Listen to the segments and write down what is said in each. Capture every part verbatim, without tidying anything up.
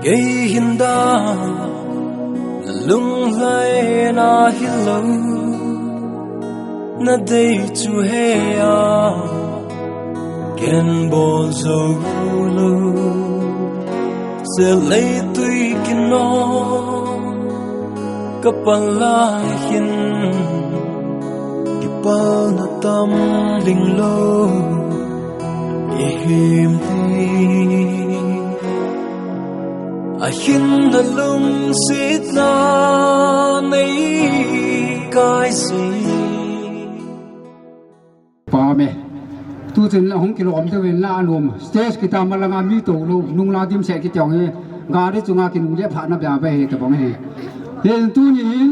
Ei hin dan, na lunglhaina hilou, na dei chu hea, ken bol jou lou. Sel leitui kinong, ka pal lai hin, kipalna tam ding lou, i him hi. Ahin na lungsetna nei kai si. Pa me. Tu chun la hung kilom te ven la alom. Stage kita malanga mi to lo, nung la dim se kitiong he. Gari chunga kinung le pha na bia be he tabang he. Hin tuni hin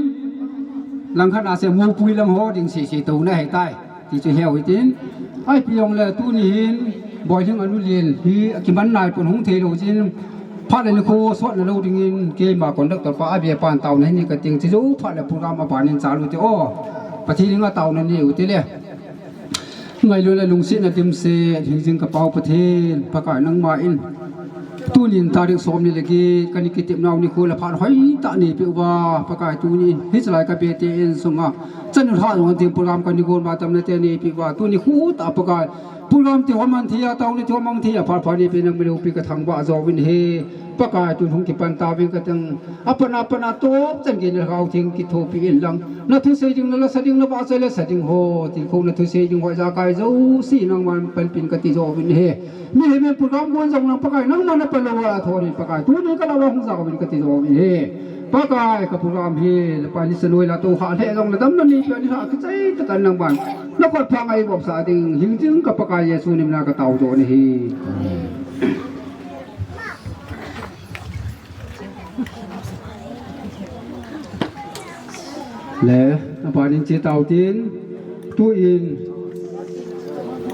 langkhat a se mo pui lang ho ding si si to na he tai. Ti chu heu hitin. Ai pi jong le tuni hin, Boihing anu lien hi kiman nai pon hung thei lo jin. Phat le nikho sot na lo dingin, keima conductor pa a bia pan tauna hi ni ka ting chi jo phat le program a panin chalu te o. Pathen in a tauna ni u te le. Ngailu le lungsetna dimset, hingjing ka pau Pathen, Pakai nangma in. Tunin tarik som ni le ki, kani kitep nau nikho le phat hoi ta ni pe uva, Pakai tunin, hichelai ka be te in sunga. Chanu tha jong tin program kani gon ma tam na te ni pe uva, tuni khu ta Pakai. Program ti ho mang thia, tauna ti ho mang thia, phat phat ni pe nang mi lo pi ka thangvah jo vin he. Pakai tun hung kipan ta vin ka teng. Apan apan a top chan gei na hau thing kithopi in lang. Na thusei ding na lasa ding na vahchoi lasa ding ho. Tin khong na thusei ding ho ja kai jo si nangman panpin ka ti jo vin he. Mi he men program gon jong nang Pakai nangman na palo a thon in Pakai. Tuni ka la wa hung ja vin ka ti jo vin he. Pakai ka program hi la pa ni sanoi la to ha le jong na dam na ni pa ni ha kichai ta kan nangman. Na kot pha ngai bop sa ding hingjing ka Pakai Jesu ni na ka tao jo ni he. Le, apanin che tau tin, tuin,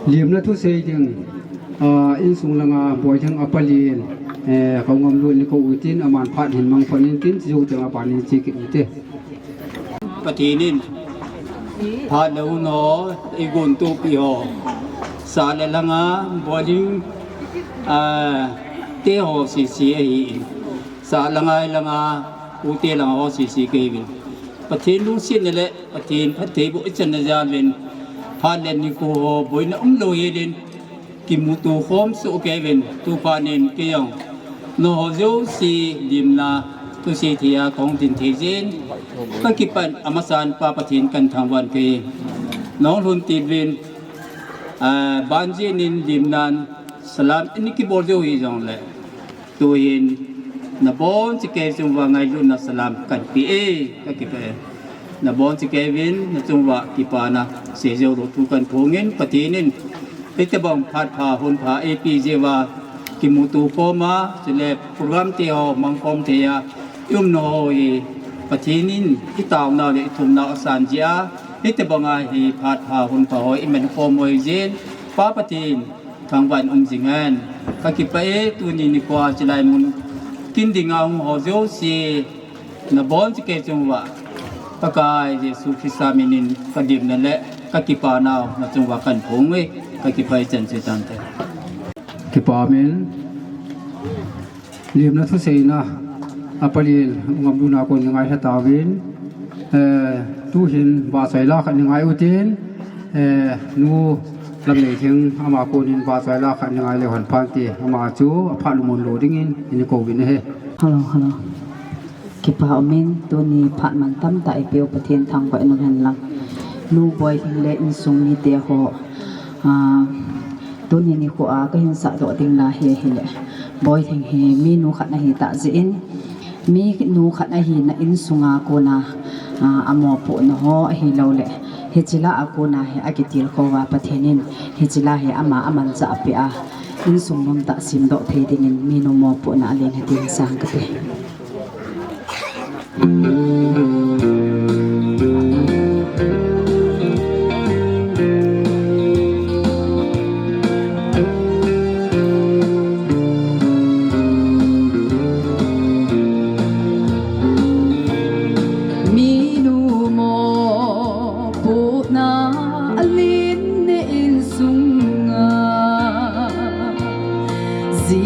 limna thusei ding, a, insung langa Boihing a palien, eh, ka ngam lu ni ko u tin, aman phat hin mang phat in tin, chu teng apanin che kit u te. Pathen in, phat le hun ho, i gon topi ho, sa le langa, Boihing, a, te ho sisi ahi in. Sa langa, langa, u te langa ho sisi kei vin. Pathen lungsetna le, Pathen phattheiboh i channa jal vin. Phat le nikho ho, boina um lo hi din. Kimuto khom soh kei vin, tu phat nin kei jong. Nangho jouse limna, thusei thei a kahung din thei jin. Ka kipan amasan Pa Pathen kan thangvah kei. Nahung lhun tit vin, ah, ban jin in limnan, salam in kibol jou hi jong le. Tuhin, nabonchauva kei chunga ngailutna salam kan pe e, ka kipah e. Nabonchauva kei vin, nachunga kipana, seijou lou thu kan phong in, Pathen in, hitobang phat pha, hun pha, eipe jeh uva, kimuto khom a, chule program te ho, mang khom thei a, i um nau ho hi, Pathen in, i taonau le, i thumnau asan jeh a, hitobanga hi phat pha, hun pha ho, i man khom u ahi jeh in, Pa Pathen, thangvah in um jing hen. Ka kipah e, tuni nikho a chulai mun kin dinga hung ho jouse, nabonchauva kei chunga, Pakai Jesu Christa minin ka limna le ka kipanau nachunga kan phong e, ka kipah e chan chu tante. Kipah min. Limna thuseina, a palien, u ngamlutna kon ni ngai hetauvin, eh, tuhin vahchoi la khat ni ngai utin, eh, Nu Lamneithing ama konin vahchoi la khat ni ngai leu hen phante, ama chu aphat lungmon lou dingin, ini kouvin ahi. Hello, hello. Kipah umin, tuni phat mantam tah eipeu Pathen thangvah in um hen lang. Nu Boihing le insung mite ho, ah, tuni nikho a kahin sahdoh ding la hi ahile. Boihing hi minu khat ahi tah jeh in, minu khat ahina insunga kona, ah, amopohna ho ahilouleh. Hiche la a kona hi akitilkhou va Pathen in, hiche la hi ama amanchah peh a, insung nomtah semdoh thei dingin minu mopohna alen hitin sang kate. Minu mopohna alen insunga ji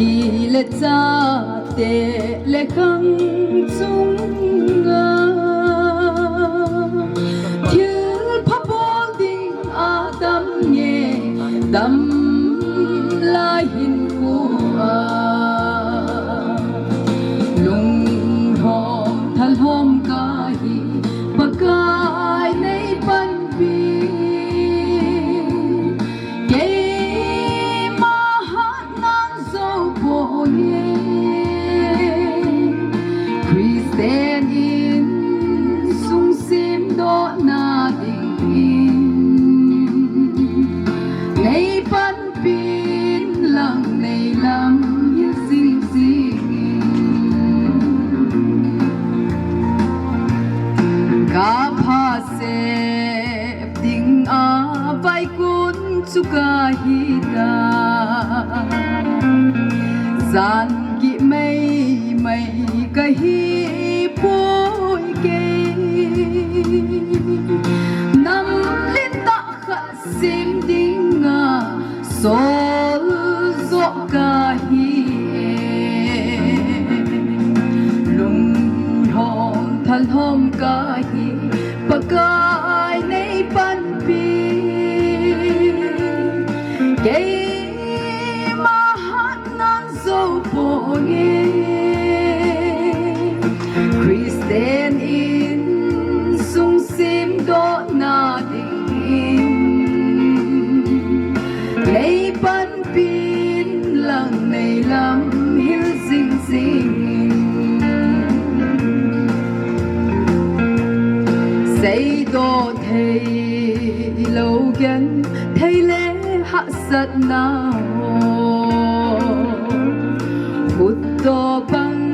le cha Te le khang chunga thil pha bol ding a tam nge, tam lai hin khu a lunglhom thalhom kahi, Pakai nei panpi. Keima hatnan jou ponge, Christian insung semdohna dingin nei panpin lang nei lam hil jing jingin. Ka pha sep ding a vaikun chu kahi ta, jan kimei mei kahi poi kei. Nam lentah khat sem dinga sol joh kahi e, lunglhom thalhom kahi, Pakai nei panpi. Keima hatnan jou ponge, Christian insung semdohna dingin nei panpin lang nei lam hil jing jingin. Seidoh thei lou genthei le hahsatna ho, khutdoh bang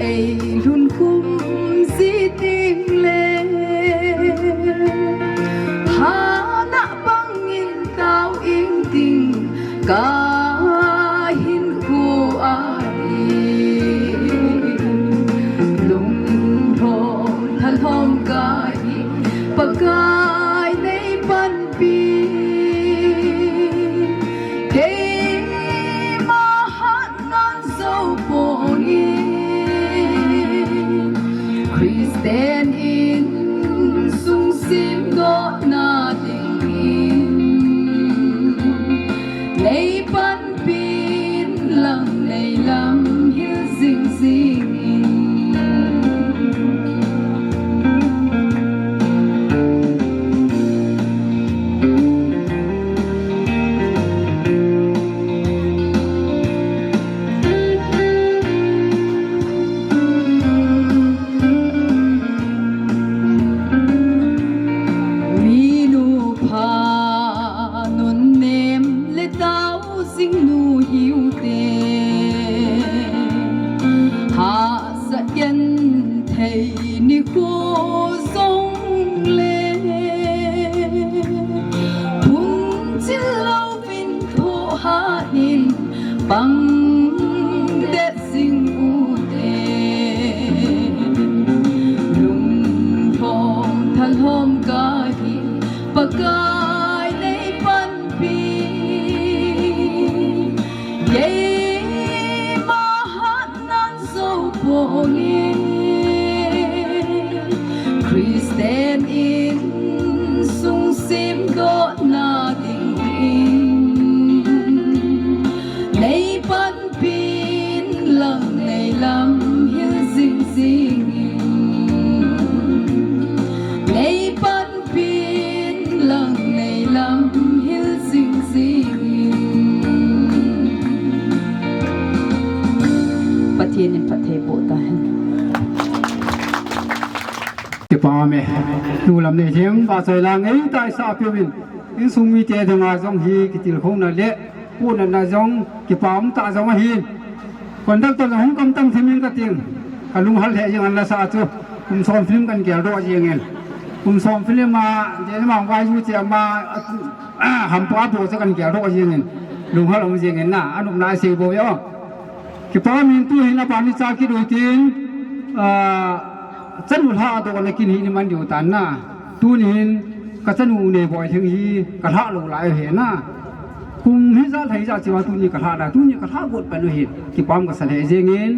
ei lhun khum ji ding le, hana bangin tao ing ding kahin khu ahi. Lunglhom thalhom kahi, Pakai nei panpi. Keima hatnan jou ponge, Christian insung semdohna dingin nei panpin lang nei lam hil jing jingin. Minu pha nunnem le tao jing nu hiu te, hahsat genthei nikho jong le, phung chil louvin thoh hat in pang det jing u te. Lunglhom thalhom kahi, Pakai nei panpi. Keima hatnan jou ponge, Christian insung semdohna dingin nei panpin lang nei lam hil jing jingin. Nei panpin lang nei lam hil jing jingin. Pathen in phatthei boh tahen. Kipah e, nu lam nei jeng ba choi lang ei taisa piuvin, insung mite dinga jong hi kitilkhouna le punatna jong kipah um tah jong ahin. Conductor jong hung kam tam thim in kating, kalunghal lheh jeng an lasa chu. Kum som film kan geldoh jeng in, kum som film a, jeng mang vai ju che ma, hampa po chu kan geldoh jeng in, lunghal um jeng in na, anop na sei bou yo. Kipah min tuhin aban ni cha kidou tin, ah, chanu lha dohna kin hi ni man diu tan na. Tuni hin ka chanu Neiboi Lhing hi ka lha lou lai u hi na. Kum hijat lha hijat chiva tuni ka lha da, tuni ka lha got pan u hi. Kipah kasa lheh jeng in,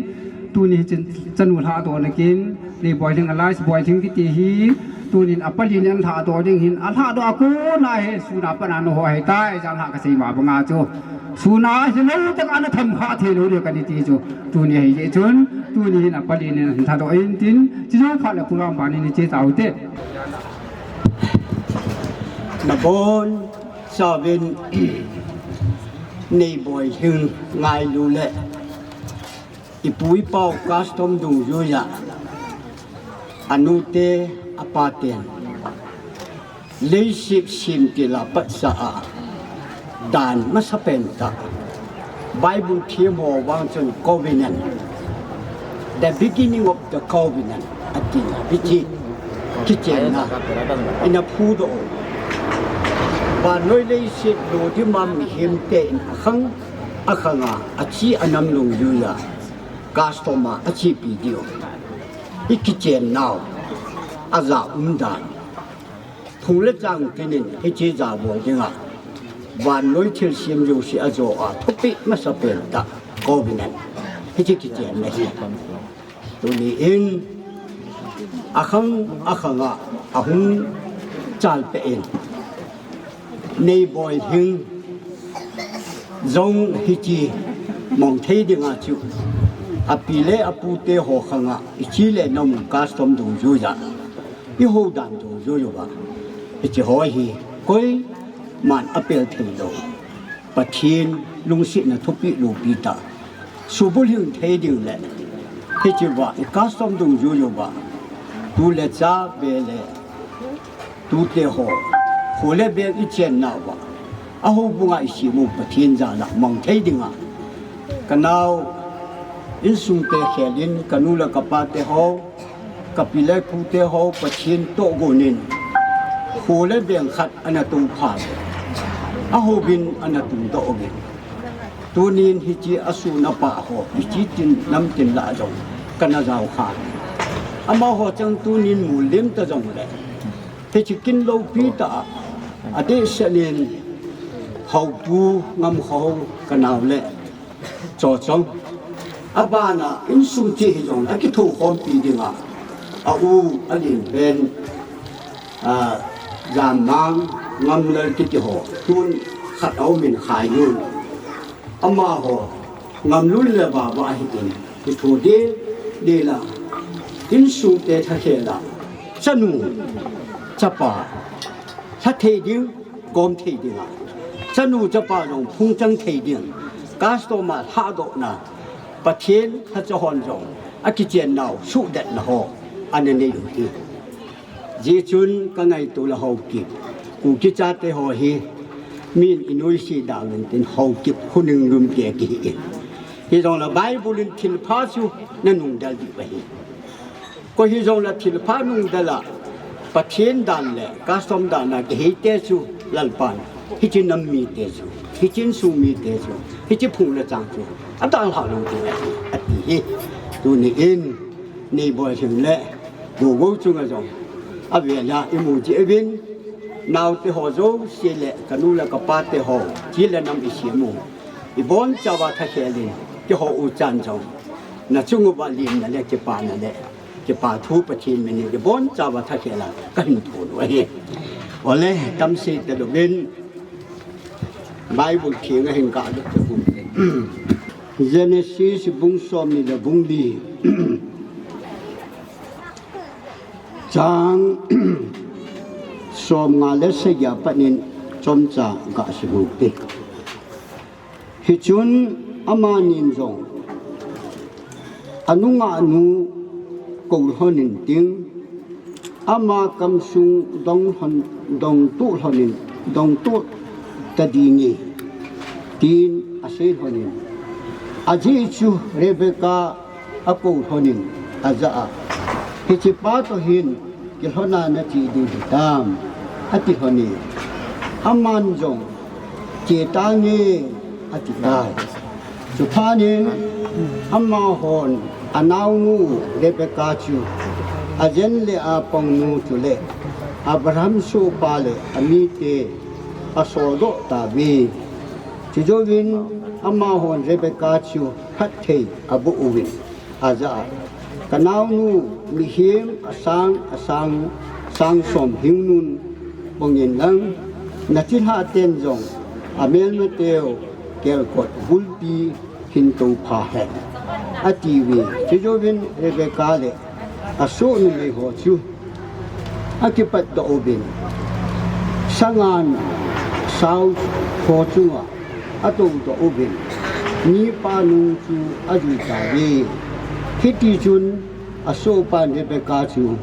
Tuni hi chun chanu lhahdoh nakin, Nei Boilhing alias Boilhing kiti hi, tunin apalin in lhahdoh ding hin, alhahdoh a kona hi, sun a pat a naho ahitai, jan lhah kasei ma banga chu. Sun a hilou teng a natham kha theilou ding kati chu. Tuni hi jeh chun, tuni hin apalin in lhahdoh in tin, chujou phat le program ban in che taute. Nabonchauvin Nei Boilhing ngailu le ipu ipau custom dungjuiya anute apaten leiset semtil a patsa a dan masapen tah, Bible them ho vang chun covenant, the beginning of the covenant ati, hiche kichenna ina phudoh u. Vannoi leiset lo dima mihemte in akhang akhanga achi anam dungjuiya custom a achepi diu, ikichennau, aja umdan, phung le chang tinin hiche jabol dinga vannoi thilsem jouse ajo a thupeh masapen tah covenant, hiche kichenna hi. Tuni in akhang akhanga ahung chalpeh in, Nei Boilhing jong hiche mongthei dinga chu api le apute ho khanga ichi le nom custom dungjuiya, ihoudan dungjuiya, hiche ho hi koiman apel theilou, Pathen lungsetna thupeh loupi tah, subulhing thei ding le hichea icustom dungjuiya, tu le cha, be le tute ho, kho le beng ichennauva, ahoubunga isem u Pathen jala mongthei dinga, kanao insungte khelin, kanu le kapate ho, kapi le pute ho, Pathen tohgon in kho le beng khat ana tongpha, ahoubin ana tungdoh uvin. Tunin hiche asun apah ho, hiche tin namtin lah jong kana jaokha. Amaho chang tunin mulim ta jongle, hiche kin loupi tah a, adehset in Haopu Ngamkhou, kanao le Chochong, abana insung che hijongle akithoukhompi dinga, a u, alenpen, a, Jammang, Ngamlal kiti ho, tun khat aumin Khailun, amaho Ngamlal le Baba ahin, kitho del del a, insungte thakhel a, chanu chapa lha thei ding, gom thei dinga, chanu chapa jong phungchang thei ding, custom a lhahdohna, Pathen lhacha hon jong akichennau suhdetna ho ana nei u hi. Hijeh chun kangaito le Haokip, Kuki chate ho hi min inuisat da uvin tin, Haokip Huningrum kei kihi in. Hijongle Bible in thilpha chu nanungdel diu ahi. Koi hijongle thilpha nungdel a, Pathen dan le custom dan a kiheite chu Lalpan hiche nam mite chu, hiche insung mite chu, hiche phung le chang chu adalhah lou ding ahi, ati hi. Tuni in Nei Boilhing le Gogou chunga jong avel a imu jeh uvin, naote ho jouse le kanu le kapate ho, chi le nam isem u, ibonchauva thakhel in kihou u chan jong, nachung uva limna le kipana le kipa thu Pathen min in ibonchauva thakhel a kahin thum u ahi. Ole, tamsei talouvin Bible theng a hin kalut ta uvin. Genesis bung somni le bung li, chang somnga le sagi a pat in chomcha gasim u hite. Hichun amanin jong anungahnu koulhon intin, ama kamsung donglhon, dongtoh lhonin, dongtoh tadinge, tin aseilhonin, ajeh chu Rebekah akoulhonin ajah a, hichepa toh hin kilhona nache diu hitam, atilhonin, aman jong, chetange, atitai. Chuphatnin amahon anaonu Rebekah chu, ajen le apangnu chule Abraham sohpa le amite asoldoh tauve. Chujouvin amahon Rebekah chu phatthei aboh uvin, Aja, ka naonu, mihem asang, asang, sang som hing nun bangin lang, na thilha ten jong, amelmateu, kelkot bulpi, hin to pha hen. Ati uve, chujouvin Rebecca le asoh numei ho chu akipatdoh uvin, sangan sao ho chunga atoudoh uvin, nipa nung chu ajui tauve. Hitichun asohpan Rebecca chu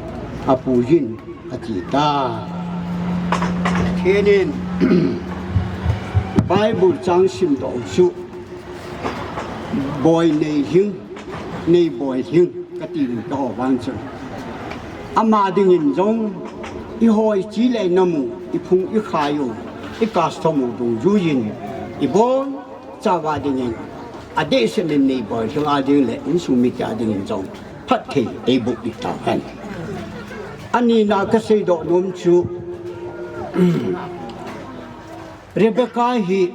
apuijin ati tai. Pathen in Bible chang simdoh u chu, boi nei hing, nei boi hing, kati in kaho vang chun, ama dingin jong, ihoi chi le namu, iphung ikhai u, icustom u dungjuiyin, ibon chauva dingin, adehset in nei boi hing a ding le insung mite a dingin jong phatthei eiboh ding tahen. Anina kaseidoh nom chu, Rebecca hi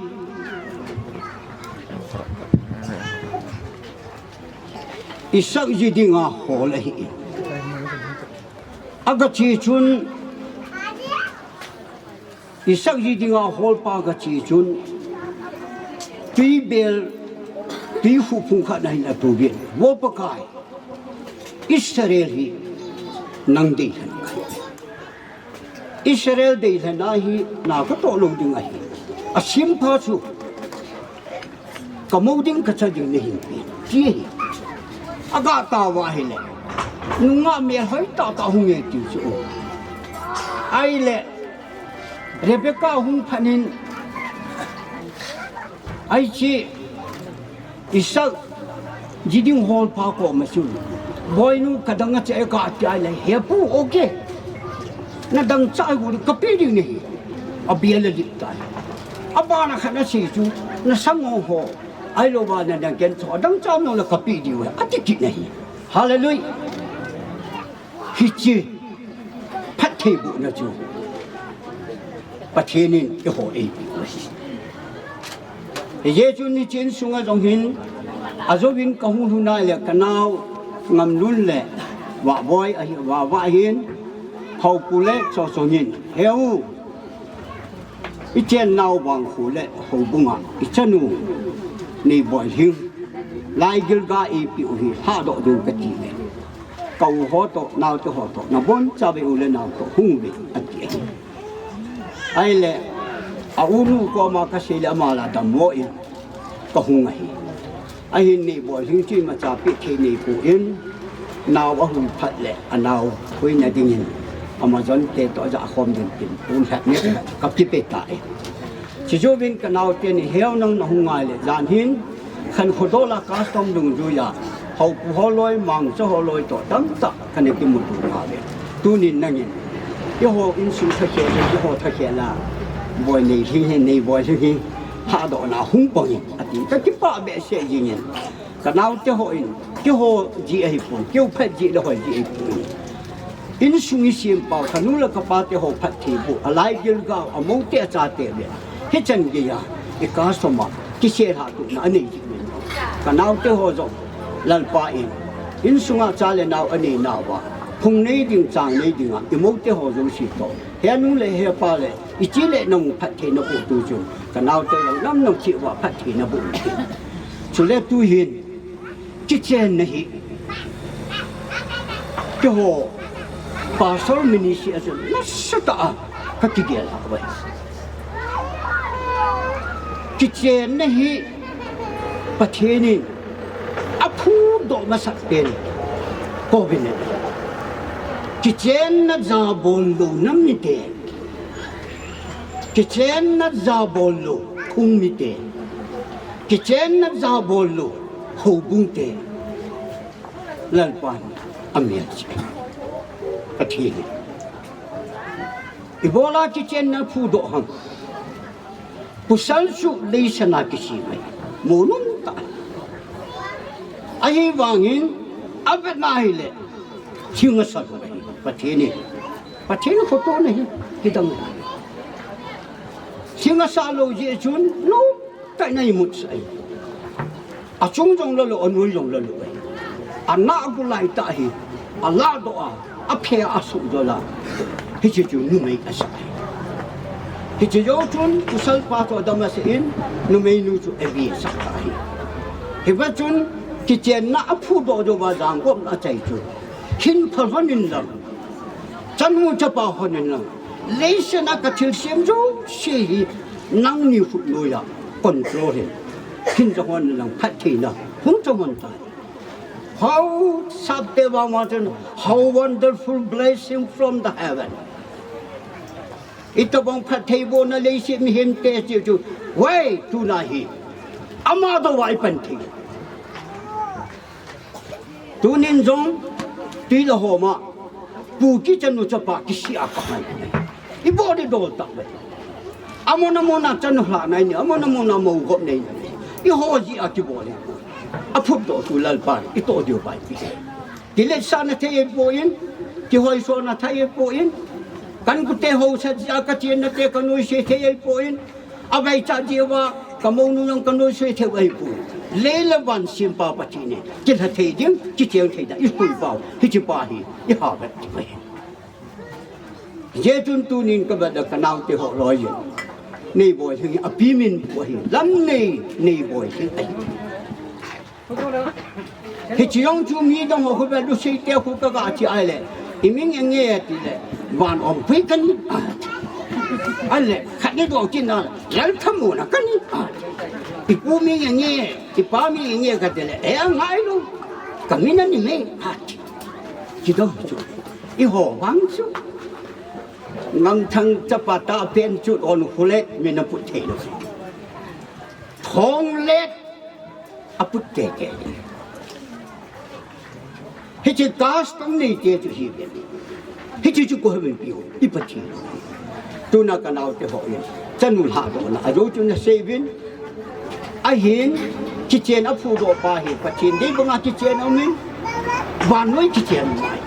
Isaac ji dinga hol ahi. Agache chun, Isaac ji dinga holpa agache chun, tuibel, tuikhuh phung khat ahin atouvin, Vo Pakai, Israel hi nang deilhen kahi. Israel deilhen ahi, na katoh lou ding ahi. Asempha chu kamou ding kacha ding nahin pen, ti ahi. Aga tauva ahile, nungah melhoi tahtah hung e ti chu. Ahile, Rebecca hung phatnin, ahi che, Isaac ji ding holpa koma chun, Boinu, kadang ache e kati ahile, He pu, okay, nadang cha hi kapeh ding nahi. Abel alip tai. Abana khat asei chu, Nasangoho, ahilouva nadang ken chu adang cha nole kapeh diu ahi, ati kit nahi. Hallelujah. Hiche phattheibohna chu Pathen in eiho eipeh u ahi. Hijeh chun hiche insunga jong hin, ajouvin kahung lhun ahile kanao Ngamlun le Vahboi ahi, Vahvah hin, Haopu le Chochong in, Heu, ichennau Vangkho le houbunga ichanu Neiboi hin, Laigilgal eipeh u hi lhahdoh ding kati uve. Ka u ho toh, naote ho toh, nabonchauva u le nao toh hunguve, ati ahi. Ahile, a unu koma kasei le ama la dammo in kahung ahi. Ahin Neiboi hin chu imacha peh thei neipon, nao ahung phat le anao hoina dingin Amazon te toh ajahkhom ding tin pon lheh ni kakipe tai. Chujouvin kanaote in, Heu, nang nahung ahile jan hin, Khankhodol a custom dungjuiya, Haopu ho loi, Mangcha ho loi toh tamtah kana kimuto tauve. Tunin nangin eiho insung thakhel le eiho thakhel a Boi Neilhing hi, Neiboi Lhing hi lhahdohna hung bangin, ati, kakipah behseh jengin. Kanaote hon, keiho jeh ahipon, keu phat jeh le hoi jeh ahipon, insung isempau, kanu le kapate ho phattheiboh, alaigilgal, amoute achate ve, hichan geiya icustom a kiselhahtohna anei jeh in, kanaote ho jong Lalpa in insunga cha le nao aneinauva, phung nei ding, chang nei dinga imoute ho jouse toh, henu le hepa le iche le namu phatthei naboh tu chu, kanaote jong namnam cheh uva phatthei naboh u ahi. Chule tuhin kichenna hi, keiho Pastor ministry a chun nasatah a kakigel lhah uve. Kichenna hi Pathen in aphudoh masat pen covenant. Kichenna jabol lou nam mite, kichenna jabol lou khung mite, kichenna jabol lou houbung te, Lalpan amelchih, Pathen in. Ibola kichenna phudoh ham? Pasal chu leiset a kisem ahi, monom tah. Ahivangin avetna ahile, thing asah lou ahi, Pathen in. Pathen khotohna hi kidang ahi. Thing asah lou jeh chun, lou tah in imut sah ahi. Achung jong la lou, anoi jong la lou ahi. Ana gu lai tah hi, alahdoh a, aphe a asuh jol a, hiche chu numei asah ahi. Hiche jou chun, pasal pa toh adam asah in, numeinu chu Evi asah tah ahi. Hiva chun, kichenna aphudoh jou va jangkop na achai chu. Hinpha lhon in lang, chanu chapa lhon in lang, leiset a kathilsem jouse hi, nangni khut noiya control in. Hin jong lhon in lang, phattheina hung chang lhon tai. How, Sapte vang vang chun, how wonderful blessing from the heaven. Itobang phattheibohna leiset mihemte chu chu. Wei, tuna hi. Ama doh a ipan thei. Tunin jong, tui le hom a, pu kichanu chapa kisih a kangai. Ibol ding dol tah ve. Amon amon a chanu lhah nei nei, amon amon a mou gop nei nei. Eiho jeh a kibol e. Aphutdoh chu Lalpan itoh diu vai pi. Kiletsahna thei ahipoi, kihoisona thei ahipoi. Kankute hausat jeh a kachenna te kanoise thei ahipoi. Avaichat jeh uva kamounu jong kanoise thei ahipoi. Lei le van sempa Pathen in kilha thei ding, kicheng thei ding, ikoi pau, hiche pa hi, iha vet ding ahi. Hijeh chun tunin kavet le kanaote ho loi jin. Neiboi Lhing hi api min pu ahi. Lamnei Neiboi Lhing ahi. Hiche jong chu midang ho khu ve, Lusei te khu kaga che ahile, iming enge tile, Vanopui kani. Ahile, khat ni doh kit na, Lalthamona kani. Ipu ming enge, ipa ming enge katile, e angailou. Kamin ani me, ati. Hiche dong chu. Eiho vang chu. Ngamthang chapa tahpen chu on hulet min aput thei lou. Thonglet aput keke. Hiche custom neite chu hi ve. Hiche chu koi hempi ho, i Pathen. Tuna kanaote ho in, chanu lhahdohna ajou chu nasei uvin. Ahin, kichen aphudoh pa hi Pathen dei banga kichen aumin, vannoi kichen mai.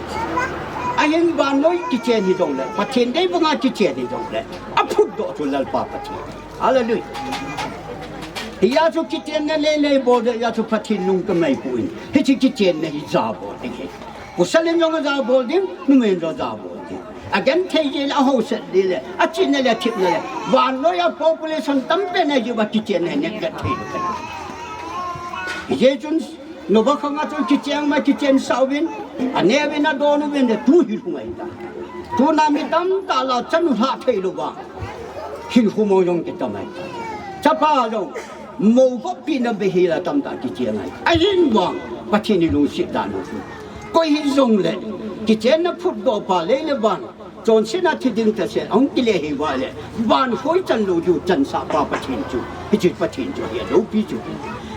Ahin vannoi kichen hijongle, Pathen dei banga kichen hijongle, aphutdoh chu Lalpa Pathen. Hallelujah. Hijeh chun kichenna lele bol ding, hijeh chun Pathen lung kamai poi. Hiche kichenna hi jabol ding ahi. Pasal in jong ajabol ding, numei in jong ajabol ding. Agenthei jeh le, ahausat jeh le, achihna le, athepna le. Vannoi a population tampen ahi jeh uva kichenna hi neh genthei lou ahi. Hijeh chun Noah khang a chun kicheng ma kichensah uvin, aneh uvin adon uvin le tu hi lhung ahitai. Tuna mi tamtah la chanu lhah thei lou va. Hinkho mong jong kitam ahitai. Chapa jong mou gop pina beihela tamtah kicheng ahi. Ahin vang Pathen in lungset dan u chu. Koi hijongle kichenna phutdoh pa lei le van. Chonsetna thi ding tahsa, ahung kile hi uva le, van hoi chan lou diu chansah pa Pathen chu, hiche Pathen chu, hi aloupi chu.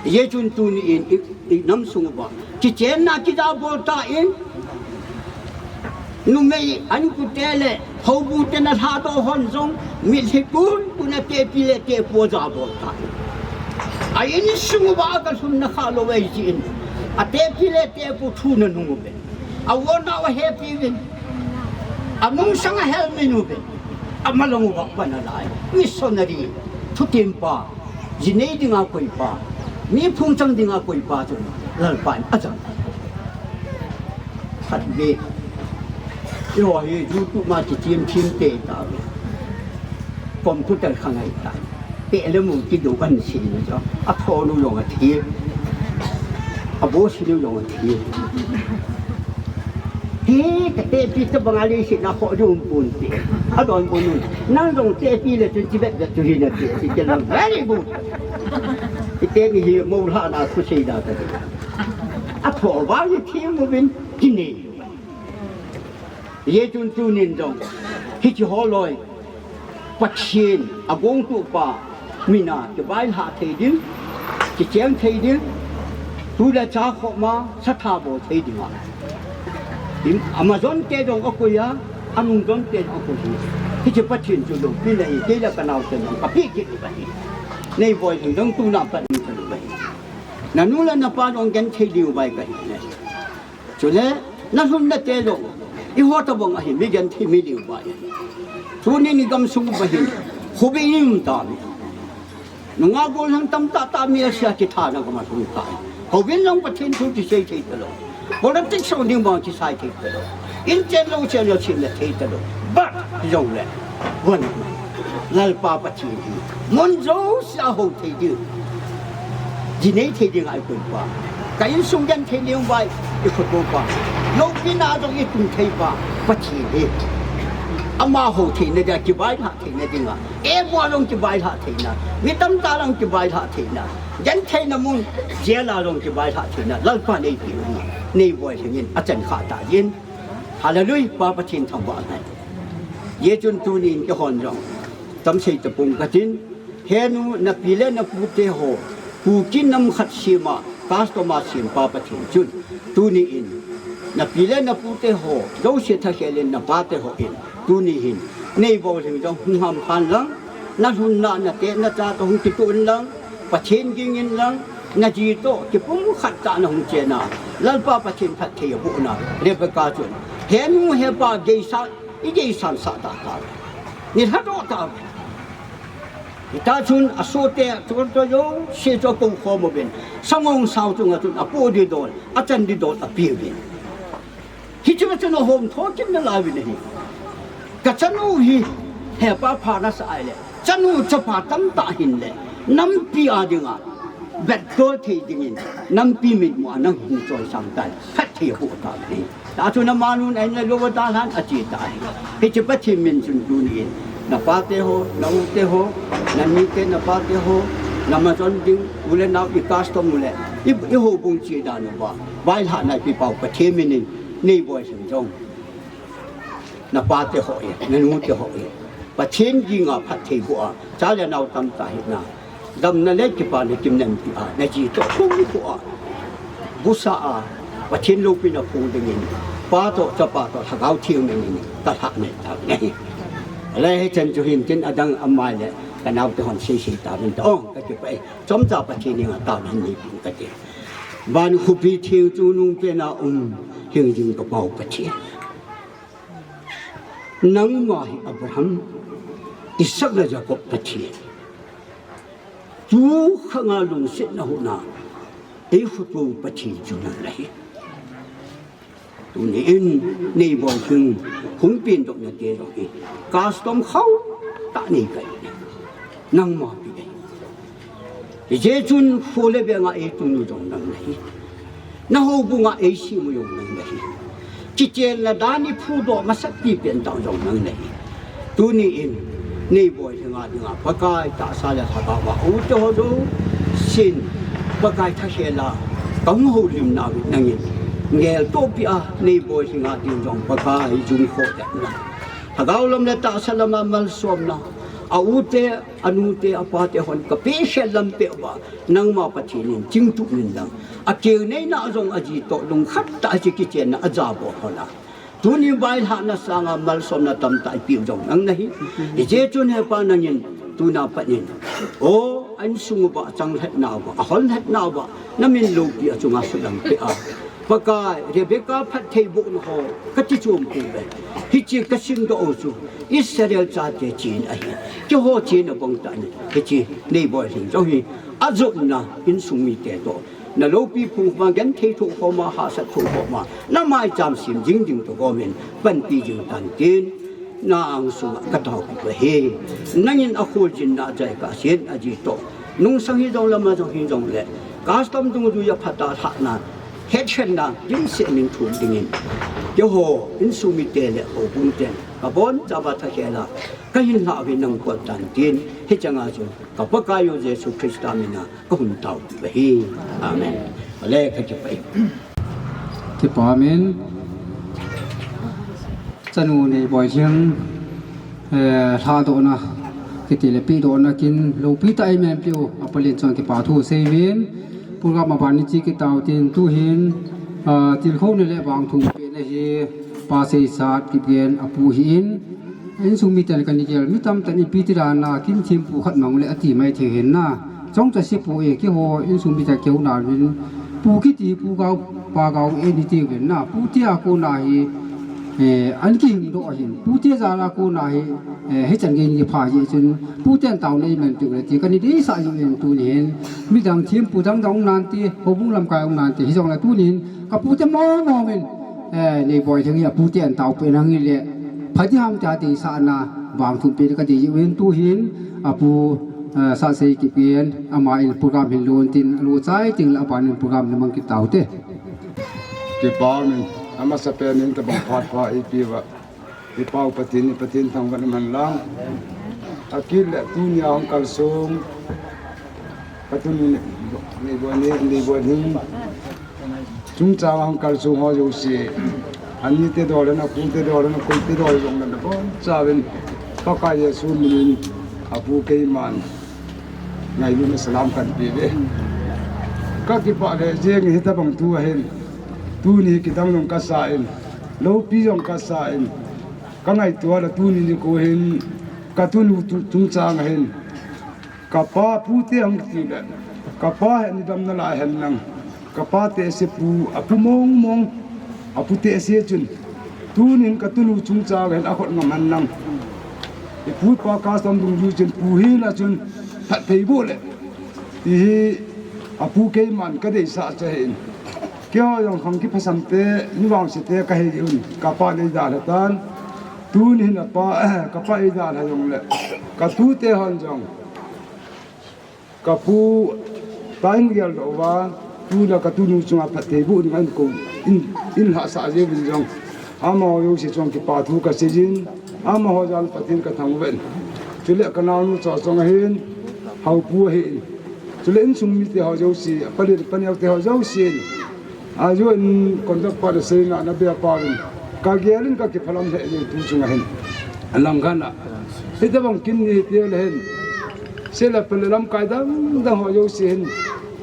Hijeh chun tuni in, i, i nam sung uva, kichenna kijabol tan, numei ankute le, houbung te na lhahdoh hon jong, mitlhi kun kun a tepi le tepu ajabol tan. A insung uva aga lhunna khalou ahi jeh in, atepi le tepu thu nanung uve. Avon nao ahepi uvin. Anungsang ahelmin uvin. Amalong uva pan alai. Missionary. Thutep pa. Ji nei dinga koi pa. Mi phung chang dinga koi pa chu. Lalpa in achang. Khatvei. Eiho hi YouTube ma kichem chem te tauve. Computer khangai tai. Peh le mu kidou kan si na chu. Athonu jong athi. Aboss nu jong athi. Hi, katepi tabang a leiset a khoh jong pon te. Adonbut nu. Nang jong tepi le chun chivet vet chu hi nate. Chi ke lang very good. Ite ni hi mo lha na khu sei da ta. Atho vang hi thi mu vin kinei. Hijeh chun tunin jong, hiche ho loi, Pathen agongtupa, mina kivailhah thei ding, kicheng thei ding, tu le cha khoma, satha bol thei ding a. Im, amajon te jong akoi a, anungjon te jong akoi hi. Hiche Pathen chu loupina hi, kei le kanaote jong kapeh kit u ahi. Neiboi jong tuna pat in kalu ahi. Nanu le napa jong genthei diu vai kahi ne. Chule, nalhunna te jong, eiho tabang ahi, mi genthei mi diu vai. Tuni ni gamsung uva hin, khopi in um tauve. Nungah gollhang tamtah tah mi asia kithana gam a lhung tai. Houbung jong Pathen thu kisei thei talou. Politics ho ding bang kisai thei talou. Inchen lou chen lou chin le thei talou. But, jongle. One. Lalpa Pathen hi. Mun jouse a hou thei ding. Ji nei thei ding a i koi pa. Ka insung genthei ding uva i khoto pa. Loupina jong i tung thei pa. Pathen hi. Ama hou theina dia kivailhah theina dinga. Eiho jong kivailhah theina. Mi tamtah jong kivailhah theina. Gentheina mun. Jail a jong kivailhah theina. Lalpa nei peh u hi. Nei boilhing in. Achan kha ta jin. Hallelujah. Pa Pathen thangvah nai. Hijeh chun tunin keihon jong. Tamsei tapong katin. Henu, napi le napute ho, Kuki nam khat sema, custom a sempa Pathen chun, tuni in, napi le napute ho, jouse thakhel in napate ho in, tuni hin, nei boilhing jong hung hampha in lang, nalhunna, nateh, nacha toh hung kitoh in lang, Pathen ging in lang, naji toh, kipumkhat tah a nahung chen a, Lalpa Pathen phatthei aboh na, Rebecca chun, henu hepa geisang, igeisan sah tah tauve. Nilha doh tauve. Hita chun asohte, chonto jouse chu akou khom uvin. Sangong sao chunga chun apoh ding dol, achan ding dol apeuvin. Hichea chun ahom thokit nalai uvin ahi. Kachanu hi, hepa pha nasah ahile. Chanu chapa tamtah hinle. Nampi a dinga. Vetkol thei dingin. Nampi mitmu a nahung choisang tai. Phatthei aboh tauve. Tachun amanun ahin le lou a dalhan ache tai. Hiche Pathen min chun tuni in. Napate ho, naute ho, nanite napate ho, namajon ding, u le nao i custom u le. I, i houbung che dan uva. Vailhahna i pepau Pathen min in, nei boilhing jong. Napate ho in, nanute ho in. Pathen ging a phatthei boh a, cha le nao tamtah hina. Damna le kipana kimnampi a, naji toh khum khu a. Busa a, Pathen loupina phong dingin, Pa toh, Chapa toh, Lhagao Theng min in, kalhah nai tauve. Ale hichan chu hintin adang amai le, kanaote hon seisei tauvin ta, ong, kakipah e, chomcha Pathen henga taona hin neipeh inge kati. Van khopi theng chungnung pena um, hingjing kapau Pathen. Nangma hi Abraham, Isaac le Jacob Pathen. Tukhanga lungsetna huna, eikhoto Pathen chu nang nahi. Tuni in, nei boilhing, hung pengdoh nate jong hi. Custom khauh tah nei kai. Nangma pi e. Hijeh chun kho le beng a eitung u jong nang nahi. Na houbung a eisem u jong nang nahi. Kichenna dan i phudoh masat pi pen tah u jong nang nahi. Tuni in, nei boilhing a dinga Pakai tahsa le Lhagao a u te ho jousen Pakai thakhel a kahung houlim nau hi nangin. Ngeltoh peh a nei boilhing a ding jong Pakai jung khoh det na. Lhagao lam le tahsa lam a malsomna. A u te Anute, apate hon kapeh khel lam peh uva, nangma Pathen in chingtup in lang. Akeng neina jong aji toh lungkhat tah a hiche kichenna ajabol hon a. Tuni vailhahna sanga malsomna tamtah ipeh u jong nang nahi. Hijeh chun hepa nangin tuna pat in. O, a insung uva, achanglhatna uva, aholhatna uva, namin loupi a chunga sulang peh a. Pakai, Rebecca phattheibohna ho, kati chom pouve. Hiche kasimdoh u chu, Israel chate chen ahi. Keiho chen abang tah in, hiche nei boilhing jong hi, ajopna, insung mite toh. Na loupi phong khoma, genthei thoh khoma, hahsat thoh khoma, na maicham sem jing ding toh gomin, panpi jing tan tin. Na angsunga kataopeh u ahi. Nangin akholjinna jai kasen aji toh. Nungsang hijong le, ama jong hijong le. Custom dungjuia phatah a lhahna. Hetkhenna, dimset min thum dingin. Keiho, insung mite le houbung ten. Kabonchauva thakhel a. Kahin lhah uve nang kol tan tin. Hichanga chu. Ka Pakai u Jesu Christa mina. Kahung taopeh u ahi. Amen. Ale kakipah e. Kipah amen. Chanu nei boilhing, eh, lhadohna, kiti le pehdohna kin, loupi tah a eimil peh u, apalin chun kipa thu seiyuvin, program aban ni chi kit tau tin, tuhin, ah, tilkhouna le vangthum pehna hi, Pa Seisat Kipgen apu ahin, Insung miten kani gel, mi tamtah in ipi ti dan a, kin thempu khat mang le ati mai thei hin na. Chomcha seipoi, keiho insung miten kihou na uvin. Pu kiti, pu gao, pa gao e ni ti uvin na. Pu tia kona hi, eh, an kihing doh ahin. Pu tia jal a kona hi, eh, hichan gei ni pha jeh chun. Pu ten taona nei man ti u le ti kani deisah jeh in tuni hin. Midang thempu dang dang um nante, houbung lamkai um nante. Hijong le tuni hin, Ka pute mong mong in, eh, nei boi theng hi a pute an tao pe nang hi le. Phati ham ta ti sa na bang thum pe ka ti uvin tu hin a pu, eh, sa sei ki pen ama in program hin lon tin lo chai ting la ban in program ni mang ki tao te. Ki pa min ama sa pe nin ta bang phat pha i pi va. I pau Pathen, i Pathen thangvah in man lang. A kit le tuni a hung kalsong. Ka tuni ni, ni bo ni, ni bo ni. Chungchang a hung kalsong ho jouse. Ani te dol le na, pu te dol le na, koi te dol jong le na, boncha uvin. Pakai Jesu minin, a pu keiman. Ngailutna salam kan pe ve. Ka kipah le jeng hi tabang tu ahin. Tuni kidang jong ka sa in. Lopi jong ka sa in. Ka ngaito le tuni nikho hin, ka tunu tu, chungchang ahin. Ka pa pu te ang ti le. Ka pa he ni dam na la hen lang. Ka pa te se pu, a pu mong mong. A pu te se chun. Tunin ka tunu chungchang ahin a khut ngam hen lang. I pu pa ka sam dung ju chun pu hi na chun. Phat thei bu le. Ti hi a pu keiman ka deisah cha hin. Keiho jong khang kiphasam te, ni vangse te ka hi un, ka pa nei dalha tan. Tuni hin a pa, ka pa ei dalha jong le. Ka tute hon jong. Ka pu ta in gel do va, tu la ka tunu chunga phat thei bu ding an ko in, in hahsa je vin jong. Amaho jouse chunga kipa thu ka sei jin, amaho jal Pathen ka thangvah in. Chule ka naonu cho chunga hin, hau pu ahin. Chule insung mite ho jouse, palen paneo te ho jouse. Ajo in contact pa le sei na na be pa vin. Ka gel in ka kiphalam he je tu chunga hin. Alang kana. Hitabang kin ni te le hin. Sela pale lamkai dang dang ho jouse hin.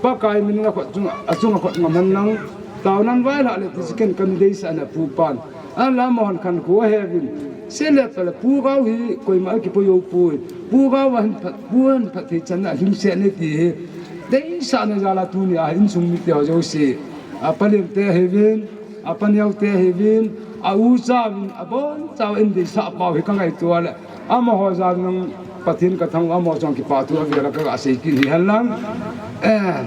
Pakai min na khut chunga, a chunga khut ngam hen lang. Tao nan vai la le ti siken kan deisah na pu pan. An la mo han khan ko he vin. Sele pele pu gau hi koima ki po yo pu. Pu gau han phat, pu han phat thei chan na hlim se ne ti hi. Deisah na jala tuni a insung mite ho jouse. A palen te hi vin, a paneo te hi vin, a u cha vin, a boncha in deisah pau hi ka ngaito le. Amaho jal nang Pathen ka thang amaho jong kipa thu a vela ka ga sei kin hi hen lang. Eh.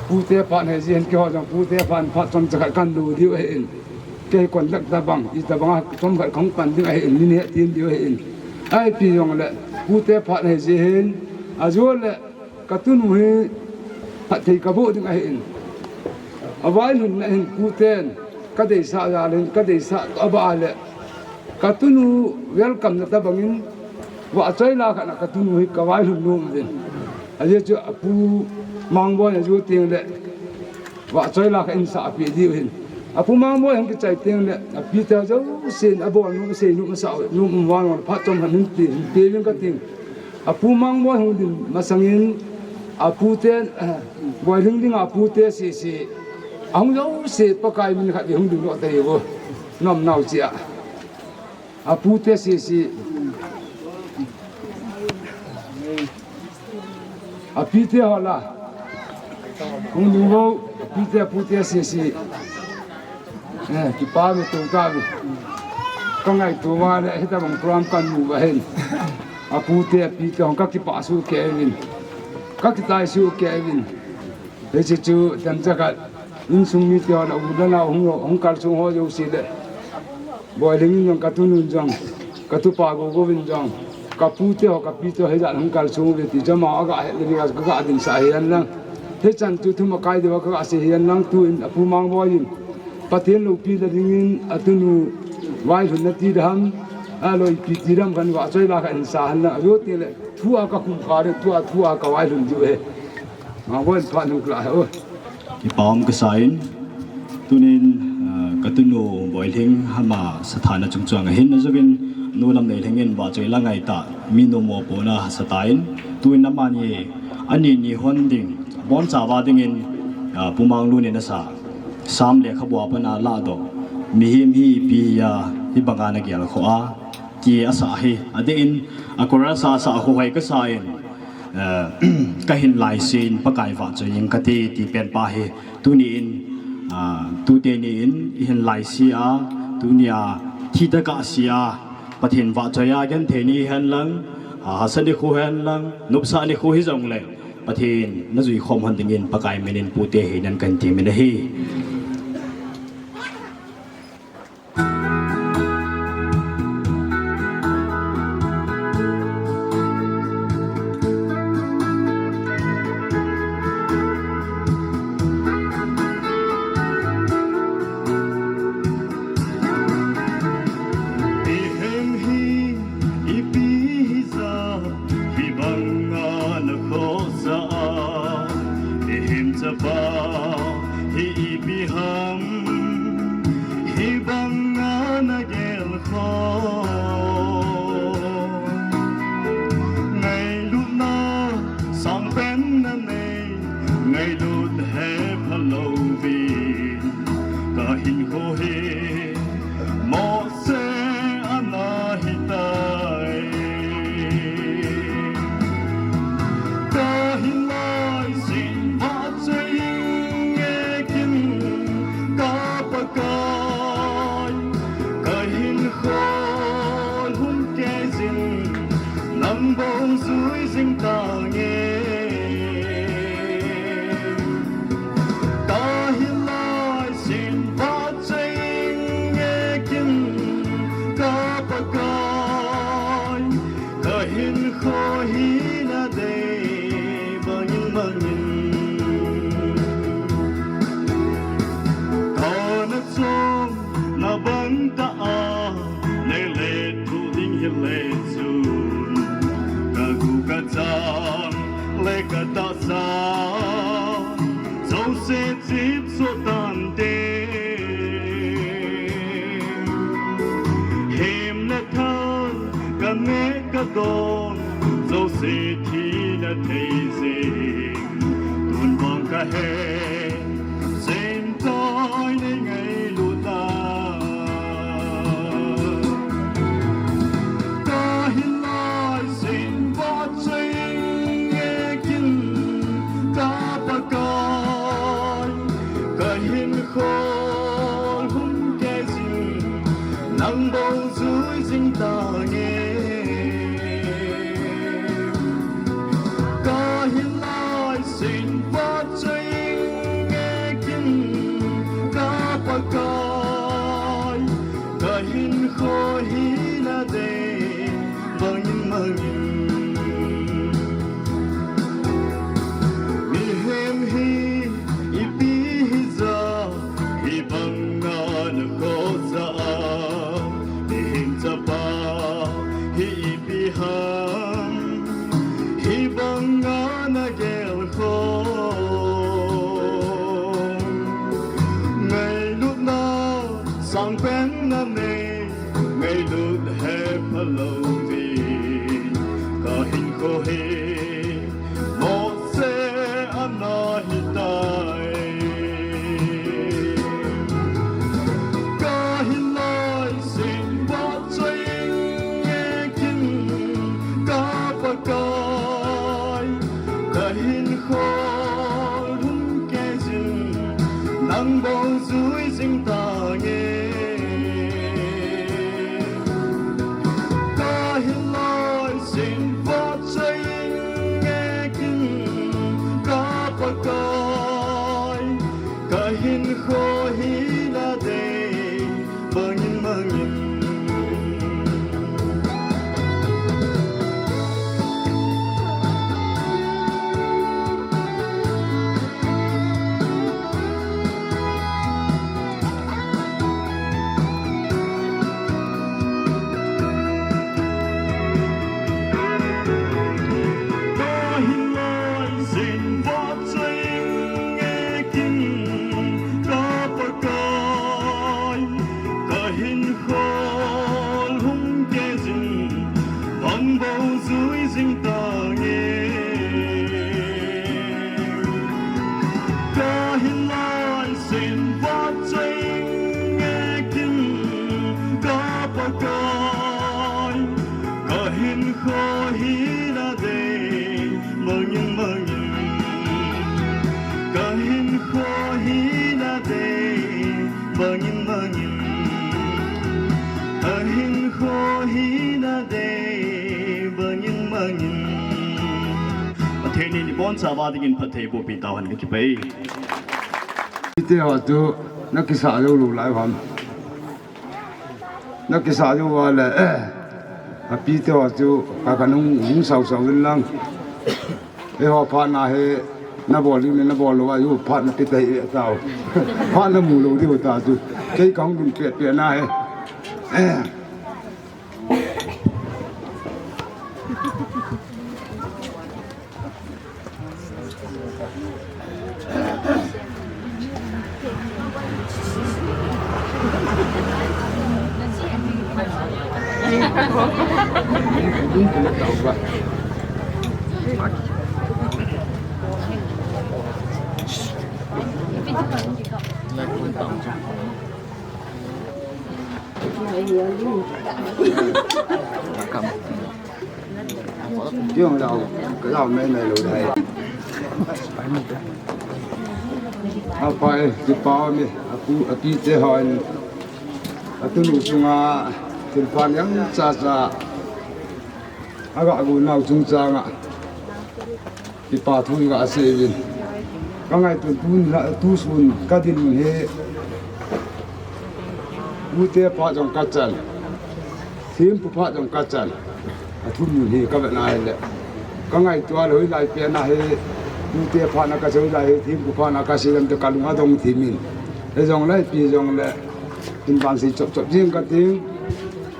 Pute phat hei ji hen keiho jong pute phat phat chomcha khat kan lu diu ahin. Kei contact tabang, i tabang a chomkhat kong pan ding ahin, ni ne tin diu ahin. Ai pi jong le, pute phat hei ji hin, ajo le, ka tunu hi phat thei ka bu ding ahin. Avai lhun na hin puten, ka deisah jal hin, ka deisah aba le, ka tunu welcome na tabangin, vahchoi la khat na ka tunu hi ka vai lhun nom uvin. Ajeh chu a pu Mangboi ajo teng le, vahchoi la khat in sah pi diu hin. A pu Mangboi hung kichai teng le, a pi te jouse in, a bol nom, sei nom, sa nom, um vang, phat chomkhat hin pi, hin pi vin ka ting. A pu Mangboi hung din masangin, a puten, eh, Boihling ding a pute sisi. A hung jouse Pakai min khat di hung ding lo te u. Nom nau chia. A pute sisi. A pite ho la. Hung ding lo, a pite, a pute sisi. Eh, kipa mi tu ta mi. Ka ngaito va le, hitabang program kan mu va hin. A pute, a pite hong ka kipah su kei vin. Ka kitai su kei vin. Hiche chu, themcha khat, insung mite ho la, u le nao hung, hung kalsong ho jouse le. Boihling in jong ka tunun jong, ka tupa Gogo vin jong, ka pute ho, ka pite ho, hijat hung kalsong uve ti chu ama a ga het le, ka ga dinsah hi hen lang. Hichan chu thum akai diu a ka ga sei hi hen lang, tuin a pu Mangboi in. Pathen loupi le dingin a tunu vailhun na ti dam, a loipi ti dam kan vahchoi la ka hin sa hen lang. Ajo ti le, thu a ka khum kha le, thu a, thu a ka vailhun diu ahi. Mangboi in phat hung kila he o. Kipa um ka sa in, tunin, ah, ka tunu Boihling ama sathana chungchang a hin ajouvin, nu Lamneilhing in vahchoi la ngai ta, mi nu mopohna sa ta in, tuin amani, ani ni hon ding, boncha va dingin, ah, Pu Manglun in asa, Sam lekhabu a pat a ladoh, mihem hi ipi a, hibanga na gelkhoh a, ti asa hi, adeh in, a chorus a sa kho hoi ka sa in, eh, ka hin laise in Pakai vahchoi ing kate ti pen pa hi tuni in, ah, tute ni in i hin laise a, tuni a thi tah a si a, Pathen vahchoi a genthei ni hen lang, ah, hahsa nikho hen lang, nopsa nikho hijong le, Pathen na jui khom hon dingin Pakai min in pute hi nan kan ti min ahi. Hi ipi ham, hi banga na gel khom. Ngailutna sangpen na nei, ngailut hepha louvin, ka hinkho hi mohse ana hitai. Ka hin lai sin vahchoi inge kin, ka Pakai, ka hinkho lhumkei jin, nang bou jui jing tange. Ka hin lai sin vahchoi inge kin, ka Pakai, ka hinkho hi na dei bangin bangin. Ka na chom na bang ta a, le le tu ding hi le chun, ka gu ka chang le ka tahsa, jouse chip so tante. Him le thal, ka neh ka don, jouse thi na thei jing, tun vang ka he, sem tai nei ngailut a. Ka hin lai sin vahchoi inge kin, ka Pakai, ka hinkho lhumkei jin, nang bou jui jing tange. Ka hin lai sin vahchoi inge kin, ka Pakai, ka hinkho hi na dei bangin bangin. Mihem hi ipi hija, hi banga na khosa a, mihem chapa hi ipi ham, hi banga na gel khom. Ngailutna sangpen na nei, ngailut hepha louvin, ka hinkho hi mohse ana hitai. Ka hin lai sin vahchoi inge kin, ka Pakai, ka hinkho lhumkei jin, nang bou jui jing tange. Ka hin lai sin vahchoi inge kin, ka Pakai, ka hinkho hi na dei bangin bangin. Ka hin lai sin vahchoi inge kin, ka Pakai, ka hinkho lhumkei jin, bang bou jui jing tange. Ka hin lai sin vahchoi inge kin, ka Pakai, ka hinkho hi na dei bangin bangin. Ka hinkho hi na dei bangin bangin. Ka hinkho hi na dei bangin bangin. Pathen in ibonchauva dingin phatthei bohpi tauhen, kakipah e. Ite ho chu na kisa jou lou lai ham. Na kisa jou uva le, eh, api te ho chu ka ka nung, nung sau sau din lang. Eiho phat na hi na bol ding, na bol lou a, eiho phat na pe tai tao. Phat na mu lou diu ta chu. Kei ka hung dun pet pet na hi. Eh. Kiong lau, ka lau mai mai lou dai. Apa eh, kipa mi, aku, aki te hon. Atunu sunga, thilpha niang chacha. Aga gu nau chungchanga. Kipa thu iga seivin. Ka ngaito tun la, tusun ka din hi. Pute pha jong ka chan. Thempu pha jong ka chan. Athum hi ka vet na le. Ka ngaito a le hoilai pena hi. Pute pha na ka sei, hoilai hi thempu pha na ka sei lam te ka lung adong thimin. Hijong le ipi jong le. Tin ban sei chop chop jing ka ting.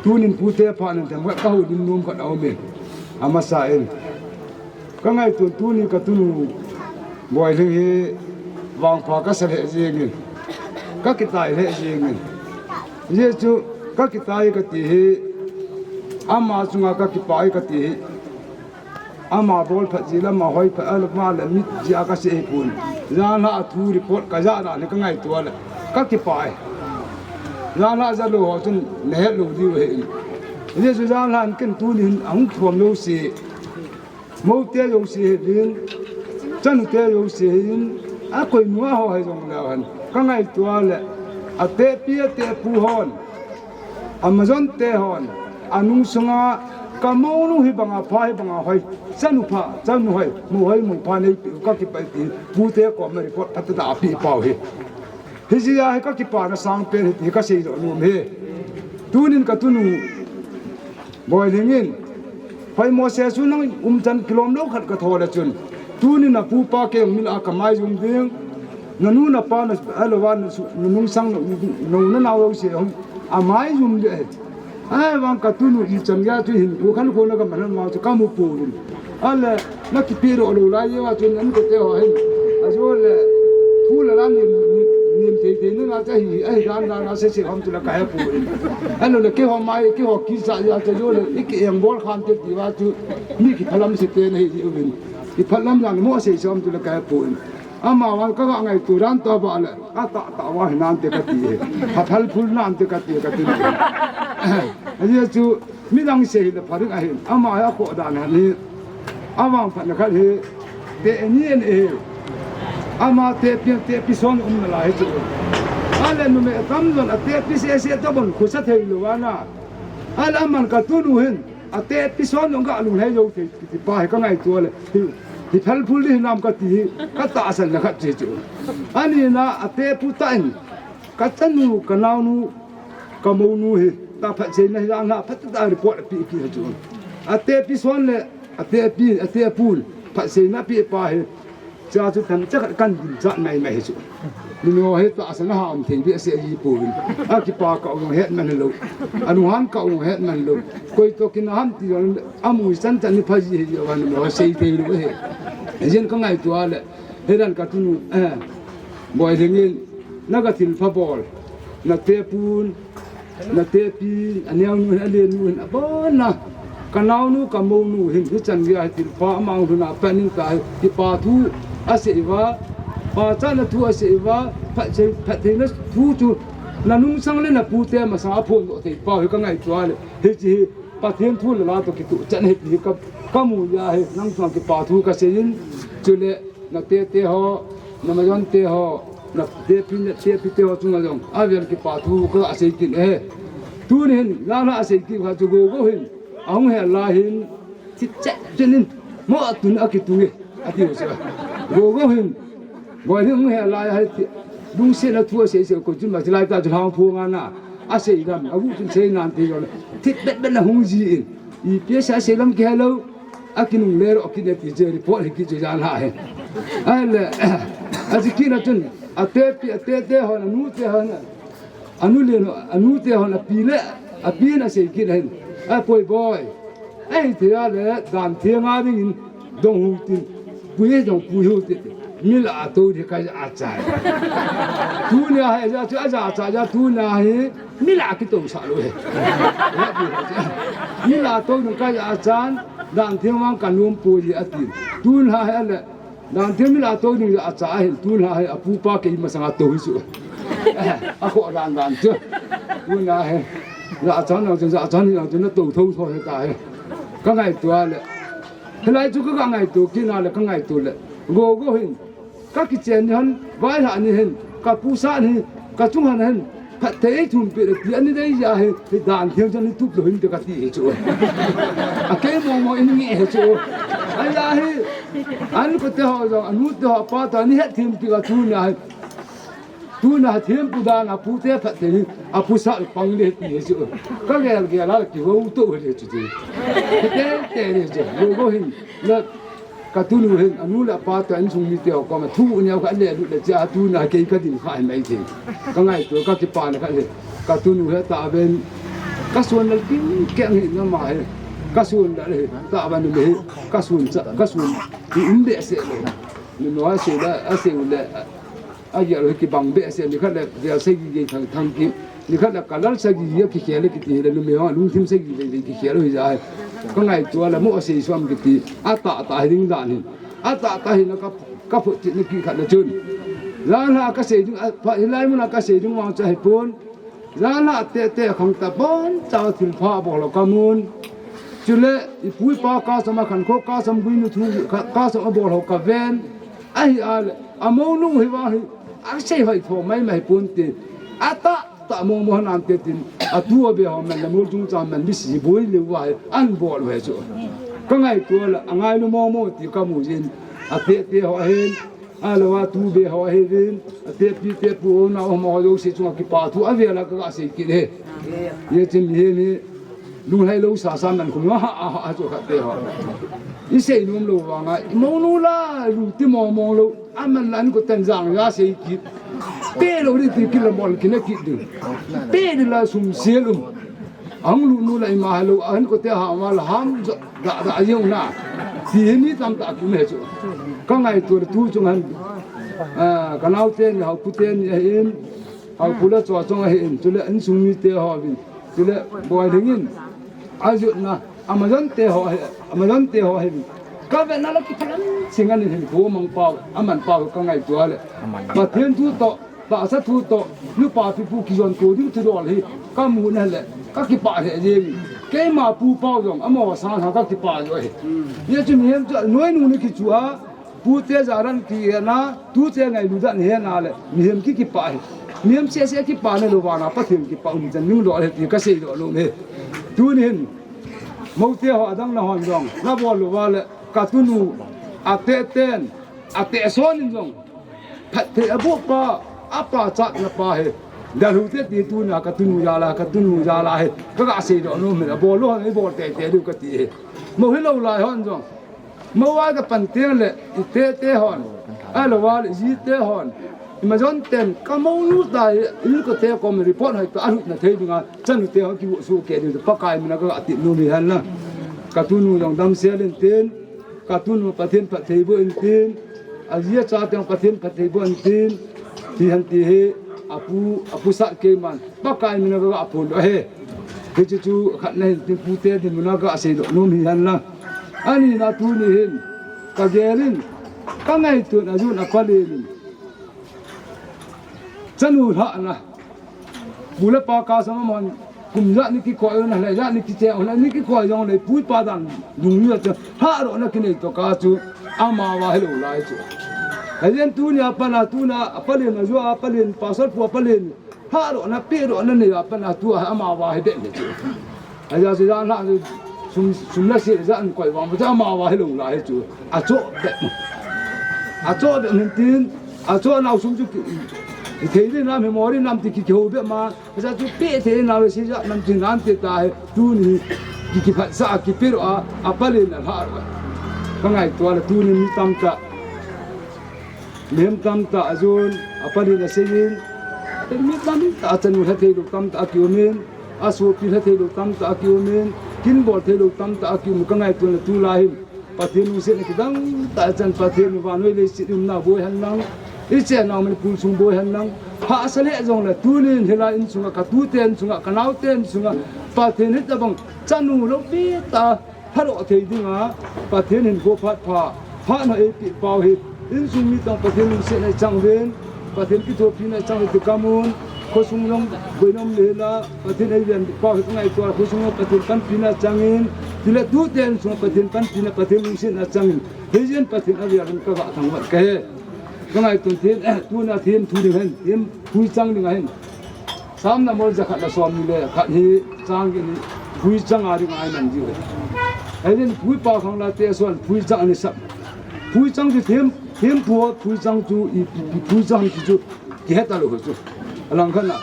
Tunin pute pha nan them ka hou ding nom khat aumin. Amasa in. Ka ngaito tuni ka tunu Boilhing hi vangpha ka sa lheh jengin, ka kitai lheh jengin. Hijeh chun ka kitai ka ti hi, ama chunga ka kipah e ka ti hi. Ama bol phat jeh le, ama hoi phat, ama le mit jeh a ka sei hi pon. Janhi a thu report ka ja dan hi ka ngaito le, ka kipah e. Janhi a ja lou ho chun na het lou diu ahi. Hijeh chun janhi a ken tuni hin ahung thom lou se. Moute jouse hi din, chanute jouse hi din, a koima ho hi jong leu hen. Ka ngaito le, atepi, atepu hon, Amazon te hon, anung sunga, ka mounu hi banga pha, hi banga hoi, chanu pha, chanu hoi, mou hoi, mou pha neipe u ka kipah e ti, pute koma report phatah a apeh pau hi. Hijeh a hi ka kipana sangpen hi ti ka sei doh nom e. Tunin ka tunu Boilhing in, Pai Moses chu nang umchan kilom lou khat ka thou le chun, tunin na pupa kei min a ka maijum ding, na nu na pa na, ahilou va na su-, na nungsang na, na, na nao jouse hung, amaijum ding ahi. Ahivang ka tunu ichan geiya chu hin, ko khan ko na ka man han ma chu ka mu pouvin. Ahile, na kipe lou lou lai jeh a chun, an ko te ho hin. Ajo le, thu le la nim, nim, nim thei thei na na cha hi, ahi dan dan a se se hom chu la ka he pouvin. Ahilou le, keiho mai, keiho kicha jeh a chu jo le, i ki eng bol khan te ti va chu, mi kiphalam se te na hi ji uvin. Kiphalam jang mo se se hom chu la ka he pouvin. Amavang ka ga ngaito dan tabang le, ka tah tah va hinante ka ti e. Phathal phul nante ka ti e, ka ti. Ajeh chu, midang sei hile pha ding ahin, ama hi akhoh dan ahin. Avangphatna khat hi, te ni en e. Ama tepi, tepi son um nalai hi chu. Ahile numei tamjon atepi sese tobang khosa thei lou ana. Ahile aman ka tunu hin, atepi son jong ka lunglhai jou thei, ti pa hi ka ngaito le. Hi, hi phalphul ding hinam ka ti hi, ka tahsan na khat chu chu. Ani na atepu tah in, ka chanu, ka naonu, ka mounu hi, ta phatseina hi jang na, phatah a report apeh kit hi chu. Atepi son le, atepi, atepun, phatseina apeh pa hi, Cha chu themcha khat kan gimchat mai mai hi chu. Numei ho hi tahsan a ha um thei behseh ji pouvin. Akipa kah u jong het man lou. Alunghan kah u jong het man lou. Koi toh kin a ham ti jong amu chan chan ni pha ji hi jeh a numei ho sei thei lou hi. Hijeh in ka ngaito a le. Hidan ka tunu, eh, Boilhing in, na ka thilpha bol. Na tepun, Na tepi, aneo nu hin, alen nu hin, abon a. Ka naonu, ka mounu hin, hichan geiya hi thilpha, amang lhun a, pan in ta hi, kipa thu asei uva, pachatna thu asei uva, phatthei, phattheina thu chu, na nungsang le na pute masang a phondoh thei pau hi ka ngaito a le, hiche hi, Pathen thu le la toh kituh chan ahi ti hi ka, ka mu jeh a hi, nang chunga kipa thu ka sei in, chule, Na tete ho, na majon te ho, na tepi, na tepi te ho chunga jong, avel kipa thu ka sei kit e. Tuni hin, nana sei kit kha chu Gogo hin, ahung hel lai hin, thipchet chet in, mo atun akitung e, ati u chu. Gogo hin, Boilhing hung hel lai a hi, lungsetna thu asei sei, ko chun ma chilai ta chu lhang phung ana, asei lam, agu chun sei nan ti jong, thipbet bet na hung ji in, ipi asei sei lam kihe lou, Akinungle ro, akinep kit chu report hi kit chu jan ha hi. Ahile, aji kit na chun, atepi, atete hon, anute hon, anu le, anute hon, api le, api na sei kit hin. Apoi boi. Ahithei a le, dan theng a dingin, dong hu tin, pui dong pui hu tin. Mila tou di ka ja cha. Tuna hi ja chu a ja cha ja tuna hi mila kitou sa lou hi. Mila tou di ka ja cha. Dan thim wang ka num pu ji ati. Tuna hi ale. Dan thim mila tou di ja cha hi. Tuna hi a pu pa kei masanga tou hi su. A ko dan dan chu. Tuna hi. Ja cha na ja cha na tou thou thou hi ta hi. Ka ngaito le. Hilai chu ka ngaito kina le ka ngaito le. Go go hin. Ka kichen ni hen, vaihla ni hen, ka pusa ni, ka chung hen hen, phatthei thum pe le ti ani dei ja hi, hi dan thim chan ni tup lou hin te ka ti hi chu. A kei mo mo in nge hi chu. Ai ja hi, an ko te ho jong, anu te ho pa ta ni het thim ti ka chu ni hi. Tuna thim pu dan a pu te phatthei hi, a pusa pang le ti hi chu. Ka gel gel a ki ho to le chu ti. Te te le chu, go go hin. Le Ka tunu hin, anu le apa te, insung mite ho koma thu neo kha le lut le cha, tuna kei ka ding kha hi mai thei. Ka ngaito, ka kipana kha le. Ka tunu hi ta ven. Ka suan le king keng hi na ma hi. Ka suan le hi. Ta ven le hi. Ka suan cha, ka suan. Ti um behseh le. Ni no a se le, a se le. A gel hi kibang behseh, ni khat le gel sagi gei thang, thang ki. Ni khat le ka lal sagi gei kikhel le kiti le, numei ho lungthim sagi gei gei kikhel hi ja hi. Ka ngaito le mo a sei suam kiti. A ta ta hi ding dan hi. A ta ta hi na ka, ka phot chit na ki khat le chun. Jan ha ka sei ding, a, pha, hilai mun a ka sei ding vang cha hi pon. Jan ha te te khang ta pon, cha thil pha bol lou ka mun. Chule, i pu i pa ka sam a khankho ka sam gui nu thu ka, ka sam a bol lou ka ven. Ahi a le, a monu hi va hi, a sei hoi tho mai mai pon te. A ta, ta mo mo nan te tin, a tu a be ho man le mol chung cha man bi si boi le va hi, an bol ve chu. Ka ngaito le, a ngailu mo mo ti ka mu jin, a te te ho hin, a lo a tu be ho hin, a te pi te pu na ho mo ho jouse chunga kipa thu a ve la ka sei kit e. Ye chin hi ni, Lunglhai lou sa sa man khum ha, ha, ha, chu khat te ho. I sei nom lou vang a, i mo nu la, lu ti mo mo lou. A man la ni ko ten jang ya sei kit. Pe lou ni ti kila mol kina kit ding. Pe ni la sum se lum. Ang lu nu la i ma lou, an ko te ha ma la ham da, da, da, yong na. Ti ni tam ta ki me chu. Ka ngaito tu chung han. Ah, ka nau te ni, hau pu te ni, eh, in. Hau pu la chua chung, eh, in. Chule, insung mite ho vin. Chule, boi ding in. A jut na, Amazon te ho hi, Amazon te ho hi. Ka ve na la ki phalam singa ni hin ko mang pau, a man pau ka ngaito le. Pathen thu to, tahsa thu to, nu pa pi pu ki jon ko ding thu dol hi. Ka mu na le, ka kipa le je mi. Keima pu pau jong, amo sa ha ka kipa jo hi. Ye chu mi hem chu, noi nu ni ki chu a, Pu te jaran ti hena, tu te ngailu dan hena le, mihem ki kipa hi. Mihem se se kipa ne lo vana, Pathen kipa um jan ning lo le ti ka sei lo lo me. Tunin, mo te ho adang na hon jong, na bol lo va le, ka tunu, a te ten, a te son in jong. Phat te a bo pa, a pa chat na pa he. Da lu te ti tuna, ka tunu ja la, ka tunu ja la he. Ka ga sei lo lo me, a bol lo, a bol te te lu ka ti he. Mo hi lo lai hon jong. Mo a ka pan teng le, i te te hon. A lo va le, ji te hon. I ma jon ten, ka mo nu ta, i ko te ko mi report hai ta, a lut na thei dinga, chan te ho ki wo su ke ni, Pakai mina ka ti nu mi han na. Ka tunu jong dam se len ten, ka tunu Pathen phat thei bo in tin, a ji a cha teng Pathen phat thei bo in tin, ti han ti he, a pu, a pu sa ke man. Pakai mina ka ga phun lo he. Hichu chu khat na hin tin pu te din muna ka sei lo nom hi han la. Ani na tuni hin. Ka gelin. Ka ngaito na jun a palen. Chanu lha na. Pu le pa ka sam man. Kum ja ni ki ko na le ja ni ki che na ni ki ko jong le pu pa dan. Dung ni cha. Ha ro na ki nei to ka chu. Ama va hello lai chu. Hayen tuni a pa na tuna a palen na ju a palen pasal pu a palen. Hah ro na, pe ro na nei a pan a tu a ama va hi be ni chu. A ja si ja na sum, sum la si ja an koi vang, ja ama va hi lo la hi chu. A cho be. A cho be min tin, a cho nau sum chu ki, ki thei ri nam hi mo ri nam ti ki ki ho be ma. A ja chu pe thei nau si ja nam ti nan te ta hi tu ni ki ki phat sa ki pe ro a, a pa le na hah ro. Ka ngaito le tu ni mi tam ta. Mihem tamtah a jon, a palin a seiyin, mi tamtah a chanu lha thei lou tamtah a kiumin, a sopi lha thei lou tamtah a kiumin, kin bol thei lou tamtah a kiumin, ka ngaito na tulai hin. Pathen lungsetna kidang tah chan Pathen in vannoi leiset umna boi hen lang, i chenna Manipur sung boi hen lang, hahsa lheh jongle tunin hilai insunga ka tute insunga ka naote insunga Pathen hitabang chanu loupi tah phadoh thei dinga Pathen hin go phat pha, phat na eipeh pau hi, insung mi tong Pathen lungsetna i chang uvin, Pathen kithopina i chang uvin ti kamun, khosung jong boina um le hila, Pathen eiven pau hi ka ngaito a, khosung jong Pathen panpina changin, tule tute insung Pathen panpina, Pathen lungsetna changin, hijeh in Pathen avel in ka ga thangvah kahi. Ka ngaito thim, eh, tuna thim thu ding ahin, thim phuichang ding ahin. Sam number jakhat le somni le khat hi chang kini phuichang a ding ahi man diu ahi. Hijeh in phuipa khang la te suan phuichang ani sap. Phuichang chu thim, thim phu, phuichang chu i, i, i phuichang chu chu kihet talou chu. Alang khat na.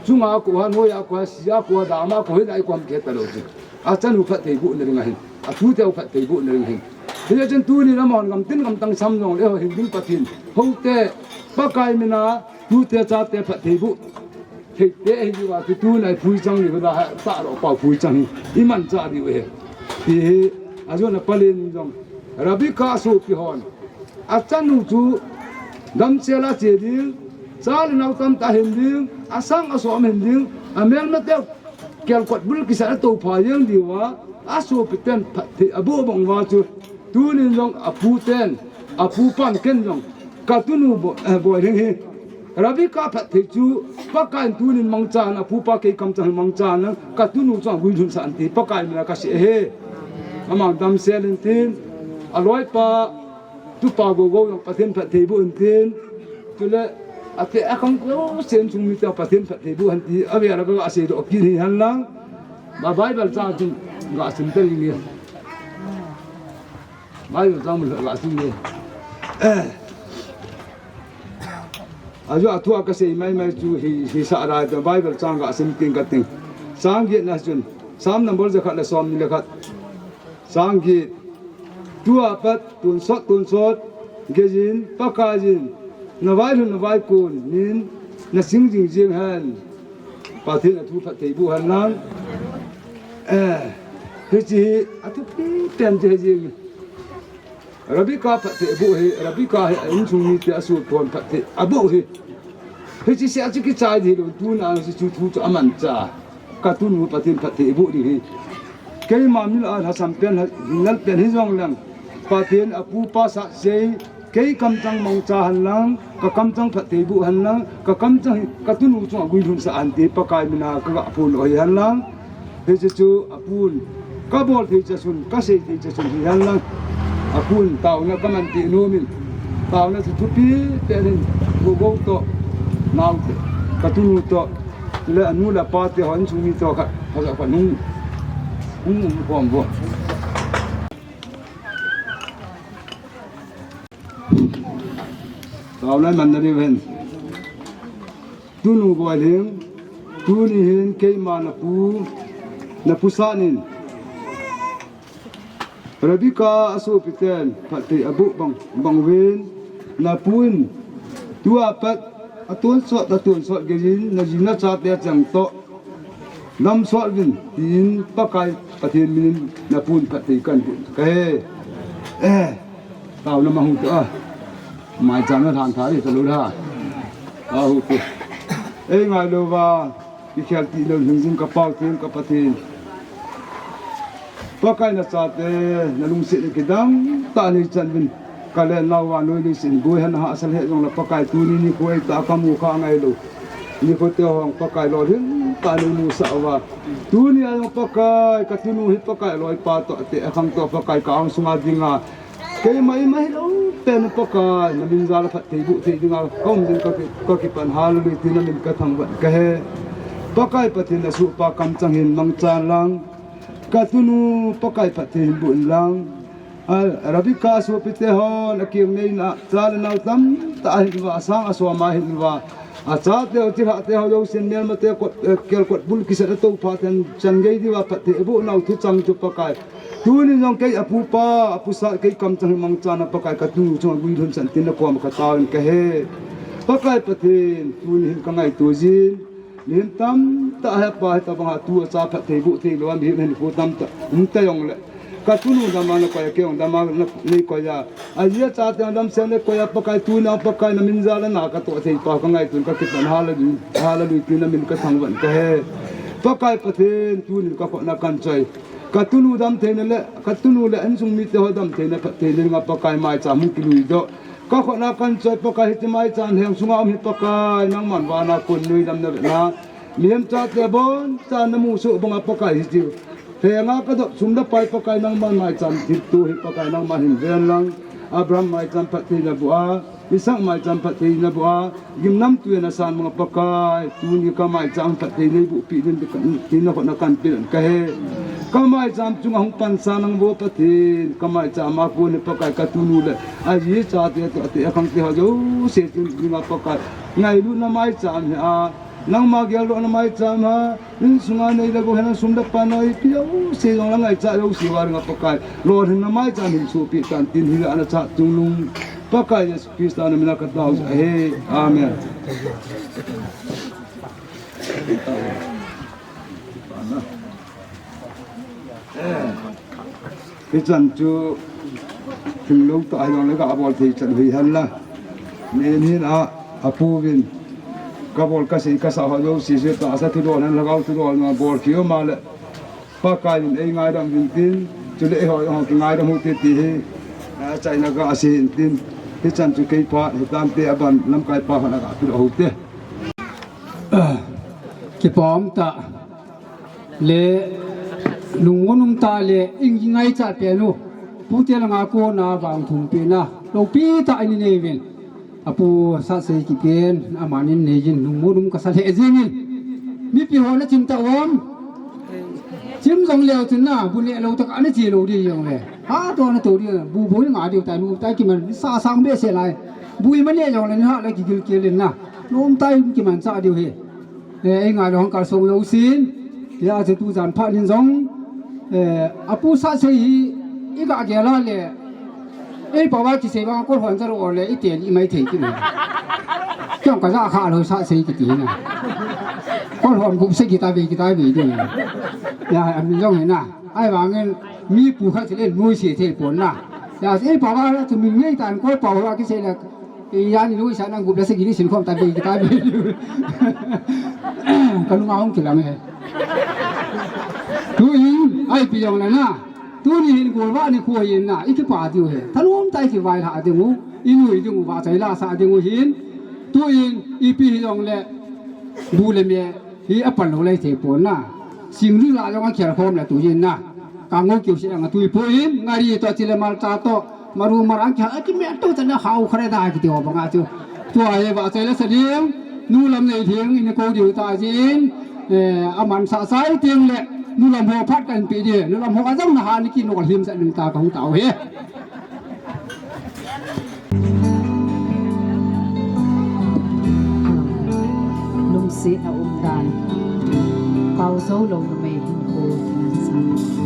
Chunga ko ha, noia ko ha, sia ko ha, dama ko ha, dai ko ham kihet talou chu. A chanu phattheibohna ding ahin, a tute u phattheibohna ding ahin. Hijeh chun tuni lamon gamtin gamtang sam jongle ho hing ding Pathen. Houte, Pakai mina, tute chate phattheiboh. Theite ahi diu a, tu tuna i phuichang diu da ha, tah lo pau phuichang hi. I manchah diu ahi. Ti hi, a jona palen jong. Rebecca sopi hon. A chanu chu damsel a che ding, cha le nao tamtah hin ding, a sang a som hin ding, a melmate kelkot bul kisat a toupha jeng diu a, a sopi ten phatthei a boh bang uva chu, tunin jong a pu ten, a pu pan ken jong, ka tunu bo-, eh, boi ding hi. Rebecca phatthei chu, Pakai in tunin mangchan, a pupa kei kamchang mangchan, ka tunu chu a guilhun sah in ti, Pakai mina ka sei ahi. Amang damsel in tin, a loipa, Tupa Gogo jong Pathen phattheiboh hen tin. Chule, ate akhang jousen chung mite Pathen phattheiboh hen ti, avel a ka ga seidoh kit hi hen lang. Ba Bible chang chun ga sim ta ding le. Bible chang mun ga sim le. Eh. Ajo a thu a ka sei mai mai chu hi, hi sa ra ta Bible chang ga sim tin ka ting. Chang get na chun. Sam number jakhat le somni le khat. Chang get. Tua pat tonsot, tonsot, geiyin, Pakaiyin, na vailhun, na vaikon, nin, na sing jing jing hen. Pathen a thu phattheiboh hen lang. Eh, hiche hi, a thupi pen chu hi jing. Rebecca phatthei aboh hi, Rebecca hi, a insung mite a suhthon phatthei aboh hi. Hiche seh a chu kichai ding hilou, tuna hiche chu thu chu amanchah. Ka tunu Pathen phatthei aboh ding hi. Keima min a lhasam pen, lhal pen hijongleng. Pathen a pupa sah sei, kei kamchang mangcha hen lang, ka kamchang phattheiboh hen lang, ka kamchang hi, ka tunu chunga guilhun sah hen ti Pakai mina ka ga phondoh hi hen lang. Hiche chu apun, ka bol thei chasun, ka sei thei chasun hi hen lang. Apun, taona ka man ti nomin. Taona chu thupi pen in, Gogo toh, naote, ka tunu toh, le anu le apa te hon chung mi toh khat, phaja khat hung, hung um khom uvo. Taona man na diu hen. Tunu Boilhing, tuni hin keima na pu, na pu sah nin. Rebecca a sopi ten, phatthei aboh bang, bang uvin, na pu in, tua pat, a tonsot, a tonsot geiyin, na ji na chate chang toh. Damsot uvin, tin Pakai Pathen minin na pun phatthei kahin boh kahi. Eh, taona mang hung ta a. Maicham na lhan tha di talou da. Ahu tu. Ei ngailouva, kikhel tilou hingjing ka Pau Theng ka Pathen. Pakai na chate, na lungsetna kidang tah nei chan uvin. Ka le nao vannoi leiset boi hen hahsa lheh jongle Pakai tuni nikho hi tah kamu kha ngailou. Nikho te hong Pakai lolhing tah nei musah uva. Tuni a jong Pakai ka tunu hi Pakai loipa toh te akhang toh Pakai ka angsunga dinga. Keima ima hilou pen Pakai na min jal a phattheiboh thei dinga ka um ding ka ki, ka kipan hal le ti na min ka thangvah kahi. Pakai Pathen na suhpa kamchang hin mangchan lang. Ka tunu Pakai phatthei hin boh in lang. A, Rebecca a sopite hon, a keng neina, cha le nao tamtah ahin uva, a sang a som ahin uva. A chate ho, chilhah te ho, jousen melmate kot, eh, kelkot bul kisat a toupha ten, chan gei diuva phatthei aboh nau thuchang chu Pakai. Tunin jong kei a pupa, a pu sah, kei kamchang mangchan a Pakai ka tunu chunga guilhun sah in tin na koma ka taovin kahi. Pakai Pathen, tuni hin ka ngaito jin. Mihem tamtah hepa hitabanga tu a cha phattheiboh theilou a mihem hinkho tamtah um ta jongle. Ka tunu dam a na koi a, kei jong dam a na nei koi a. Ajeh chu chate jong damsel nei koi a, Pakai tuni a Pakai na min jal a na ka toh thei pa ka ngaito in ka kipan, hallelujah, hallelujah, tin na min ka thangvah in ka he. Pakai Pathen, tuni ka khut na kan choi. Ka tunu dam theina le, ka tunu le insung mite ho dam theina, phat theina dinga Pakai maicham hung kilui doh. Ka khut na kan choi Pakai, hiche maicham lheng sunga um hi Pakai, nangman vana kon nuidam na ve na. Mihem chate abonchan na musoh banga Pakai hiche lheng a ka dop sum le pai Pakai nangman maicham thip tu hi Pakai nangman hin ven lang. Abraham maicham phattheina boh a, Isaac maicham phattheina boh a, gimnamtui a na san banga Pakai, tuni ka maicham phattheina nei boh pi ding tin na khut na kan pe in ka he. Ka maicham chunga hung pansan lang vo Pathen, ka maicham a kon hi Pakai ka tunu le aji chate toh ate akhang te ho jouse chunga Pakai, ngailutna maicham hi a, nangma geldohna maicham a, insunga nei le gou hina sum le pai na ipi jouse jong le ngaicha jouse uva dinga Pakai, lolhinna maicham hin sohpeh tan tin hilai a na chah chungnung Pakai Jesu Christa na min a ka tao ahi. Amen. Hichan chu, thing lou tah hijongle ka bol thei chan hi hen la. Nin hin a, apu vin. Ka bol ka sei ka sa ho jouse se tahsa thudol hen la, ka thudol na bol kiu ma le. Pakai in ei ngaidam vin tin, chule eiho, eiho kingaidam u hite ti hi, a, chaina ka sei in tin. Hichan chu kei phat, hitam te aban, lamkai pa hon a ka pil u hite. Kipah tah le, lungmon um tah le, i ngaicha pen u. Pute langa kona vang thum pena. Loupi tah in i nei uvin. Apu Satsei kipen, amanin nei jin, lungmon um kasa lheh jeng in. Mipi ho na chim tah uvem. Chim jong leu chun na, bu neh lou tah a na che lou di jong le. Ha, to na to di, bu bu nga di tai, nu tai kiman, sa sang behseh lai. Bu i ma neh jong le, na le kigil kel in na. Nom tai kimanchah diu hi. Eh, ei ngai lou hang kalsong lou sin. Hia chu tujan phat nin jong. Eh, Apu Satsei hi i ga gel a le. Ei pao va kisei vang Kolhon jal u le i tel i mai thei kit na. Kei jong ka ja kha lou Satsei kiti na. Kolhon gupse kita ve kita ve ding. Hia, amin jong hi na. Ahivangin mi pu khat chule nuisat thei pon na. Hia, ei pao va chu min ngei tan Kol pao va kisei le. Ijat ni lui sa nang gup le sagi ni sin khom ta bei kita bei. Ka lung a hung kilang e. Tuin, ipi jong le na. Tuni hin golvah nikho ahin na. I kipah diu ahi. Thanom tah i kivailhah ding u. I nui ding u vahchoi la sah ding u ahin. Tuin, ipi hijong le. Bu le me. Hi apal lou lai thei pon na. Sing ri la jong akhel khom le tuin na. Ka ngol kiu se anga tui pon, ngari to chile mal cha to. Maru marang kha, a kimel to chana hao khare da kiti ho banga chu. Tua hi vahchoi le sa ding, nu lam nei ding, i na kou diu ta jin, eh, aman sa sai teng le, nu lam ho phat kan pe ding, nu lam ho a jong na ha ni kinol him sa ning ta ka hung tao hi. Lungsetna umdan. Pao jou lou numei hinkho kingansah.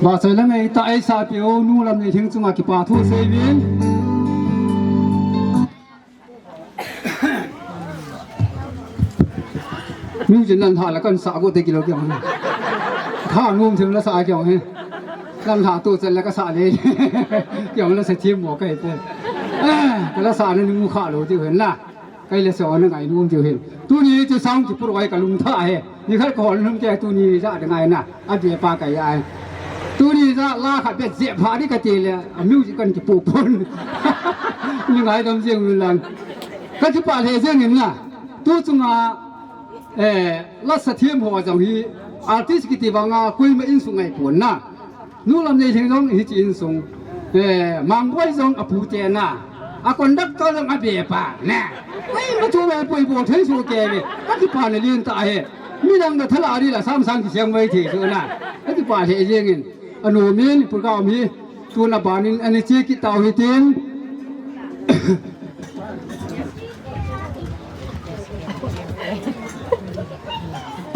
Vahchoi le ngaitah eisah peh u, Nu Lamneilhing chunga kipa thu seiyuvin. Music nan lha le kan sah go te kilou kiang. Tha nom them la sah kiang he. Nan lha to chen le ka sah le. Kiang la sa thim mo kai pe. Eh, ka la sa na ni mu kha lou ti hen la. Kai le so na ngai nom ti hen. Tuni ti sound ki pur wai ka lung tha he. Ni khat ka hol nom ke tuni ja de ngai na. A bia pa ka ya. Tuni ja la khat bet je pha ni ka ti le. A music kan ki pu pon. Ni ngai dam jeng Nu Lam. Ka kipa le jeng in la. Tu chunga, eh, la sa thiam ho jong hi artist kiti vanga koima insung ngai pon na. Nu Lamneilhing jong hiche insung. Eh, Mangboi jong apu te na. A conductor jong a be pa na. Koima chu lo poi bo thei su ke ve. Ka kipa le lin ta he. Mi dang da thala ri la sam sang ki siang mai thei su na. Ka kipa le jeng in. Anu min program hi. Tuna banin ani che kit tau hitin.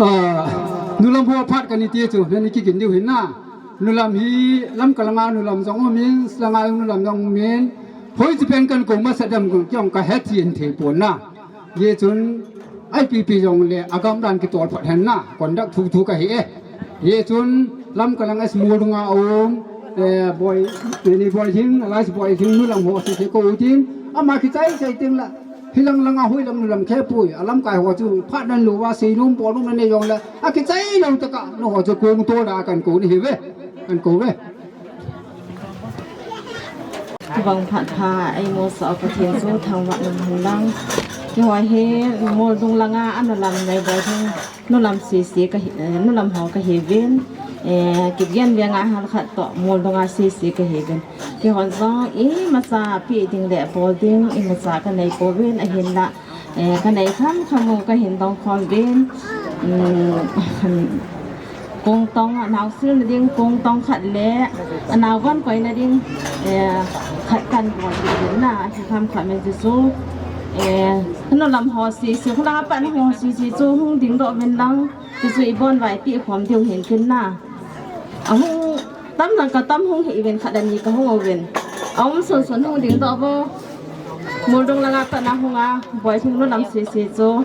Ah, Nu Lam ho phat kani ti chu, nani kigin diu hin na. Nu Lam hi Lamka langa Nu Lam jong umin, langa Nu Lam jong umin. Hoi chi pen kan ko masa dam ko kiong ka het hin thei pon na. Ye chun, I P P jong le, agam dan kitol phat hen na, conduct thu thu ka hi e. Ye chun, Lamka lang es mul dunga um, eh, Boi, ni Boilhing, Alice Boilhing, Nu Lam ho si se ko utin, ama kichai chai ting la, hilang langa hoi lam Nu Lam khe pui, a lamkai ho chu, phat nan lu wa, si num, bol num na ne jong le, a kichai lo ta ka, nu ho chu kung to da kan ko ni hi ve, kan ko ve. Kibang phat pha, ei mo sa Pathen chu thangvah in um hen lang. Keiho hi Muldung langa a Nu Lam nei boi thung, Nu Lam sisi ka hi, eh, Nu Lam ho ka hi vin. Eh, Kipgen veng a hal khat toh Muldung a sisi ka hi vin. Keiho jong imacha pe ding le bol ding imacha ka nei pouvin ahinla. Eh, ka nei kham kham u ka hin dong khom vin. Um, kong tong a nau sil na ding, kong tong khat le, a nau von koi na ding, eh, khat kan bol ding na, hi kham kham in chu. Eh, Nu Lam ho sisi, khula pan ho sisi chu hung ding doh vin lang, chu i bon vai pi khom diu hin kin na. A hung tam lang ka tam hung hi vin khat ani ka hung vin. A um sun sun hung ding doh vo. Muldung langa pat na hung a, Boilhing Nu Lam sisi chu.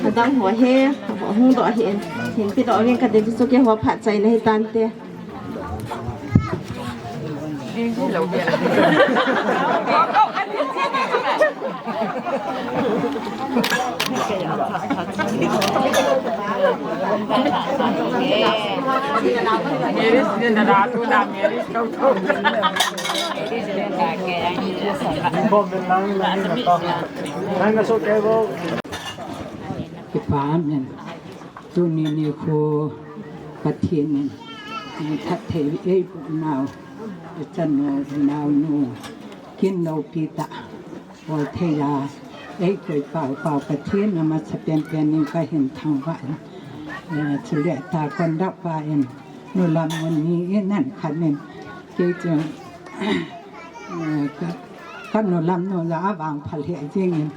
Adam ho he, hung doh hin, hin pi doh vin ka dei chu keiho phat chai na hi tante. Kipa, amen. Tuni nikho Pathen in, eh, that thei eiboh nau, i chanu, i naonu, kin loupi tah, bol thei a, eikoi pao pao Pathen amasapen pen in kahin thangvah in, eh, chule ta conduct pa in, Nu Lam mun ni in nan khat in, kei chu, eh, ka, ka Nu Lam nu la avangpha lheh jeng in,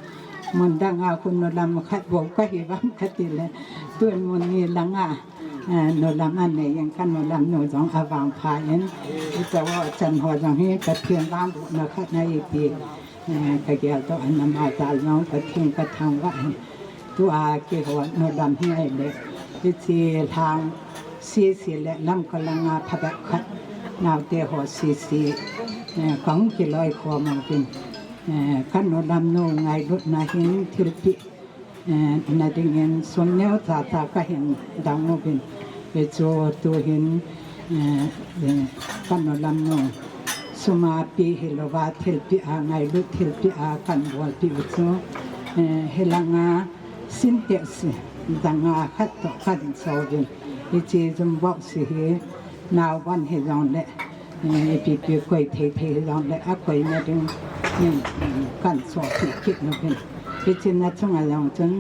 mun dang a khu Nu Lam khat bou kahi vang kati le, tun mun ni langa, Eh, Nu Lam anei in ka Nu Lam nu jong avangpha in, i chao chan ho jong hi Pathen vangbohna khat na ipi, eh, ka geldoh in ama jal jong Pathen ka thangvah in. Tua keiho Nu Lam hi ahile, hiche lhang sisi le Lamka langa phabep khat naote ho sisi, eh, kahung kiloikhom uvin. Eh, ka Nu Lam nu ngailutna hin thilpeh eh, na dingin sum neo cha cha kahin dong uvin. Hichu tuhin, eh, eh, ka Nu Lam nu sum a pe hilouva thilpeh a ngailut thilpeh a kahin bolpeh u chu, eh, hilanga Sintex dang a khat toh kahin cho uvin. Hiche jumbox hi nao van hijongle, eh, ipi pi koi thei thei hijongle, akoi na ding, eh, kahin chohpeh kit uvin. Hiche na chunga jong chun,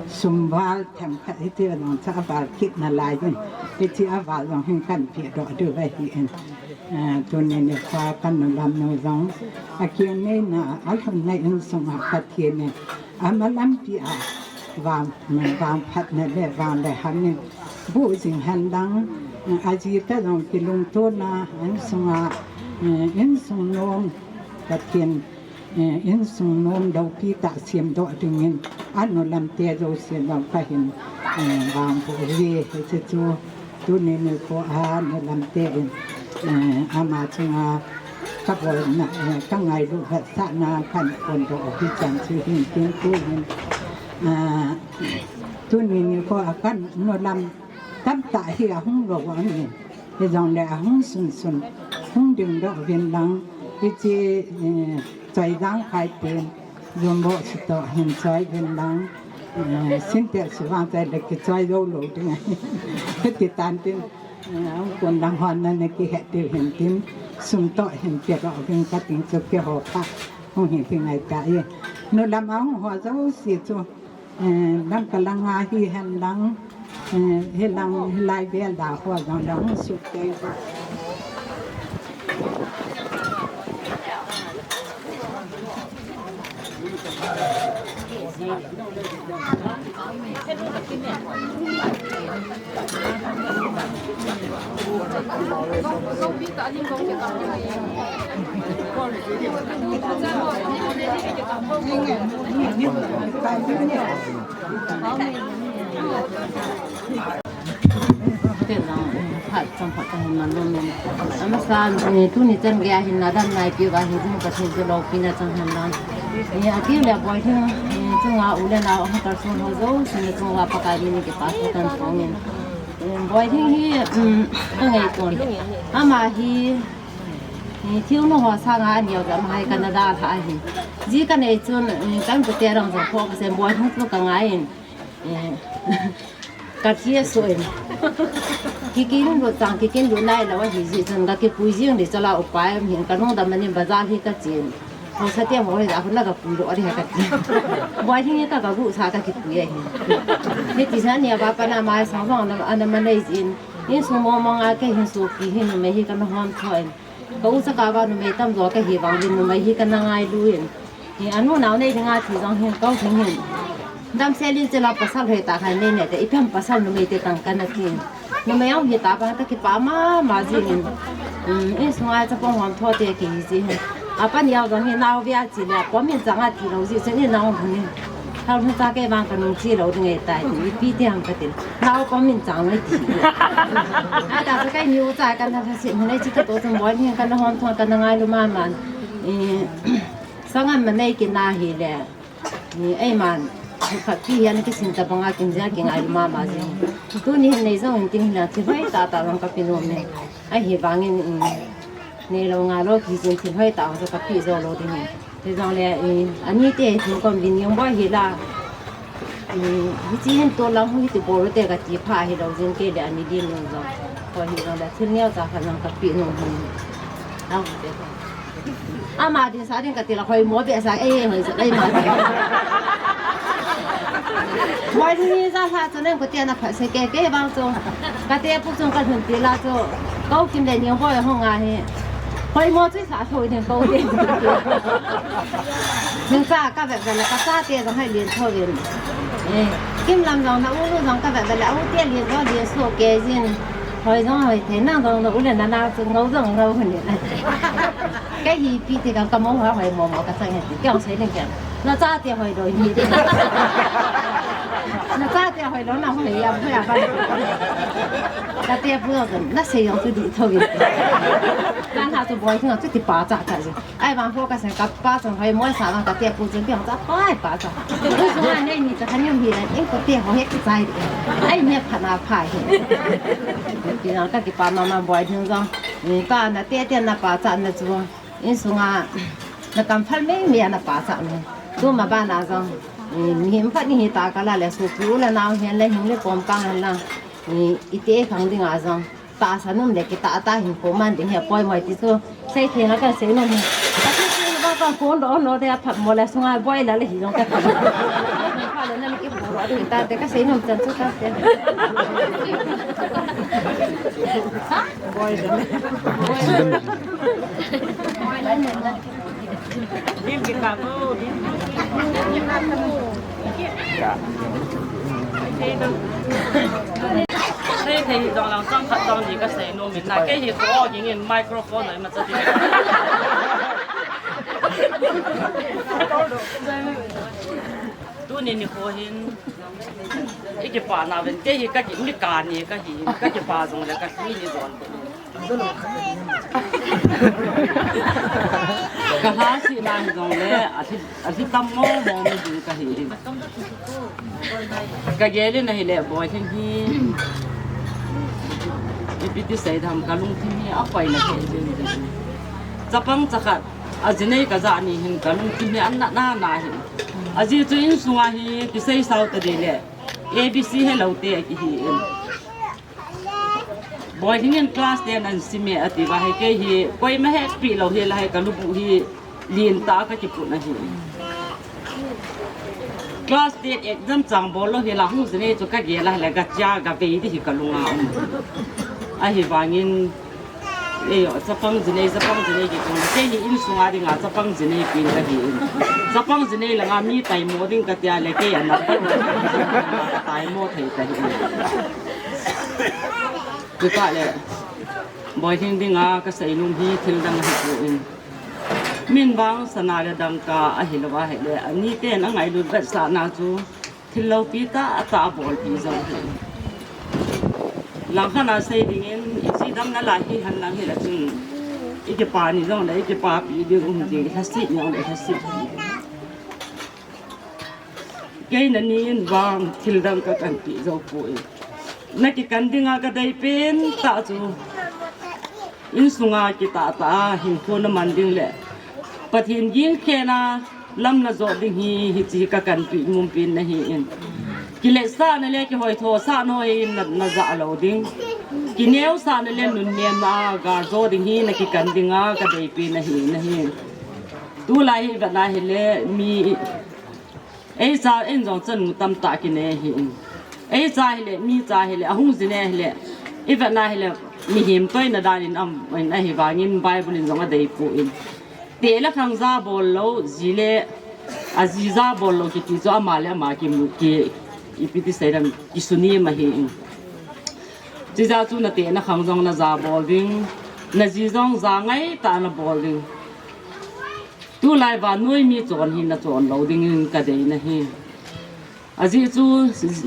Sum val themkhat hiti a jong chu aval kit nalai in, hiti aval jong hin kan pedoh diu ahi in. Ah, tuni nikho a ka nu lam nu jong akineina, alhunna insung a Pathen in ama lampi a vang, vangphatna le vangle ham in boh jing hen lang, aji ta jong kilungtona insung a, insung nom Pathen, eh, insung nom loupi tah semdoh dingin, anu lamte jouse jong kahin, eh, vangboh uve, hiche chu tuni nikho a anu lamte in, eh, ama chunga kabolna, eh, kangailu vetsahna kahin phondoh u hichan chu hin tin tuhin, ah, tuni nikho a ka nu lam tamtah hi ahung lou ahin. Hijongle ahung sunsun, hung dingdoh uvin lang, hiche, eh, choi jangkhai pen, jumbo sitoh hin choi uvin lang, eh, Sintex vang choi le kichoi jou lou ding ahi. Hiti tan tin, eh, ahung kon lang hon na na kihet diu hin tin, sum toh hin pedoh uvin kating chu keiho kha hung hi ding ahitai. Nu lam a hung ho jouse chu, eh, Lamka langa hihen lang, eh, hilang, hilai vel a ho jong lang hung sut tei. Te jong, phat chang phat chang hin man lom in. Amasa, eh, tuni chan gei a hin na dam naipiu va hin jing Pathen chu loupina chang hen lang. Eh, atiu le Boithing, eh, chunga u le nao hung kalson ho jouse na chunga Pakai min in kipa thu kahin phong in. Eh, Boithing hi, um, ka ngaiton. Ama hi, eh, thil nu ho sanga aneo jat hai kana dalha ahi. Ji kanei chun, eh, ka inkote dang jong pho kasei Boithing chu ka ngai in. Eh, Ka thi asoh in. Kikin lut chang, kikin lut nailou ahi jeh chun ka kipui jing ding chala upai um hin ka lungdam in bazar hi ka chen. Haosa te ho hi a hon la ka pui lou ding ahi kati. Boithing hi ka, ka guh sa ka kipui ahi. Hiti sa nia ba pa na mai sa vang na, ana ma nei jin. Insung mong mong a kei hin sopi hi numei hi kana hon tho in. Ka u chaka va numei tamjo kahi vang in numei hi kana ngailu in. Hi anu nao nei dinga thi jong hin kau thing hin. Damsel in chela pasal hoi ta khan nei nei te, ipi ham pasal numei te tang kana ti. Numei ahung hi ta bang ta kipa mama jing in. Um, insunga chapang hom tho te kihi ji hin. Apa niau jong hi nao via chi le, pom in changa ti lou ji chun in nao hun in. Thal hun cha kei vang ka nung chi lou ding ahitai, ipi ti ham ka ti. Nao pom in chang ahi ti. Ata chu kei niu cha kana lhaset hin ahi chi ka to chun Boithing hin kana hom tho kana ngailu mama in. Eh, Sangam ma nei kit na hile, ni eiman, khat pi hian kisin tabanga kin jia kingailu mama jing. Tuni hin nei jong in ting hilang thil hoi tah tah jong ka pe nom in. Ahivangin, in, neilou ngailou kiti jin thil hoi tah jong ka pe jou lou ding in. Hijongle, in, ani te thil kom vin jong boi hila. Hiche hin tol lang hung hiti bol u te kati pha hilou jin kei le ani din nung jong. Koi hijongle thil neo cha khat jong ka pe nom hin. Ama din sa din kati la hoimo behseh e, hoi sa, ei ma. Boithing hi ja lha chu nen kati ana phat se kei, kei vang chu. Kate pu chung ka lhun ti la chu. Kau Kim le Niang Boi hung ahi. Hoimo chu sa thoi ding kau te. Nung cha ka ve ve le ka chate jong hai lien tho vin. Eh, Kim lam jong na u nu jong ka ve ve le u te lien jong lien so kei jin. Hoi jong hoi thei nang jong na u le na nao chu ngau jong ngau hin. Kei hi pi ti ka ka mo ha hoi mo mo ka chang he ti. Kei jong sei ding kei. Na chate hoi lou hi. Na chate hoi lou na hoi ya hoi ya ba. Kate pu jong na sei jong chu di tho vin. Kan ha chu Boithing chu ti pa cha cha jin. Ahivang ho ka sen ka pa chang hoi mo sa vang kate pu chang piang cha hoi pa cha. Ku su ma nei ni cha khan yum hi la, eh, kate ho he ka chai. Ai ne pha na pha he. Ti na ka kipa mama Boithing jong. Ni ka na te te na pa cha na chu. Insunga na kam phal mei mei na pa cha na. Tu ma ba na jong. Ni, ni him pha ni hi ta ka la le su pu la na hen le him le pom ka han la. Ni i te khang ding a jong. Tahsa nom le kitah tah hin ko man ding hi a poimo ti chu. Sei thei na ka sei nom hi. Ka ti ti ba ka kon do no de a phat mo le sunga boi la le hi jong ka. Thei thei jong lang chang khat chang ni kasei nom in na, kei hi ko ging in microphone ai ma cha di. Tuni nikho hin, i kipa nauvin, kei hi ka ki, mi ka ni ka hi, ka kipa jong le ka hi ni don. Ka lhasi na hi jong le, a thi, a thi tam mo mo mi ding ka hi. Ka gel in ahile, Boitling hi, ipi ti sei dam, ka lungthim hi a koi na thei ding ding. Chapang chakhat, a jinei ka ja ni hin ka lungthim hi an na na na hin. Ajeh chu insunga hi kisei sao ta ding le, A B C helou te a kihi in. Boitling in class ten an sim e ati uva hi kei hi, koima hepi lou hi la hi ka lubu hi, lin ta ka kiput na hi. Class ten exam chang bol lou hi la hung jinei chu ka gel a le ka chia ka vei di hi ka lunga um. Ahivangin, Ei, chapang jinei, chapang jinei kikong le, kei hi insunga dinga chapang jinei pen ka hi in. Chapang jinei langa mi taimo ding ka tia le, kei a na taimo thei ka hi in. Chuta le, Boitling dinga ka sei nom hi thil dang hi pu in. Min vang sana le dangka ahilou ahile, ani ten a ngailut vetsahna chu, Thil loupi tah tah a bolpi jong hi. Langkhat a sei dingin, i chi dam na lai hi hen lang hi la chun. I kipa ni jong le, i kipapi ding um ding, i lhasit ni jong le, i lhasit. Kei na ni in vang, thil dang ka kanpi jou poi. Na kikan dinga ka dei pen tah chu. Insunga kitah tah a hinkho na man ding le Pathen ging khen a lam na jot ding hi, hiche ka kanpi mumpi na hi in. Kiletsahna le kihoithosahna hoi in na, na ja lou ding. Kineosahna le nunnemna a ga jo ding hi na kikan dinga ka deipi na hi, na hi. Tulai hi vet na hi le mi Ei cha in jong chan mu tamtah kinei hi in. Ei cha hi le, mi cha hi le, ahung jin e hi le, i vet na hi le, mihem toina dan in am, in ahi vangin Bible in jong a dei pu in. Te le khang ja bol lou, ji le, a ji ja bol lou kiti chu ama le ama kimu ki, ipi ti sei dam, kisuni ma hi in. Chi ja chu na te na khang jong na ja bol ding, na ji jong ja ngai tah na bol ding. Tulai vannoi mi chon hi na chon lou dingin ka dei na hi. Ajeh chu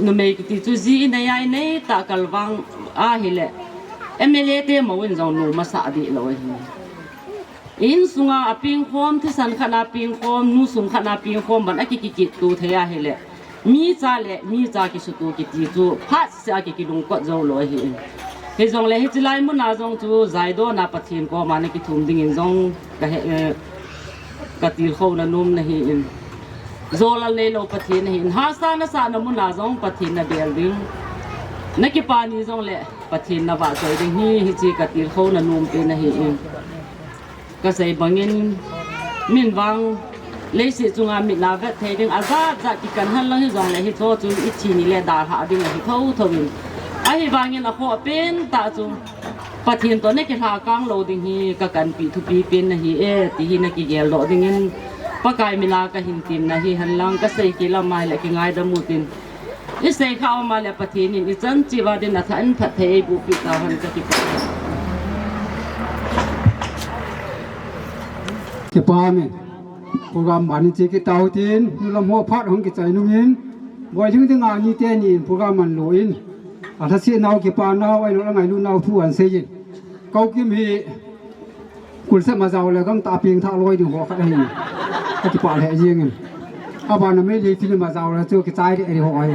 numei kiti chu ji i nei a i nei tah kal vang a hi le M L A te mo in jong nu masa dih lou ahi. Insunga a pengkhom, thisan khat a pengkhom, nu sung khat a pengkhom ban a ki, ki, kikit tu thei a hi le. Mi cha le mi cha kisutu kiti chu phat sia ki, kilungkot jou lou ahi. Hijongle hiche lai muna jong chu jaidona Pathen koma na kithum dingin jong ka he, eh, ka tilkhouna nom na hi in. Jolal neilou Pathen na hi in. Hahsa na sahna muna jong Pathen na bel ding. Na kipa ni jongle Pathen na vahchoi ding hi, hiche ka tilkhouna nompi na hi in. Ka sei bangin, min vang, leiset chunga mit na vet thei ding, ajat jat kikan hal lang hijongle hicho chu i thi ni le dalha ding ahi thotho in. Ahivangin akhoh pen tah chu, Pathen toh na kilha kang lou ding hi ka kanpi thupi pen na hi e, ti hi na kigel doh dingin, Pakai mina ka hin tim na hi hen lang, ka sei kit lam a hi le kingaidam u tin. I sei kha um a le Pathen in i chan cheh uva din a tha in phatthei ei boh peh tauhen ka kipah. Kipah e. Program man in che kit tau tin, nu lam ho phat hung kichai nung in, Boitling dinga ni teni in program man lou in. A lhasetnau, kipanau, ahilouleh a ngailutnau thu ahin sei in. Kau Kim hi Kulsem a jao le gangtah a pengthah loi ding ho khat ahi. Ka kipah lheh jeng in. Abana Meitei film a jao le chu kichai deh ding ho ahi.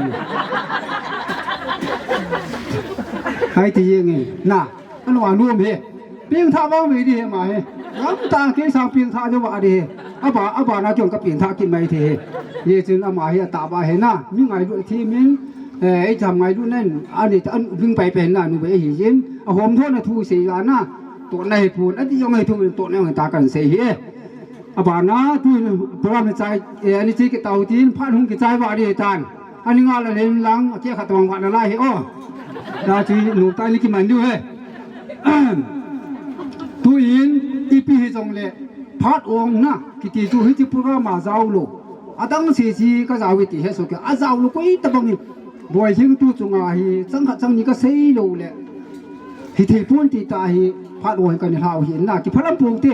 Hai ti jeng in. Na, anu anu um hi. Pengthah vang vei ding hi ama hi. Gangtah a kei sang pengthah jo va ding hi. Aba, abana jong ka pengthah kit mai thei hi. Hijeh chun ama hi atah va hi na. Mi ngailut thei min. Eh, ei cham ngailut nen. Ani ta an bing pai pen na nu ve hi jin. Ahom thona thu sei la na. Tona hi phun, adih jong hi thu min tona jong hi ta kan sei hi. Abana tuin program ni chai, eh, ani chi kitau tin phat hung kichai ba di tan. Ani nga la len lang, a kia khat tawng ba na lai he o. Na chi nu ta ni kiman diu he. Tuin ipi hi jong le phat ong na kiti chu hi chi program a jao lo. Adang se chi ka jao ti he so ke a jao lo koi tabang ni. Boihing tu chunga hi chang khat chang ni ka sei lo le. Hi thei pon ti ta hi phat ong kan hlau hi na ki phalam pong te.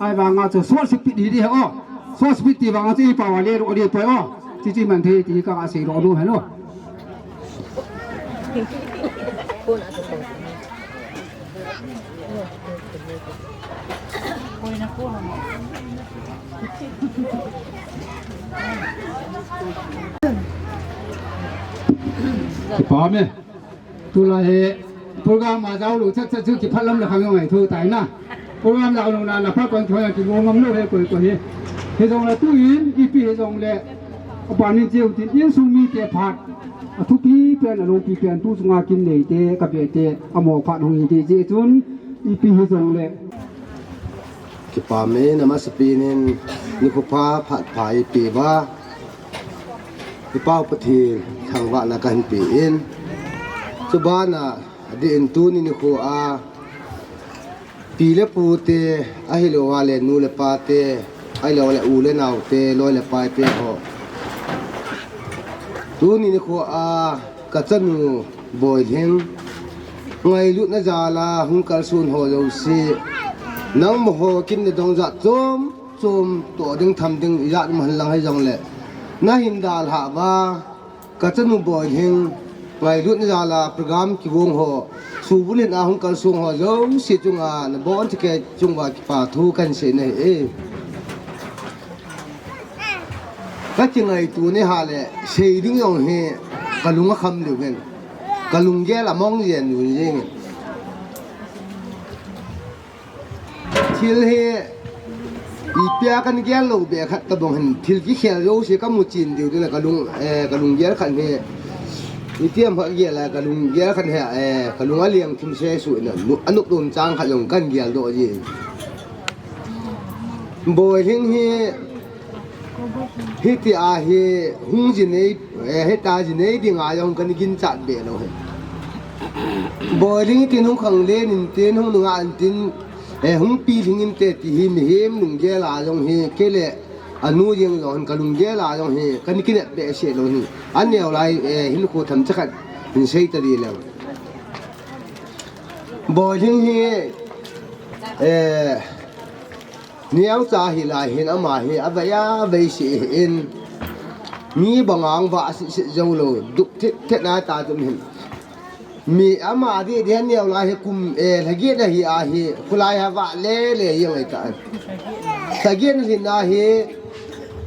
Ai vanga chu short speech hi di he o. Short speech ti vanga chu i pa wa le ro di pa o. Chi chi man thei ti ka ga sei ro nu he no. Kipa me. Tulai he program a jao lo chat chat chu kiphalam le khang ngai thu tai na. Program jao lo na na pha kon thoi ki bo ngam lo he koi koi he. He jong la tuin ipi he jong le. Apanin cheu tin insung mi te phat. A thupi pen a lopi pen tu sunga kin nei te ka be te a mo phat hung hi ti chi chun ipi he jong le. Kipa me na masa pinin nikho pha phat pha ipi ba. Ipa u Pathen thangvahna kahin pe in. Chubana adeh in tuni nikho a pi le pu te ahilou a le nu le pa te ahilou le u le nao te loi le pai te ho. Tuni nikho a ka chanu Boihing ngailutna jal a hung kalson ho jouse nangma ho kin le dong jat chom chom toh ding tham ding ijat um hen lang hijong le na hin dalha uva ka chanu Boihing ngailutna jal a program kigong ho subulin a hung kalsong ho jouse chunga na bon chike chunga kipa thu kan sei na hi e. Ka kingaito ni ha le sei ding jong hi ka lung a kham leu hen ka lunggel a mong jen lun jeng. Thil hi ipia kan gel lou be khat tabang hin thil kikhel jouse ka mu chin diu ding le ka lung, eh, ka lunggel khat hi itiam khat gel a ka lunggel khat hi, eh, ka lung a liang thim se su na nu, a nup lom chang khat jong kan gel doh ji. Boihing hi Hiti a hi hung ji nei, eh, hita ji nei ding a jong kan ginchat be lou hi. Boihing tin hung khang len in tin hung nunga in tin, eh, hung pilhing inte ti hi mihem lunggel a jong hi kei le anu jeng jong hin ka lunggel a jong hi kan kinep behseh lou hi. Aneo lai, eh, hinkho themcha khat hin sei ta di leng. Boihing hi, eh, Neocha hi lai hin ama hi avei a vei si hin mi banga vah si si jou lou duk thit thit na ta tum hin. Mi ama di di neo lai hi kum, eh, lha giet na hi a hi khulai a vah le le jeng ai ta. Lha giet na hin a hi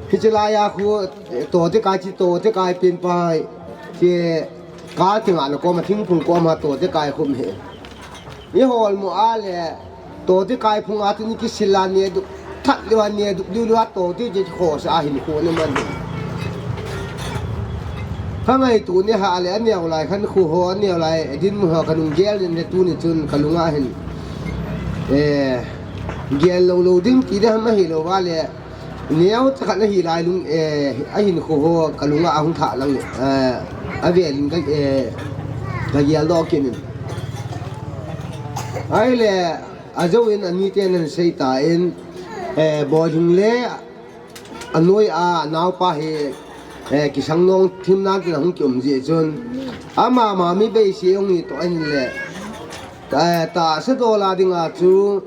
hiche lai a khu, eh, to te kai chi to te kai pin pai. Che ka tinga na koma thingphung koma to te kai khum hi. I hol mo a le, to te kai phung a tin kisil a ne duk, that le wa ne duk, diu le wa to te je kho sa hin kho ne man. Ka ngaito ni ha le, aneo lai khan khu ho, aneo lai, din mu ho, ka lunggel ni ne tu ni chun, ka lunga hin. Eh, gel lou lou ding ti de ham ahi lou va le, Neocha khat na hi lai lung, eh, a hinkho ho ka lunga a hung thah lang, eh, a velin ka, eh, ka gel doh kit in. Ahile, a jou in ani ten an sei ta in, eh, Boihing le a noi a naopa hi, eh, kisang nong thim nan tin a hung ki um ji chun. Ama ma mi bei si hung hi to in le, eh, tahsa dol a ding a chu,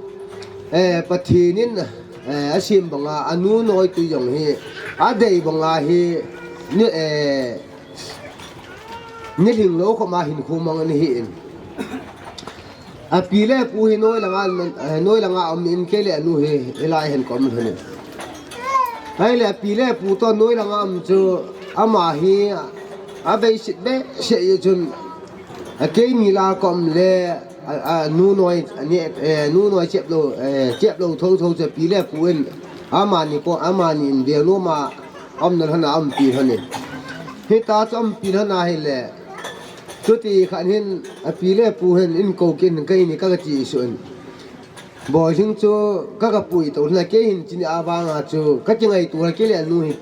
eh, Pathen in, eh, a sem banga, a nu noi tui jong hi, a dei banga hi, ni, eh, ni lhing lou khoma hin khu mang ni hi in. A pi le pu hi noi langa, eh, noi langa um in kei le a nu hi, hi lai hen kom hun in. Hai le a pi le pu to noi langa um chu, ama hi, a vei sit be, se ye chun, a kei ni la kom le, A, a, nu noi, a ni, eh, nu noi chep lou, eh, chep lou tho tho che pi le pu in, amani ko, amani in veng nom a, um na hana um pi hana. Hita chu um pi hana hi le. Chuti khan hin, a pi le pu hin, in ko kin kai ni ka ti su in. Boihing chu ka, ka pui to na kei hin chini a vanga chu ka kingai tu na kei le nu hi.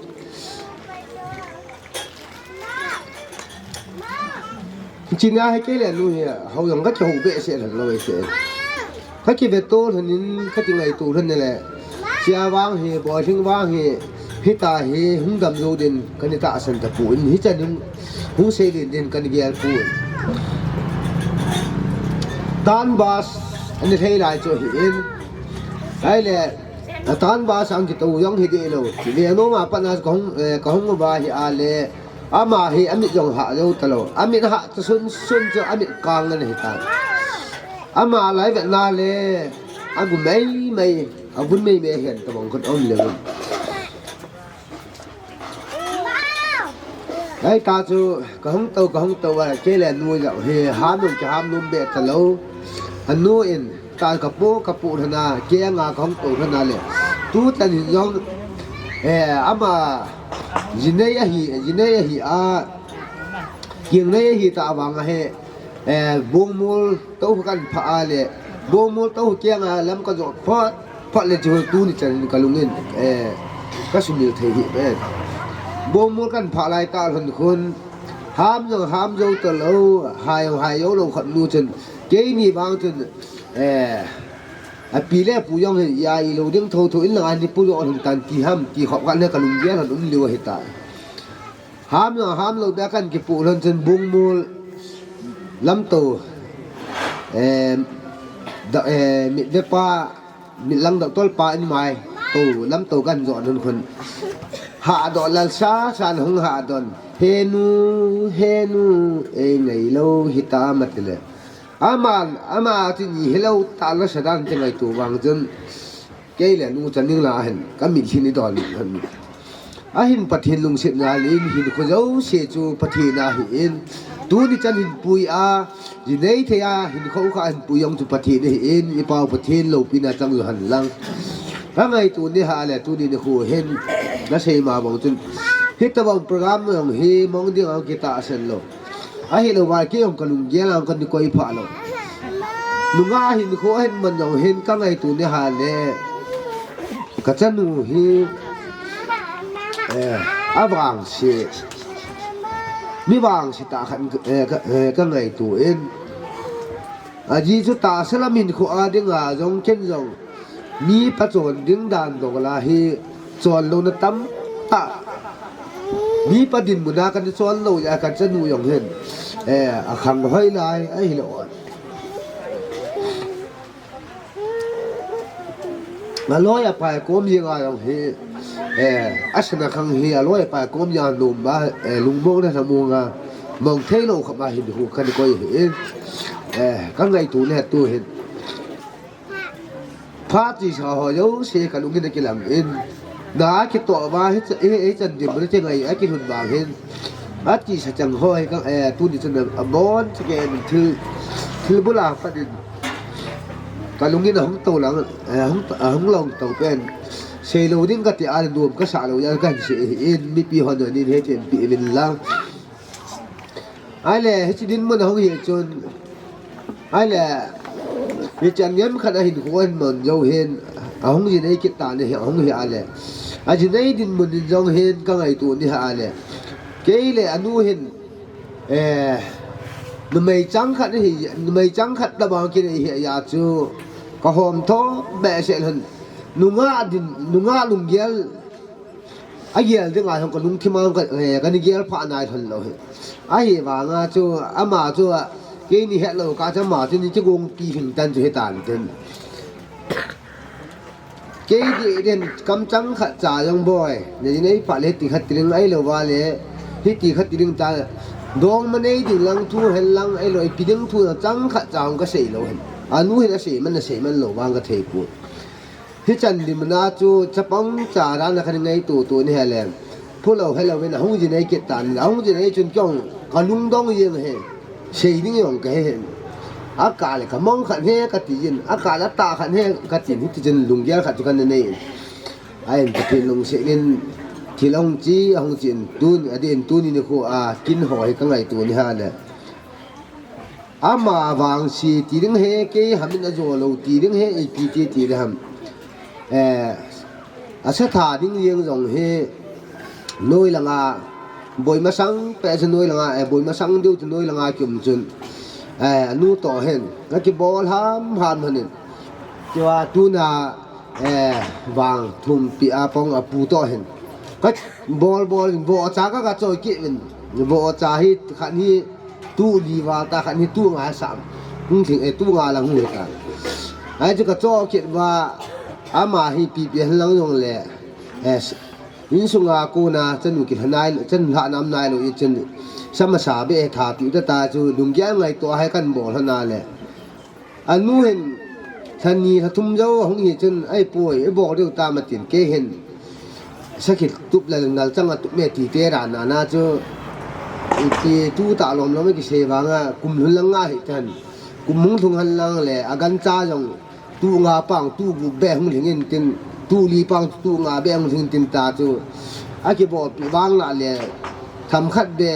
Chini a hi kei le nu hi, hau jong ka kihou behseh lhon lou e se. Ka kive to lhonin ka kingai tu lhon le. Sia vang hi, Boihing vang hi, hita hi, hung dam jou din, ka ni tahsan ta pon, hichan hung, hung sei din din, ka ni gel pon. Tan bus, ani thei lai chu hi in. Ai le, a tan bus ang kito jong hi di lou. Ve no ma pa na ka hung, eh, ka hung ba hi a le. Ama hi amit jong hah jou talou. Amit hah ta sun sun chu amit kang ana hi ta. Ama lai vet na le, a gu mei mei, a gun mei mei hen ta bang khut om le. Ai ta chu ka hung to, ka hung to a, kei le nu jong hi ham jong kiham nom be talou. A nu in, Tan ka pu, ka pu lhona, kei anga ka hung to lhona le. Tu tan hin jong, eh, ama, jinei ahi, jinei ahi a, kingnei ahi ta vang ahi, eh, bongmol to kan pha a le, bongmol to kei anga lam ka jo phot, phot le chu tu ni chan ka lungin, eh, ka sumil thei hi, eh. Bongmol kan pha lai ta lhon khun, ham jong ham jou talou, hai jong hai jou lou khat nu chun, kei ni vang chun, Eh, a pi le pu jong hi, ya i lo ding tho tho in lang a ni pu jo lhon tan ti ham, ti khop khat le ka lunggel lhon um liu ahi ta. Ham lo, ham lo be kan kipu lhon chun bongmol lam to, eh, da, eh, mit ve pa, mit lang da tol pa in mai, to lam to kan jo lhon khun. Ha do lal sa, san hung ha don. He nu, he nu, e ngai lo hi ta ma ti le. Ama, ama chu ni helou ta la sa dan te ngai tu vang chun. Kei le nu chan ning la hin, ka min hin i don hin. A hin Pathen lungset na le in hin kho jo se chu Pathen a hi in. Tu ni chan hin pui a, ji nei thei a, hin kho kha hin pui jong chu Pathen a hi in, i pau Pathen lo pi na chang jo han lang. Ka ngai tu ni ha le tu ni ni khu hin, na sei ma bang chun. Hi ta bang program no jong hi mong ding a ki ta sen lo. Ahi lo, vai kei jong ka lunggel a ka ni koi pha lo. Nunga hin kho hin man jong hin ka ngai tu ni ha le. Ka chanu hi, eh, a vang si. Mi vang si ta khan, eh, ka, eh, ka ngai tu in. A ji chu ta salam hin kho a ding a jong ken jong. Mi pa chon ding dan dong la hi chon lo na tam ta. Mi pa din muna kan chon lo ya kan chanu jong hin. Eh, a khang hoi lai, a hi lo. A loi a pai kom jing a jong hi. Eh, a sana khang hi a loi a pai kom jing a lum ba, eh, lungmong na thamung a. Mong thei lo kha ba hin hu kan koi hi. Eh, ka ngai tu le tu hin. Phat chi sa ho jo se ka lungin a kilam in. Na kitoh va hi cha, hi, hi chan dim re che ngai a kilhun vang hin. A chi sa chang ho hi ka, eh, tu ni chan a bon che ke thil, thil bula pa din. Ka lungin a hung to lang, eh, hung, a hung long to pen. Sei lo ding ka ti a le nuam ka sa lo ya ka hin se in mi pi ho no ni he chen pi vin lang. Ai le, hi chi din mun a hung hi chun. Ai le, hi chan ngem khat a hin kho an mon jo hin, a hung ji nei kit ta ni hi, a hung hi a le. A ji nei din mun din jong hin, ka ngai tu ni ha a le. Kei le a nu hin, eh, numei chang khat ni hi, numei chang khat ta bang ki nei hi a ya chu. Ka hom tho, be se lhon. Nunga din, nunga lunggel. A gel ding a hong ka lungthim a hong ka, eh, ka ni gel pha nai thon lo hi. A hi vang a chu, ama chu a, kei ni het lo ka chu ama chu ni chi gong pi hing tan chu he tan ten. Kei di den kam chang khat cha jong boi, ne nei pha le ti khat ti ling ai lo va le, hi ti khat ti ling ta, dong ma nei ding lang thu hen lang ai lo, i pi ding thu chang khat cha hong ka sei lo hen. A nu hin a sei man, a sei man lo vang ka thei pu. Hi chan dim na chu chapang cha dan a khan ngai tu tu ni he le. Phu lo he lo in a hung jin ei kit tan, a hung jin ei chun kyong ka lungdong jing he. Sei ding jong ka he he. A ka le ka mong khat he ka ti jin, a ka le ta khat he ka ti, hi ti jin lunggel khat chu kan nei. A en ka ti lungset in thil hung chi, a hung chi in tun, a di in tun in khu a kin ho hi ka ngai tu ni ha le. Ama vangse ti ding he, kei hamin ajo lou ti ding he, ipi ti ti ding ham. Eh, asa tha ding jeng jong he, noi langa, boi masang pe chu noi langa, eh, boi masang diu chu noi langa kium chun. Eh, anu toh hin, kakibol ham ham hanin. Tua tuna, eh, vang thumpi a pong apu toh hin. Kabol bol in, vohcha ka kachoi kit in. Vohcha hi khat hi, tu li val ta, khat hi tu nga sam. Hung thing, eh, tu nga lang hung ta. Ai chu kacho kit uva, ama hi ipi ipi hen lang jong le. Eh, insunga kona chanu kilha nai, chanu lha nam nailou i chun. Sa masa be tha tiu ta ta chu lunggel ngaito a hi kan bol hana le. Anu hin, lha ni lha thum jou hung hi chun, "Ahipoi, ibol diu tam," atin, kei hin. Sakhi tup le ngal chang a tup me ti te ra na na chu, iti tu ta lom lom kisei vanga, kum lhun lang nga hi tan. Kum hung lhung hen lang le, agancha jong, tu nga pang, tu gup be hung lhing in tin, tu li pang, tu nga be hung lhing tin ta chu. Akibolpi vang la le, themkhat be,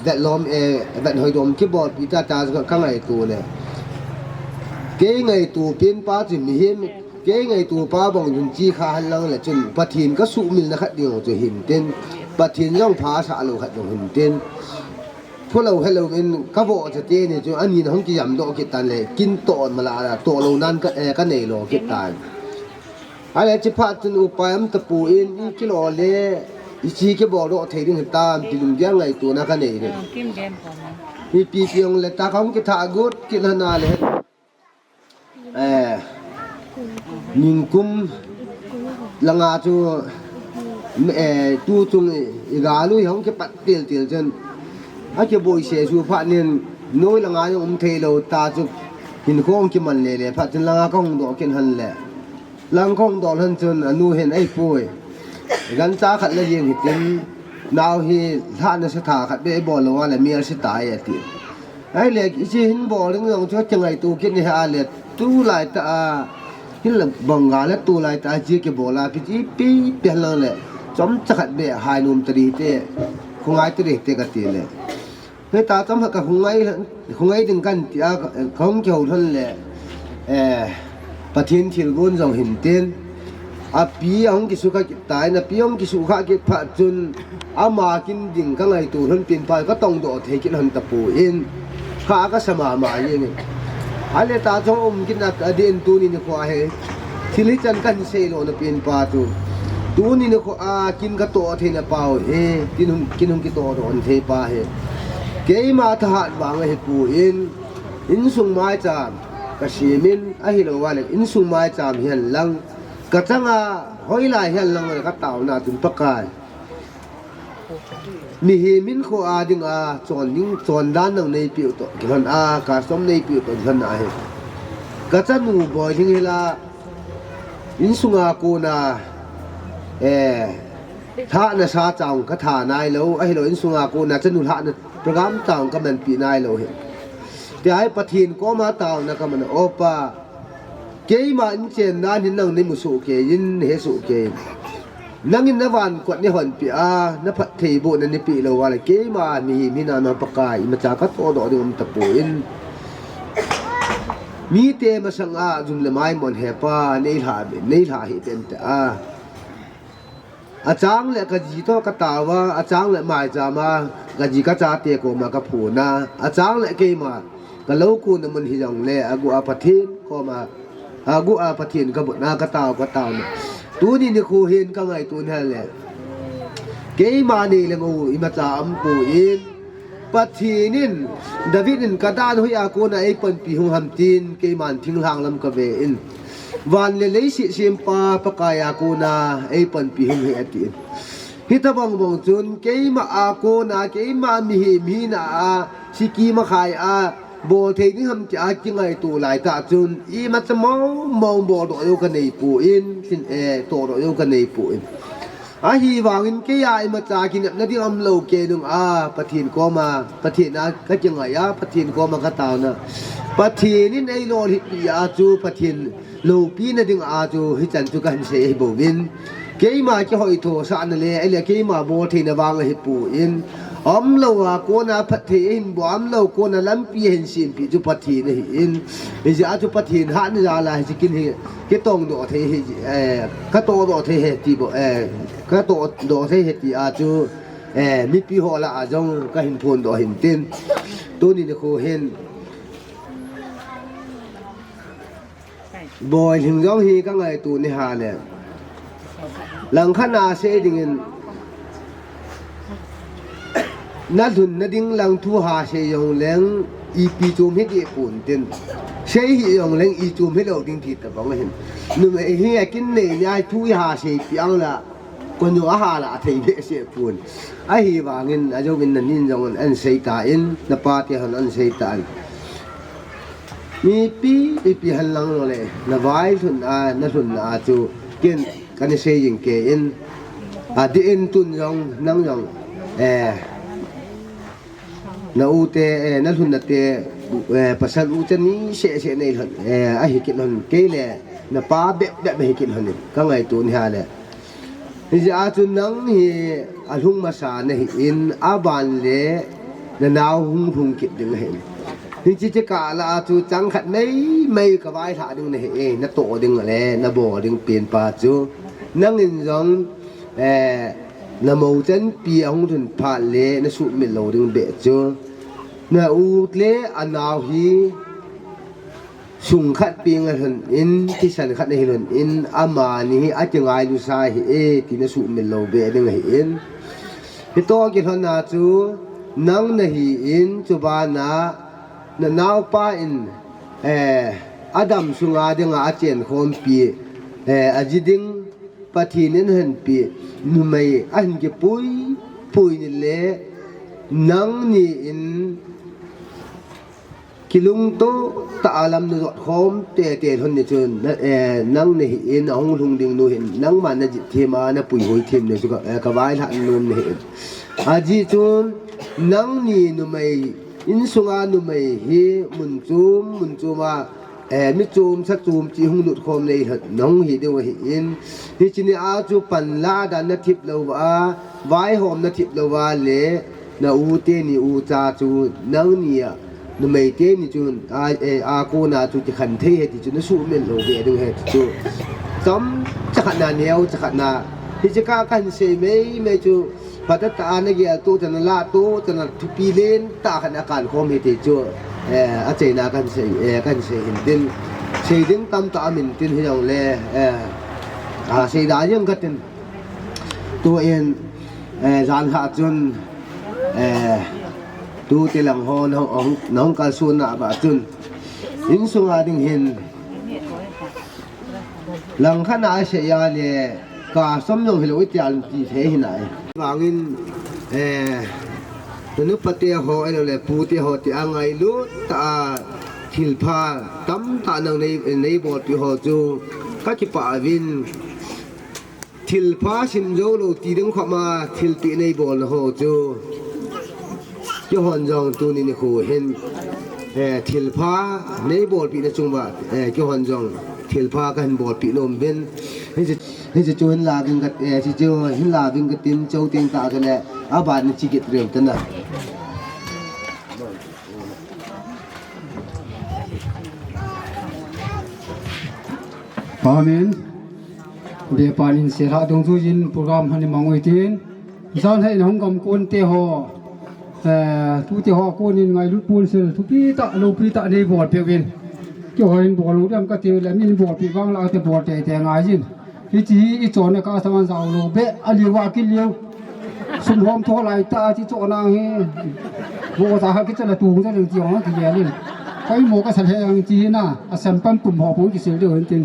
vet lom e, vet hoi dom kibolpi ta ta chu ka ngaito le. Kei ngaito pen pa chu mihem, kei ngaito pa bang jun chi kha hen lang le chun, Pathen ka sumil na khat ding chu hin tin, Pathen jong pha sa lou khat jong hin tin. Phu lou helou in ka vohcha te ni chu ani na hung kijam doh kit tan le, kin toh mala la, toh lou nan ka, eh, ka nei lou kit tan. Ale chi phat chun upai um tapon, i kilo le, i chi kibol doh thei ding tam, ti lunggel ngaito na ka nei le. Ipi ipi jong le ta ka hung kitha gut kit hana le. Eh, ningkum langa chu, eh, tu chung i, i galu hung kipat til til chun. Akiboi se su phat nin, noi langa jong um thei lou ta chu, hin khong kiman le le, phat chun langa ka hung doh kit hen le. Lang khong doh hen chun, anu hin, "Ahipoi. Gancha khat le jeng hi tin, nau hi lha na sa tha khat be bol lou a le, mial si ta e," ati. Ahile, hiche hin bol ding jong chu kingaito kit ni ha le, tulai ta a, hin la bang ga le tulai ta a, hiche kibol a, pi, pi, pi lang le, chomcha khat be, hai nom tari te, khongai tari te ka ti le. Heta chomcha ka khongai, khongai ding kan ti a, ka hung kihou lhon le, eh, Pathen thilgon jong hin tin. Api ahung kisukha kit tan, api ahung kisukha kit phat chun, ama kin ding ka ngaito lhon pen pa ka tong doh thei kit lhon tapon. Kha ka sa mama jeng in. Ale ta chong um kit na ka din tuni nikho hi. Thil hichan kan sei lou na pen pa chu. Tuni nikho a kin ka toh thei na pa u hi. Kin hung, kin hung kitoh doh thei pa hi. Keima thahat vang ahipon. Insung maicham ka semin ahilou le insung maicham hihen lang. Ka changa hoilai hihen lang ka taona chun Pakai. Mihem hinkho a dinga chon ding, chon dan nang neipiu toh kilhon a, custom neipiu toh kilhon ahi. Ka chanu boi ding hila, insunga kona, eh, lhahna sa chang ka tha nailou, ahilou insunga kona chanu lhahna program chang ka manpi nailou hi. Tia hi Pathen koma taona ka man a, O Pa, keima in chen nan hin nang nei mu soh kei in, nei he soh kei in. Nangin na van kot nei honpeh a, na phattheibohna nei peh lou a le, keima mihem hina na Pakai, imacha ka tohdoh ding um tapon. Mite masanga jum le maimon hepa, nei lha, nei lha hih pen teh a. Achang le ka ji toh ka taova, achang le maicham a, ka ji ka chate koma ka phon a, achang le keima, ka lou kona mun hijongle, aguh a Pathen koma, aguh a Pathen ka botna ka tao, ka taona. Tuni nikho hin ka ngaito nale. Keima nei le ngou imacha umpon, Pathen in, David in ka dan hoiya kona eipanpi hung ham tin, keiman thinglhang lam ka ve in. Van le leiset sempa Pakai a kona eipanpi hung hih atin. Hitobang bang chun keima a kona, keima mihem hina a, sikima khai a, bol thei ding ham tia kingaito laitah chun, imacha mong mong boldoh jou ka neipon, tin, eh, tohdoh jou ka neipon. Ahivangin keiya imacha kinepna ding umlou kei nunga, Pathen koma, Pathen a ka kingai a, Pathen koma ka taona. Pathen in eilolhinpi a chu, Pathen loupina dinga chu, hichan chu kahin sei ahibouvin. Keima kihoithosahna le, ahile keima boltheina vang ahipon. Umlou a kona phatthei ahin bol, umlou kona lampi ahin sempeh chu Pathen ahin. Hijeh a chu Pathen hatna jal a hiche kin hi kitongdoh thei hi, eh, katohdoh thei ahi ti bou, eh, katohdoh thei ahi tia chu, eh, mipi ho lah a jong kahin phondoh ahin tin. Tuni nikho hin Boilhing jong hi kangaito nahi le. Langkhat a sei dingin, nalhunna ding lang thu ha sei jongleng ipi chom hiding pon tin. Sei hih jongleng ichom hilou ding ti tabang ahin. Numei hi akin nei nia thu iha seipeh ang la. Koi jong ahala thei behseh pon. Ahivangin ajouvin nanin jong ahin seitan, napa te hon ahin seitan. Mipi, mipi henlang lou le, navailhun a, nalhunna a chu, ken, kana sei jing kei in, adeh in tun jong, nang jong, eh, na u te, eh, nalhunna te, eh, pasal u te ni seh seh nei lhon, eh, ahi kit lhon kei le, napa bep bep ahi kit lhon in, kangaito nahi le. Hijeh a chu nang hi alhung masa nahin, aban le nanao hung lhung kit ding ahin. Hiche chekah lah a chu chang khat maimai kavailhah ding nahi, natoh ding le nabol ding pen pa chu. Nangin jong, eh, namou chanpi ahung lhun phat le nasuhmil lou ding beh chu. Na u le anao hi, sung khat peng alhon in, thisan khat ahi lhon in, amani hi akingailu sa ahi e, ti nasuhmil lou beh ding ahin. Hitoh kilhon a chu, nang nahin, chuban a, nanaopa in, eh, adam sunga dinga achenkhompi, eh, aji ding, Pathen in ahinpeh, numei ahin kipui, pui ni le, nangni in, kilungto tah a lam najot khom tete lhon ni chun, na, eh, nang nahin, ahung lhung ding nu hin, nangman najih them a, napui hoi them ni chu ka, eh, kavailhah nom nahin. Ajeh chun, nangni numei, insunga numei hi, mun chom, mun chom a, eh, mi chom, sa chom, chi hung lut khom nei lhon, nahung hi diu ahin. Hiche ni a chu panla dan nathip lou a, vaihom nathip lou a le, na u teni ucha chu, nangni a, numei teni chun, a, eh, a kona chu kikhen thei ahi ti chu nasuhmil lou beh ding ahi ti chu. Chomcha khat na, neocha khat na. Hiche ka kahin sei maimai chu, phatah tah a nagel to, chana la to, chana thupi lentah khat na kahin khom ahi ti chu. Eh, achaina kahin sei, eh, kahin sei hin tin. Sei ding tamtah aum in tin hijongle, eh, a, sei da jeng katin. Tuin, eh, jan lhah chun, eh, tute lang ho nahung, nahung, nahung kalson na bah chun, insunga ding hin, langkhat a sei a le, kasom jong hilou iti a ti thei hinai. Vangin, eh, nanu pate ho, ahilou le pute ho ti angailut tah a thilpha tamtah nang nei, neibolpeh ho chu kakipah uvin. Thilpha simjou lou ti ding khop ma thilpeh neibolna ho chu. Keihon jong tuni nikho hin, eh, thilpha neibolpeh na chunga, eh, keihon jong thilpha kahin bolpeh nom uvin. Hiche, hiche chu hin la uvin ka, eh, hiche chu hin la uvin katin chou teng tah kale, aban na chi kit rem tana. Amen. Be panin sela dong tu jin program hani mangoi tin. Jan hai na hung gam kon te ho. Eh, tute ho konin ngailut pon sel thupi tah, loupi tah neibolpeh uvin. Keiho hin bol lou dem kati le min bolpeh vang la te bol teitei ngai jin. Hiche hi ichonna ka saman jao lou beh, aliu a kiliu. Sum hom tho lai tah a chi chonna hi. Bo ta ha kicha la tung ja ding ti hong kiliu lin. Koi mo kasa le ang ti na, asam pam pum ho pu kisil diu hin tin.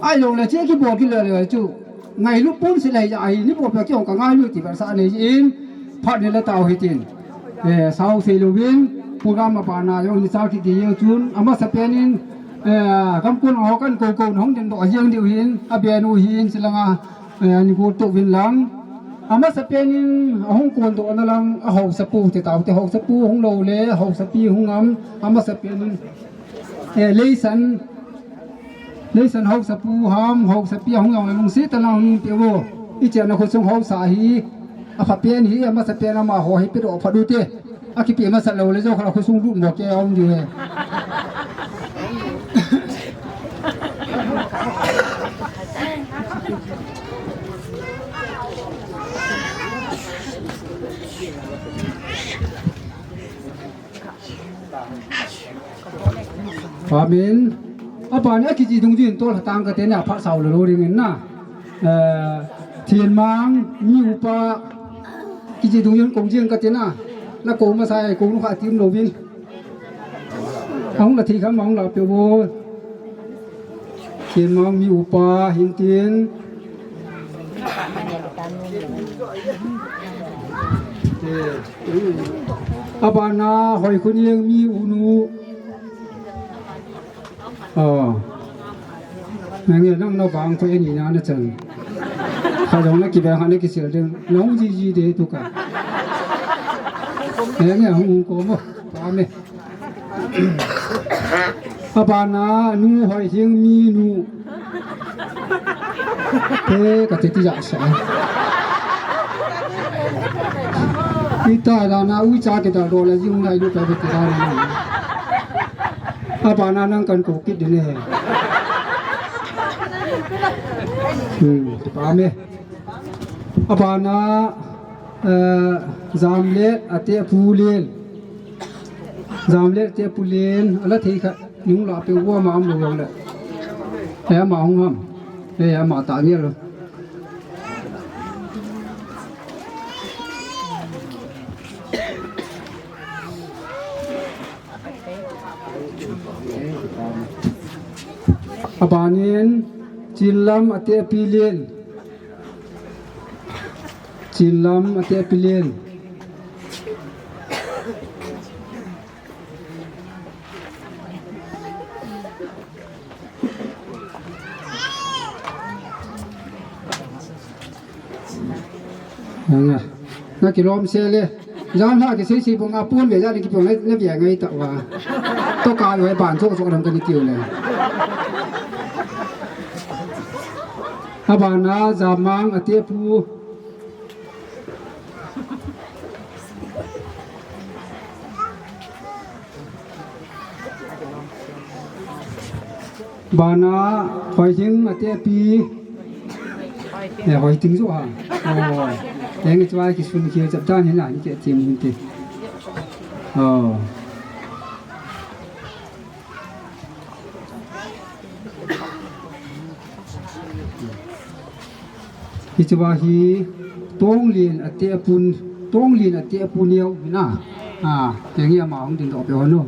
Ahilou le chi kibol kile le chu. Ngailut pon sel ahi, ahi, ni po pe kihong kangailut ti bar sa nei in. Phat ni la tao hi tin. Eh, sao sei louvin, program a bana jong ni sao kiti jeng chun, amasapen in, eh, gam kon ho kan kou kou na hung dingdoh jeng diu hin, abe nu hin, chulanga, eh, ni kou tou vin lang. Amasapen in, ahung kondoh na lang, ahaosapu te tao te haosapu hung lou le, haosapi hung am, amasapen in, eh, leisan, leisan haosapu ham, haosapi ahung jong le lungset tah in lang pe vo. Ichan a khosung haosa hi, Apha pen hi, amasa pen amaho hi pedoh phat u te. Akipe masa lou le jong kha khosung lut mo ke aum diu he. Amen. Apa ni akiji dungjui in tol hatang kate na phat sao lou ding in na. Eh, Thenmang mi upa kiji dungjui in kong jing kate na. Na kong masa e kong nu kha tim lou vin. Ahung la thei kham ahung la pe vo. Thenmang mi upa hin tin. Abana Hoikhoniang mi unu. Oh. Nange nang na vang ko eni na na chan. Kha jong na kibang kha na kisil ding. Nang jiji de tu ka. Nange hung ko mo. Pa me. Abana nu Hoikhoniang mi nu. Te kati ti ja sa. Ita da na uicha kita do la jing na yu ta ti da na. Abana nang kan ko kit de ne. Hmm, pa me. Abana, eh, Jamlet ate Pu Len. Jamlet ate Pu Len. Ala thei kha. Nung la pe vo ma am lo le. Eh, ma hung ham. Eh, ma ta ni lo. Abanin Chinlam ate Pi Len. Chinlam ate Pi Len. Anga. Na kilom se le. Jan ha kisei sei pung a pun ve jan ki pung na ve ngai ta wa. To ka ve ban cho cho ram ka ni tiu le. Abana Jamang ate Pu. Bana Hoikhoniang ate Pi. Eh, Hoikhoniang jo ha. Oh. Eng chua kisun ki chap tan hin la ni ke tim hin te. Oh. Hiche va hi Tonglen ate Pu, Tonglen ate Pu Neo na. Ah, teng hi ama hung ding doh pe hon o.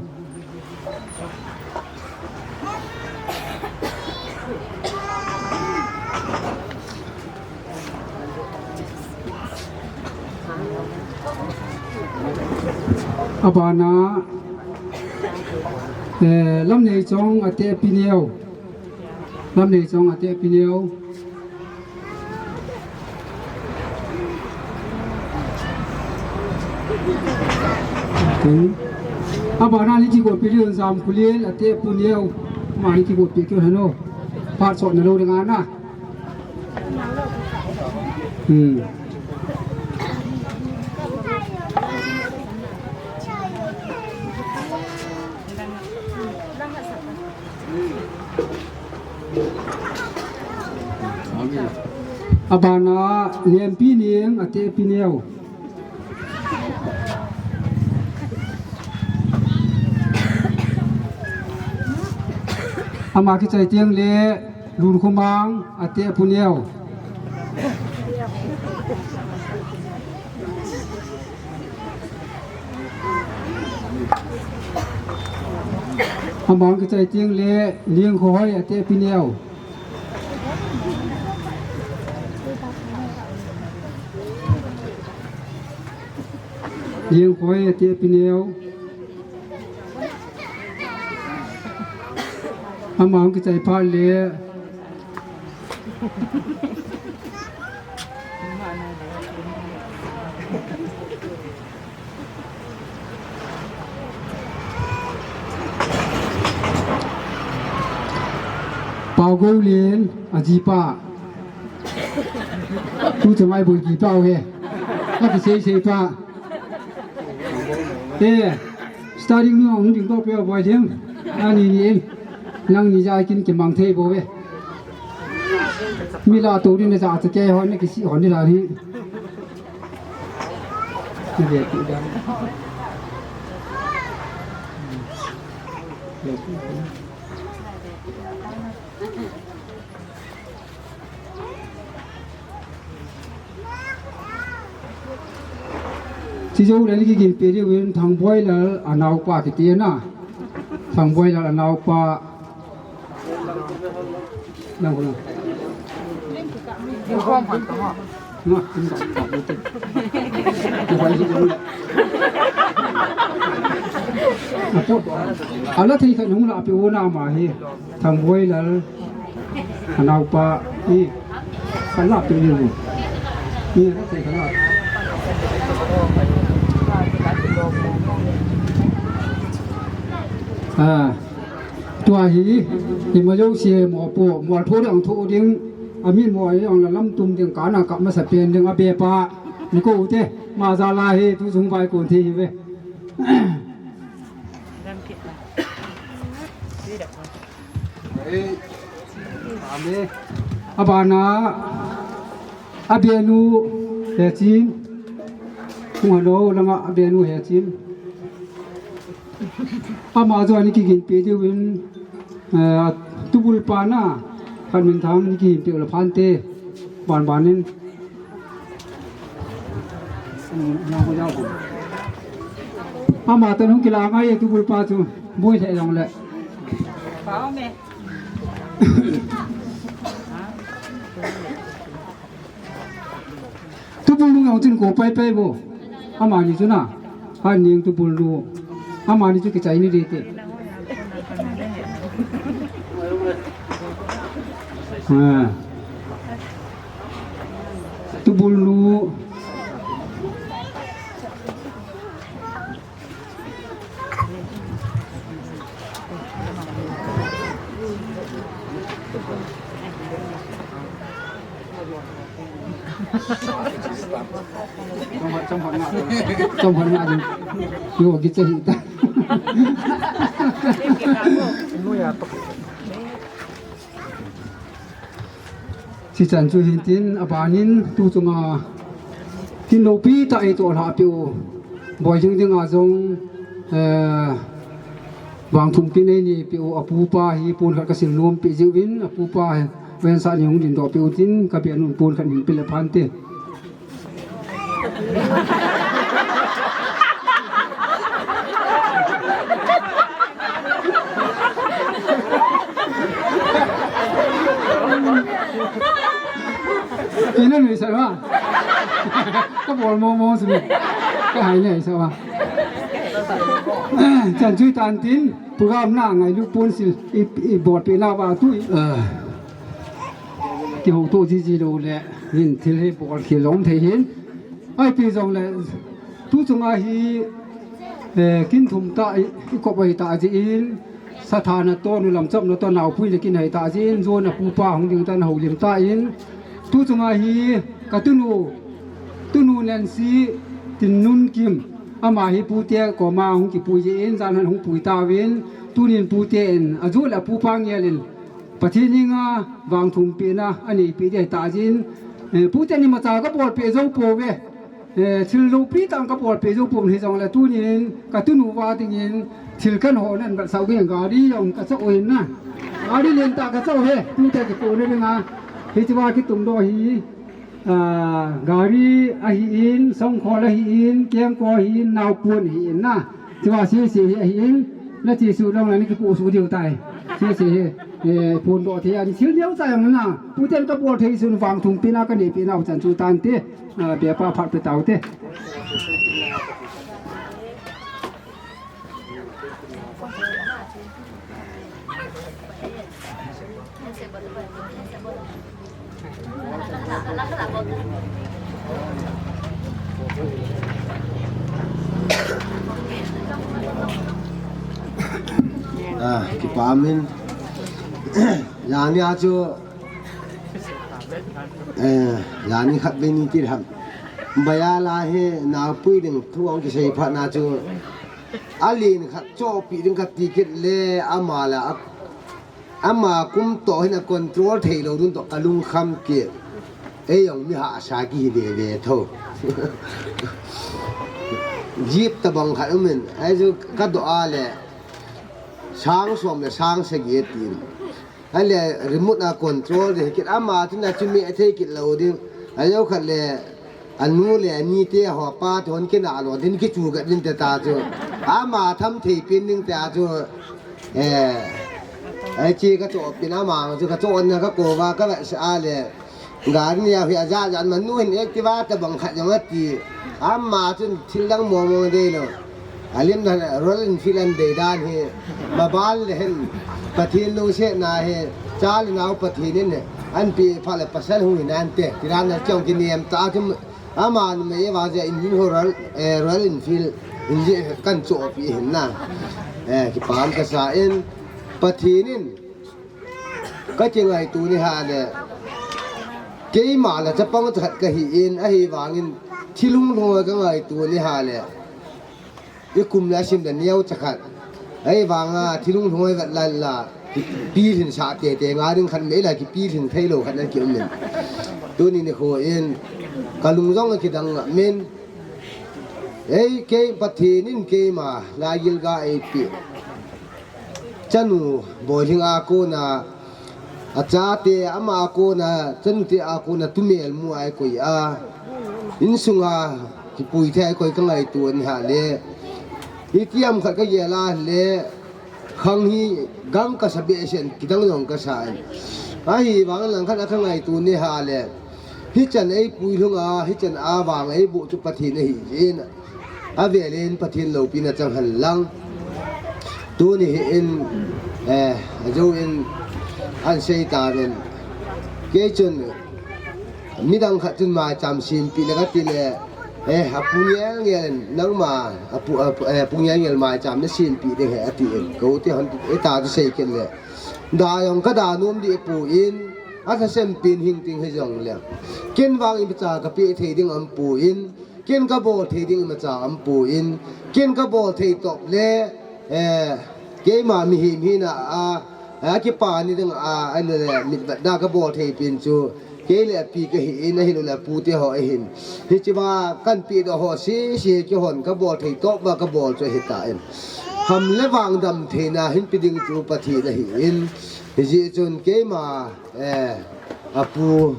Abana, eh, Lamneichong ate Pi Neo. Lamneichong ate Pi Neo. Abana ni kigolpi Len Jamkhulen ate Pu Neo. Ama ni kigolpi keu heno. Phat sot na lou ding ana. Hmm. Abana Lenpi Neng ate Pi Neo. Ama kichai teng le Lunkhomang ate Pu Neo. Ama kichai teng le Lengkhohoi ate Pi Neo. Lengkhohoi ate Pi Neo. Ama hung kichai phat le. Paogoulen, ajipa. Tu chamai boi ki pao he. Kisei sei pa. Eh, starting nu hung ding to pe boy ding. Ani ni en. Nangni ja kin kimang thei bou ve. Mi la to din ja cha ke hon ni kisi hon ni la ni. Ni ve ti da. Chijou le ni kigin pe diu in Thangboi Lal anaopa kiti na. Thangboi Lal anaopa. Nang ko na. Nga, kin ka ka bu te. Ko bai ji le. Apo. Ala thei kha nung la pe o na ma hi. Thangboi Lal. Anaopa. Ni. Kan la pe ni. Ni ka thei ka la. Ah. Tua hi, ima jouse mopo, mualtho ding, tho ding, amin mo a jong la lamtum ding, kana kap masapen ding, abepa, ni ko u te, ama jal a hi, tu jong vai kon thei hi ve. Ei, ame, abana, abenu, hechin, kung halo, langa, abenu, hechin. Ama jong ni kigin pe diu in, eh, tubul pa na, Khanminthang ni kigin pe u le phante, ban ban in. Ama tan hung kila ngai e tubul pa chu, boi le jong le. Tubul nu jong chun ko pai pai bo. Amani chu na. Haning tubul nu. Amani chu kichai ni de te. Ha. Tubul nu. Chom hon nga, chom hon nga. Yo, kicha hi ta. Hichan chu hin tin, aban in tu chunga tin lopi tah ei toh lhah peh u. Boi jing dinga jong, eh, vangthum pin ei nei peh u, apupa hi pon khat ka sil nom peh jiu vin, apupa hi vensah ni hung din doh peh u tin, ka bia nun pon khat hin pe le phan te. Ina nui sa ba? Ka bol mo mo su. Ka hai nei sa ba? Chan chui tan tin, program na ngailu pon sil i, i bol pe na ba tu. Ah. Kihouto jiji lou le, hin thil hi bol khel lom thei hin. Ahi pi jong le, tu chunga hi, eh, kin thum tah i, i kop ahi tah jeh in, sathana toh, nu lamchapna toh, naopui le kin ahi tah jeh in, jona pupa hung ding tan houlim tah in, tu chunga hi ka tunu, tunu Nancy Tinnunkim, ama hi pute koma hung kipui jeh in, jan han hung pui tauvin, tunin pute in, ajo le apupa ngel in, Pathen henga vangthum pehna anei peh ding ahi tah jeh in, eh, pute ni macha ka bol peh jou pouve. Eh, thil lopi tah ka bol peh jou pou hi jong le tunin ka tunu va dingin thil kan ho nan ba sau ge gari jong ka chau hin na. Gari len tah ka chau he, pute kipohna dinga. Hiche va kitung doh hi. Ah, gari ahin, songkhol ahin, kengkoh ahin, naopui ahin na. Chua sese hi ahin, na che su long la ni kipoh su diu tai. Sese hi, eh, phondoh thei a, ni sil diu tai ang na. Puten ka bol thei sun vangthum pehna ka nei peh nau chan chu tan te. Ah, bepa phat pe tau te. Ah, kipa min. Jani a chu, eh, jani khat vei ni tir ham. Bayal a hi naopui ding thu ahung kisei phat na chu, alen khat chohpeh ding kati kit le, ama la a, ama kum toh hin a control thei lou ding toh ka lungkham kit. Ei jong mi hahsa kihi veve tho. Jeep tabang khat um in, ahi chu ka doh a le, sang som le sang sagi tin. Ahile remote a control ding kit, ama chun a chu me thei kit lou ding. Ajou khat le, anu le ani te ho pa te hon kina lo ding kichu gat ding te ta chu. Ama tham thei pen ding te a chu. Eh, ai chi ka choh pen ama chu ka choh na ka ko va ka va sa le. Gari ni a hi a ja ja ma nu hin Activa tabang khat jong ati. Ama chun thil dang mong mong dei lou. Alim na Royal Enfield an dei dan hi. Mabal le hin. Pathen lungsetna hi. Cha le nao Pathen in. An pi pha le pasal hung hin ante. Tiran na chong kinem ta chun. Ama numei va ja in hin ho Royal, eh, Royal Enfield. In je kan chohpeh hin na. Eh, kipah ka sa in. Pathen in. Ka kingaito ni ha le. Keima la chapang cha khat ka hi in, ahivangin thil hunglhung ka ngaito ni ha le. I kum la sim da neo cha khat. Ahivanga thil hunglhung vet la la. Pilhin sa tete nga ding khat mei la kipilhin thei lou khat na ki um in. Tuni nikho in ka lung jong kidang ngam in. Ei, kei Pathen in keima la gilga ei pe. Chanu Boihling a kona, achate ama a kona, chanute a kona tumel mu a eikoi a. Insunga kipui thei a eikoi ka ngaito ni ha le. Itiham khat ka gel a le, khang hi gang ka sa behseh in, kidang jong ka sa in. Ahivang lang khat a ka ngaito ni ha le. Hichan eipui lhung a, hichan a vang eiboh chu Pathen ahi jin. Avel in Pathen loupina chang hen lang. Tuni hi in, eh, ajou in an sei ta ven. Kei chun midang khat chun maicham sempeh le kati le, eh, apu ngel ngel in, nangma, apu, apu, eh, apu ngel ngel maicham na sempeh ding ahi ati in. Kou ti hon, eh, ta tu sei ken le. Da jong ka da nom deh poi, alhasem pen hing ting hijong le. Ken vang imacha ka pe thei ding aum poi, ken ka bol thei ding imacha aum poi, ken ka bol thei top le, eh, keima mihem hina a, a kipa ni ding a, a le le, mitvet da ka bol thei pen chu. Kei le api ka hi in, ahilou le apu te ho ahin. Hiche va kan pe doh ho sese kihon ka bol thei top va ka bol chu ahi ta in. Ham le vang dam theina hin pe ding chu Pathen ahi in. Hijeh chun keima, eh, apu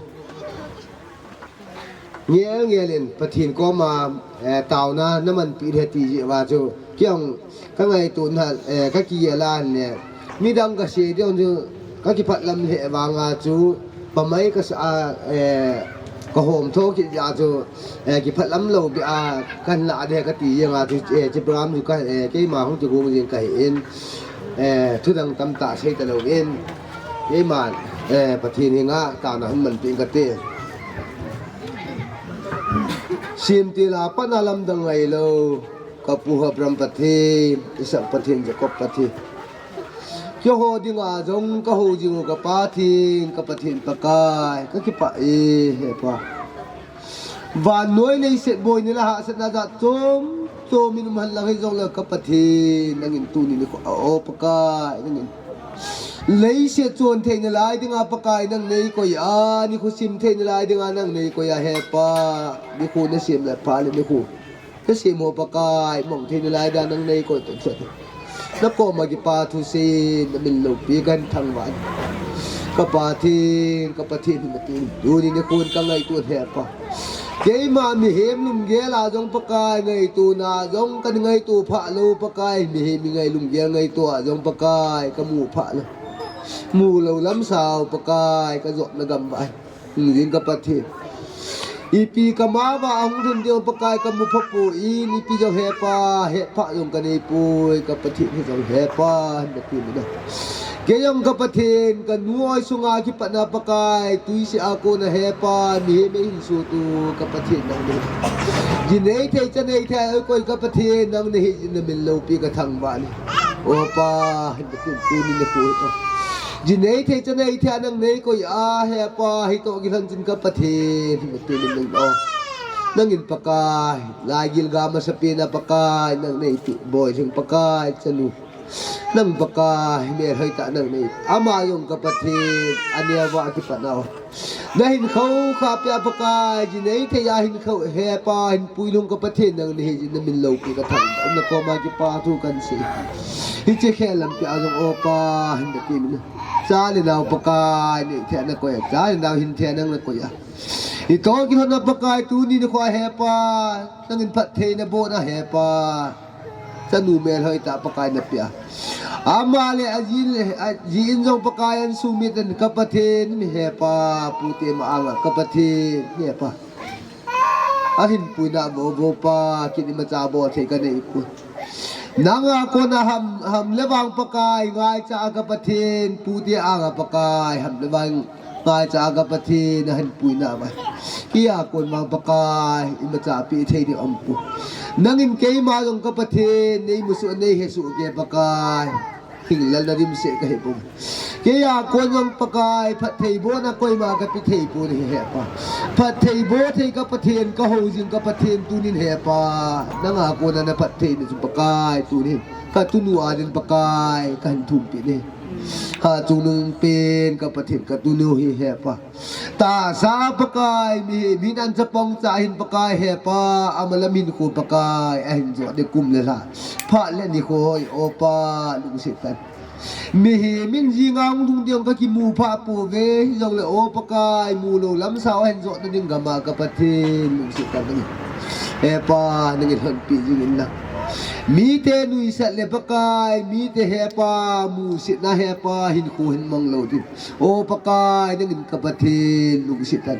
ngel ngel in Pathen koma, eh, taona na manpeh le ti jeh va chu. Kei jong ka ngaito na, eh, ka kigel a le. Midang ka sei ding chu ka kiphatlam le vang a chu. Pamai ka sa, eh, ka hom tho kit jeh a chu, eh, kiphatlam lou beh a, kan la ding ka ti jeng a chu, eh, hiche program chu ka, eh, keima hung kigong jeng ka hi in, eh, thudang tamtah sei talou in, keima, eh, Pathen henga, taona hung manpeh in ka ti. Semtil a pat a lamdang ngailou, ka pu Abraham Pathen, Isaac Pathen, Jacob Pathen. Keiho dinga jong ka hou jing u ka Pathen, ka Pathen Pakai, ka kipah e, he Pa. Vannoi leiset boina le hahsatna jat chom chom in um hen lang hijongle ka Pathen, nangin tuni nikho a o Pakai, nangin leiset chon theina lai dinga Pakai nang nei koi a, nikho sim theina lai dinga nang nei koi a, he Pa, nikho na sem le pha le nikho. Ka sem ho Pakai, mong theina lai dinga nang nei koi tah tah. Na koma kipa thusei, na min loupi kahin thangvah. Ka Pathen, ka Pathen hi Pathen. Tuni nikho ka ngaito he Pa. Keima mihem lunggel a jong Pakai ngaito na jong ka ngaito pha lou Pakai, mihem mi ngai lunggel ngaito a jong Pakai ka mu pha lou. Mu lou lam sao Pakai ka jot na gam vai. Hung jing ka Pathen. Ipi ka ma uva ahung lhun ding Pakai ka mu pha poi, ipi jong he Pa, he pha jong ka nei poi, ka Pathen hi jong he Pa, hin ka ti ni na. Kei jong ka Pathen, ka nu oi sunga kipatna Pakai, tui se a kona he Pa, mihem ei hin sut u, ka Pathen nang nahi. Ji nei thei cha nei thei a koi ka Pathen nang nahi, na min loupi ka thangvah ni. O Pa, hin ka ti tuni nikho hi. Ji nei thei cha nei thei a nang nei koi a, he Pa, hitoh kilhon chun ka Pathen, hin ka ti ni nang o. Nangin Pakai, lai gilga masapen a Pakai, nang nei ti, boi thing Pakai, chanu. Nang Pakai, melhoi tah nang nei. Ama jong ka Pathen, aneo va kipat nau. Na hinkho kha pia Pakai, ji nei thei a hinkho, he Pa, hinpui lung ka Pathen nang nei, ji na min loupi ka thang. Na koma kipa thu kan sei. Hiche khel lampi a jong o Pa, hin da ki min. Cha le nau Pakai, nei thei na koi a. Cha le nau hin thei nang na koi a. Itol kilhon na Pakai tuni nikho a he Pa, nangin phatthei na boh na he Pa. Chanu melhoi tah Pakai na pia. Ama le aji le, aji in jong Pakai an sumit an ka Pathen mi he Pa, pute ma anga ka Pathen he Pa. Ahinpui na vo vo Pa, kini ma cha bol thei ka nei pu. Nanga kona ham, ham le vang Pakai, ngaicha a ka Pathen, pute anga Pakai, ham le vang, ngaicha a ka Pathen, ahinpui na va. Kei a kon vang Pakai, ima cha pi thei ding um pu. Nangin keima jong ka Pathen, nei musu, nei hesu ke Pakai. Hinglel na dimset ka hi pum. Kei a kon jong Pakai, phatthei boh na koima ka pi thei pon hi he Pa. Phatthei boh thei ka Pathen, ka hou jing ka Pathen tunin he Pa. Nanga kona na phatthei na chu Pakai tunin. Ka tunu a din Pakai, ka hin thum pi ni. Ha chungnung pen ka Pathen ka tunu hi he Pa. Tahsa Pakai, mihem hin an chapang cha hin Pakai he Pa, ama lam hin khu Pakai, ahin jot de kum le lha. Phat le nikho hoi, o Pa, lungset tan. Mihem in jinga hung lhung ding ka kimu pha pouve, hijongle o Pakai, mu lou lam sao ahin jot na ding gama ka Pathen, lungset tan ni. He Pa, nangin lhonpi jing in lang. Mite nuisat le Pakai, mite he Pa, musetna he Pa, hinkho hin mang lou ding. O Pakai, nangin ka Pathen, lungset tan.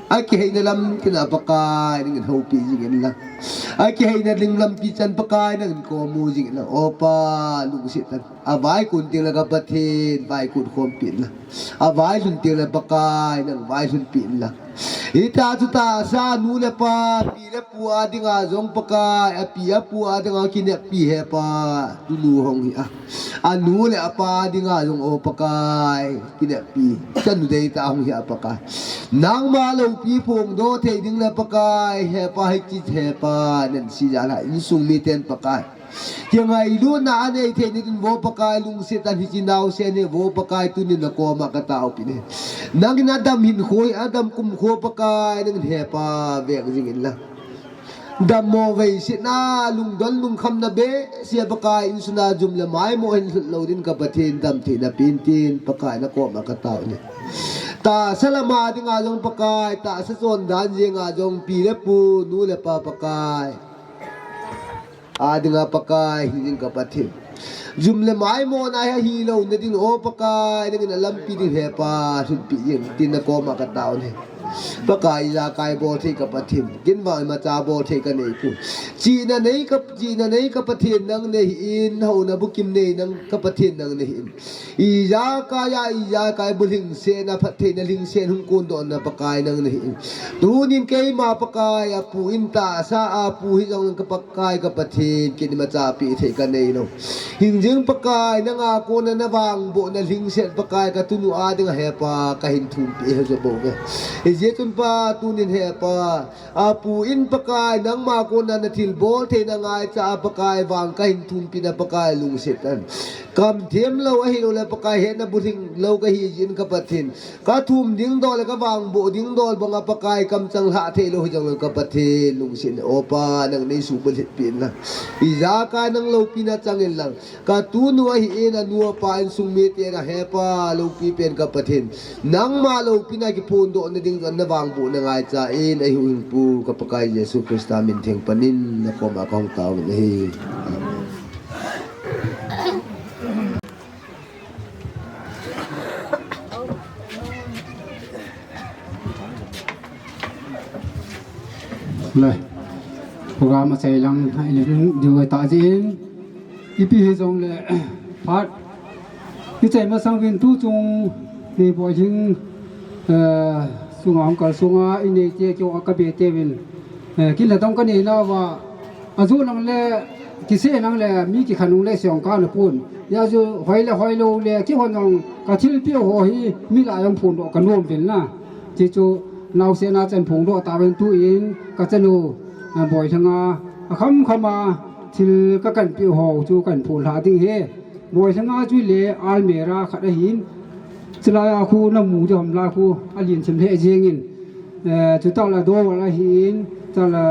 Akiheina lam tina Pakai, nangin houpi jing in lang. Akiheina ding lampi chan Pakai, nangin komu jing in lang. O Pa, lungset tan. Avaikun teng le ka Pathen, vaikun khompi in lang. Availhun teng le Pakai, nang vailhunpi in lang. Hita chu tahsa nu le pa, pi le pu a dinga jong Pakai, api apu a dinga kineppi he Pa, tunu hung hi a. Anu le apa dinga jong o Pakai, kineppi. Chanu deitah hung hi a Pakai. Nangma loupi phongdoh thei ding le Pakai, he Pa, hichi he Pa, nan si jal a insung miten Pakai. Kingailutna anei thei ni din vo Pakai, lungset tan hichi naosen hi vo Pakai, tunin na koma ka taopi ni. Nangin adam hinkho, adam kumkho Pakai, nangin he Pa, veng jing in lang. Dammo veisetna, lungdon lungkhamna behseh Pakai, insung a jum le maimo hin lhut lou din ka Pathen, damtheina pen tin Pakai na koma ka tao ni. Tahsa lama dinga jong Pakai, tahsa chondan jenga jong pi le pu, nu le pa Pakai. A dinga Pakai, hi ding ka Pathen. Jum le maimona hi hilou na din o Pakai, nangin a lampi ding he Pa, lhunpi jing tin na koma ka tao ni. Pakai, ijakai bol thei ka Pathen, ginvang imacha bol thei ka nei pu. Chihna nei ka, chihna nei ka Pathen nang nahi in, houna bukim nei nang ka Pathen nang nahi in. Ijakai a, ijakai bulhingsetna, phattheina lhingset hung kondohna Pakai nang nahi in. Tunin keima Pakai, apu in tahsa apu hijong ka Pakai ka Pathen, kei imacha pi thei ka nei lou. Hingjing Pakai, nanga kona na vangbohna lhingset Pakai, ka tunu a dinga he Pa, ka hin thumpi he jo bou ve. Hijeh chun Pa, tunin he Pa, apu in Pakai, nangma kona na thilbol theina ngaicha a Pakai, vang ka hin thumpi na Pakai, lungset tan. Kam them lou ahilou le Pakai, hetna bulhing lou ka hi jin ka Pathen. Ka thum ding dol le ka vangboh ding dol banga Pakai, kamchang lha thei lou hijong le ka Pathen, lungset in o Pa, nang nei subulhit pi in lang. Ijakai nang loupina chang in lang. Ka tunu ahi in, anu apa insung mite na he Pa, loupi pen ka Pathen. Nangma loupina kiphondohna ding jong na vangbohna ngaicha in, ahi u hing pu ka Pakai Jesu Christa min theng panin na koma ka hung tao in ahi. Amen. Le, program a chai lang, ha, i le ding, ding wai ta jin. Ipi hijong le, phat. I chai masang vin tu chung, ni boi hing, eh, sunga hung kal sunga, i nei te kio a ka be te vin. Eh, kin la dong ka nei na va, a ju nang le, kise nang le, mi kikhan nung le siong ka na pun. Ya ju, hoi le, hoi lou le, kihon nang, ka thil pi ho hi, mi la yang pun do ka nom vin na. Ti chu, Naosen a chan phongdoh tauvin tuin kachanu, a, Boilhang a, akham kham a thil kakan peh ho chu kahin phonlhah ding ahi. Boilhang a chu le almirah khat ahin, chulai a khu namu ding ham la khu alen thim lheh jengin, eh, chutah le drawer ahin, chutah le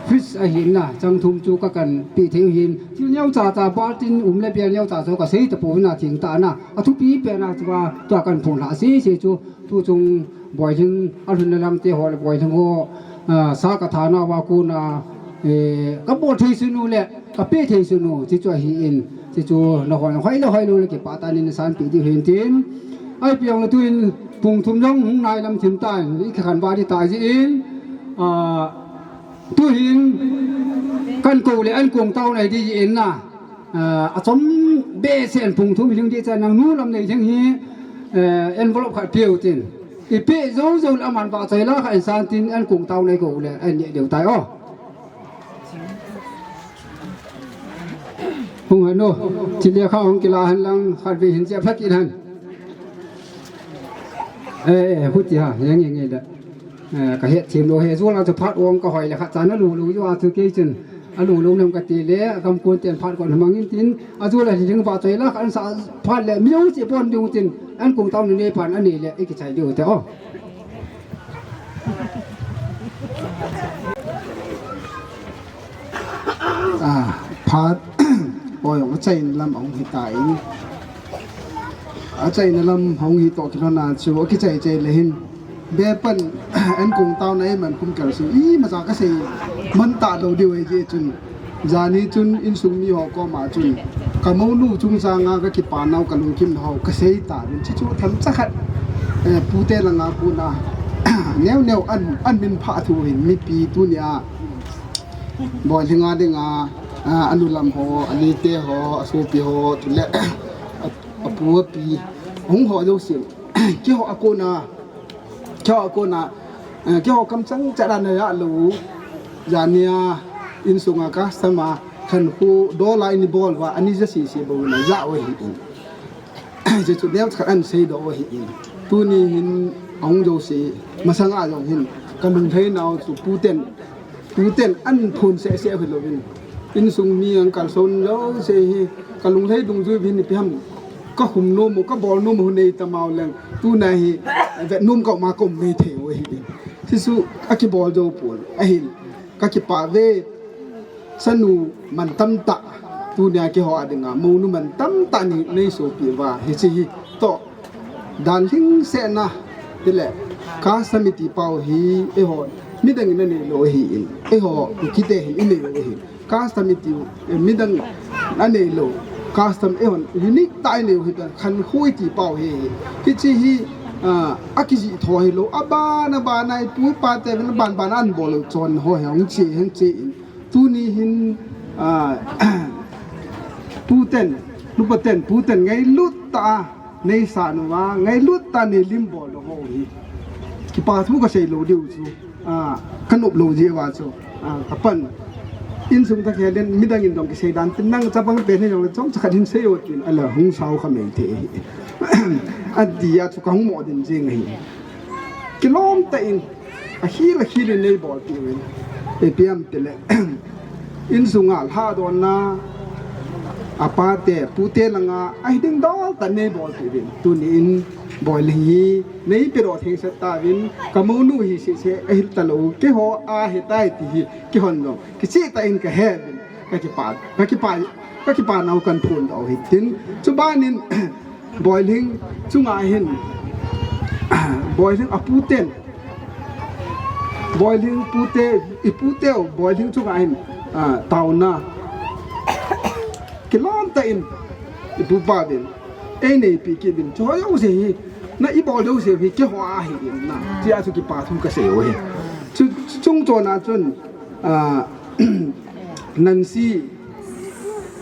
fridge ahin na, chang thum chu kakan peh thei u ahin. Thil neocha cha baltin um le bel neocha chu kasei tapouvin a thengtah na, athupi pen a chu a, tua kahin phonlhah sese chu. Tuchung Boilhing alhunna lamte ho le Boilhang ho, a, sa kathana uva kona, eh, kabol thei sun u le kapeh thei sun u, chuchu ahin, chuchu nahon hoilou hoilou le kipah tah in nasanpeh diu ahin tin. Ahi, ipi jongle tuin pung thum jong hung nailam thim tan, ikikhen val ding tah jeh in, a, tuhin kahin kou le ankong taona ding jeh in na. Ah, achom behseh in pung thum hi ding ti chu nangnu lam nei ding hi, eh, envelope khat peh u tin. Ipeh jou jou le aman vahchoi la khat in san tin ankong taona nei kou le, ahin neh diu tai o. Hung hen o, chule kha hung kila hen lang khat vei hin jep lha kit hen. Eh, eh, huti ha, yang yang le. Eh, kahet thim lou hi, ajol a chu phat ong kahoi le khat chan alunglung jeh a chu kei chun. Alunglung nem kati le, agam kon ten phat kon mangin tin, ajol a ding vahchoi la, khat an sa phat le, mi jong chu pon ding tin, ankong taona nei pan anei le, ikichai diu te o. Ah, phat, oi, achaina lam ahung hitan. Achaina lam ahung hi toh kilhon a chu, akichai chai le hin. Be pan, ankong taona eiman khum kal su, imacha kasei man talou diu ahi jeh chun. Jani chun insung mi ho koma chun, kamounu chungchang a kakipa nau kalungkim nau ho kasei tauvin. Chuchu themcha khat, eh, pute langa kona, neo neo an, an min phah thu hin mipi tunia. Boilhing a dinga, a, anu lam ho, anite ho, asopi ho, chule, a, apu api, hung ho jouse. Keiho a kona, keiho a kona, eh, keiho kamchang chat a na ja lou, jania, insunga customer, khankho, dola ini bol uva, ani ja sese bou na ja u ahi in. Chuchu neocha khat ahin seidoh u ahi in. Tuni hin ahung jouse, masanga jong hin, kalunglhai nau chu puten, puten ahin phon sese u hilouvin. Insung mi ang kalson jouse hi, kalunglhai dungjui uvin ipi ham. Kahung nom u, kabol nom u nei tamau leng. Tuna hi, vet nom ka um a ka um mei thei u ahi in. Chuchu akibol jou pon. Ahin, kakipah ve. Chanu mantam tah, tunia keiho a dinga, mounu mantam tah nei, nei sopi uva, hiche hi toh, dan lhingsetna, tile, custom iti pau hi, eiho, midang in anei lou ahi in, eiho, Kuki te hin inei lou ahi, custom iti, eh, midang anei lou, custom eiho, unique tah inei u hi, khankho iti pau hi, hiche hi, ah, akijih tho hilou, aban, aban a, ipu ipa te, aban, ban a, an bol lou, chon ho, hung che, hung che in, Tuni hin, ah, tuten, nupaten, puten ngailut tah a, nei san uva, ngailut tah a nei lim bol lou ho hi. Kipa thu kasei lou diu chu, ah, kanop lou jeh uva chu, ah, kapan. Insung tah kei len midang in jong kisei dan tin nang chapang pen hi jong le chomcha khat hin sei o tin, ala hung sao kha mei thei hi. Ati a chu kahung mo din jing ahi. Kilom tah in, Ahil, ahil in nei bolpeh uvin. Ipi ham tile. Insunga lhadonna, apate, pute langa, ahi ding dol tah nei bolpeh uvin. Tuni in, Boilhing hi, nei pedoh thengsel tauvin, kamounu hi sese, ahil talou, keiho, ahitai ti hi, keihon jong, kicheh tah in kahe uvin, kakipa, kakipa, kakipa nau kahin phondoh u hitin. Chuban in, Boilhing chunga hin, Boilhing aputen, Boilhing pute, iputeu, Boilhing chunga hin, ah, taona. Kilom tah in, ipupa uvin, eineipi kit uvin, chuho jouse hi, na ibol jouse hi, keiho ahi in na, tia chu kipa thu kasei u hi. Chu, chu chung chona chun, ah, Nancy,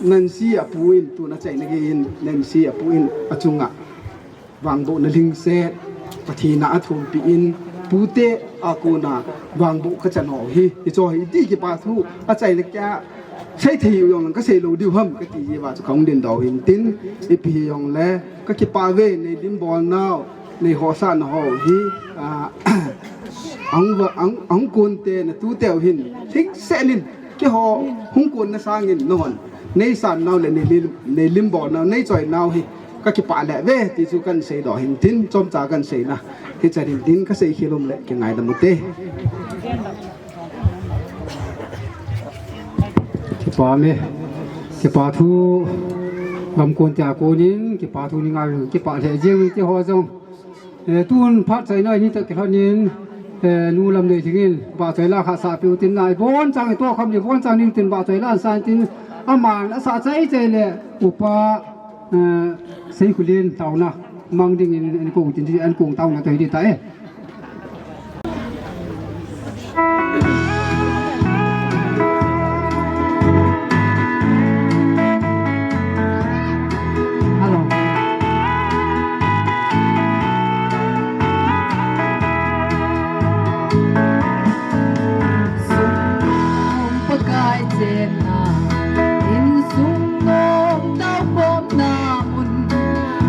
Nancy apu in, tuna chaina gei in, Nancy apu in, achunga vangbohna lhingset, Pathen a athumpi in, pute a kona vangboh kachan ho hi, hicho hi, iti kipa thu, achaina kia, sei thei u jong lang kasei lou diu ham, kati jeh uva chu kahung dingdoh u hin tin, ipi hijongle, kakipa uve, nei lim bolnau, nei hosahna ho hi, ah, Ang va, ang, ang kun te na tu teu hin, thik se nin, keiho hung kun na sangin, non. Nei san nau le nei lim, nei lim bol nau, nei choi nau hi, ka kipah le ve, ti chu kan sei do hin tin, chomcha kan sei na. Hi cha din din ka sei khilum le, ki ngai da mu te. Kipa me, kipa thu, gam kun te a kunin, kipa thu ni ngai, kipa le jing ti ho jong. Eh, tun phat chaina ni ta kilhonin, eh, nu lam nei thingin, ba choi la kha sa piu tin nai, bon chang to kham ni, bon chang ni tin ba choi la sa tin, aman a sa chai chai le, upa, eh, sei khulin tauna, mang dingin, an kong tin, an kong tauna to hi ta e. Pakai chenna, insung nom tau khomna mun,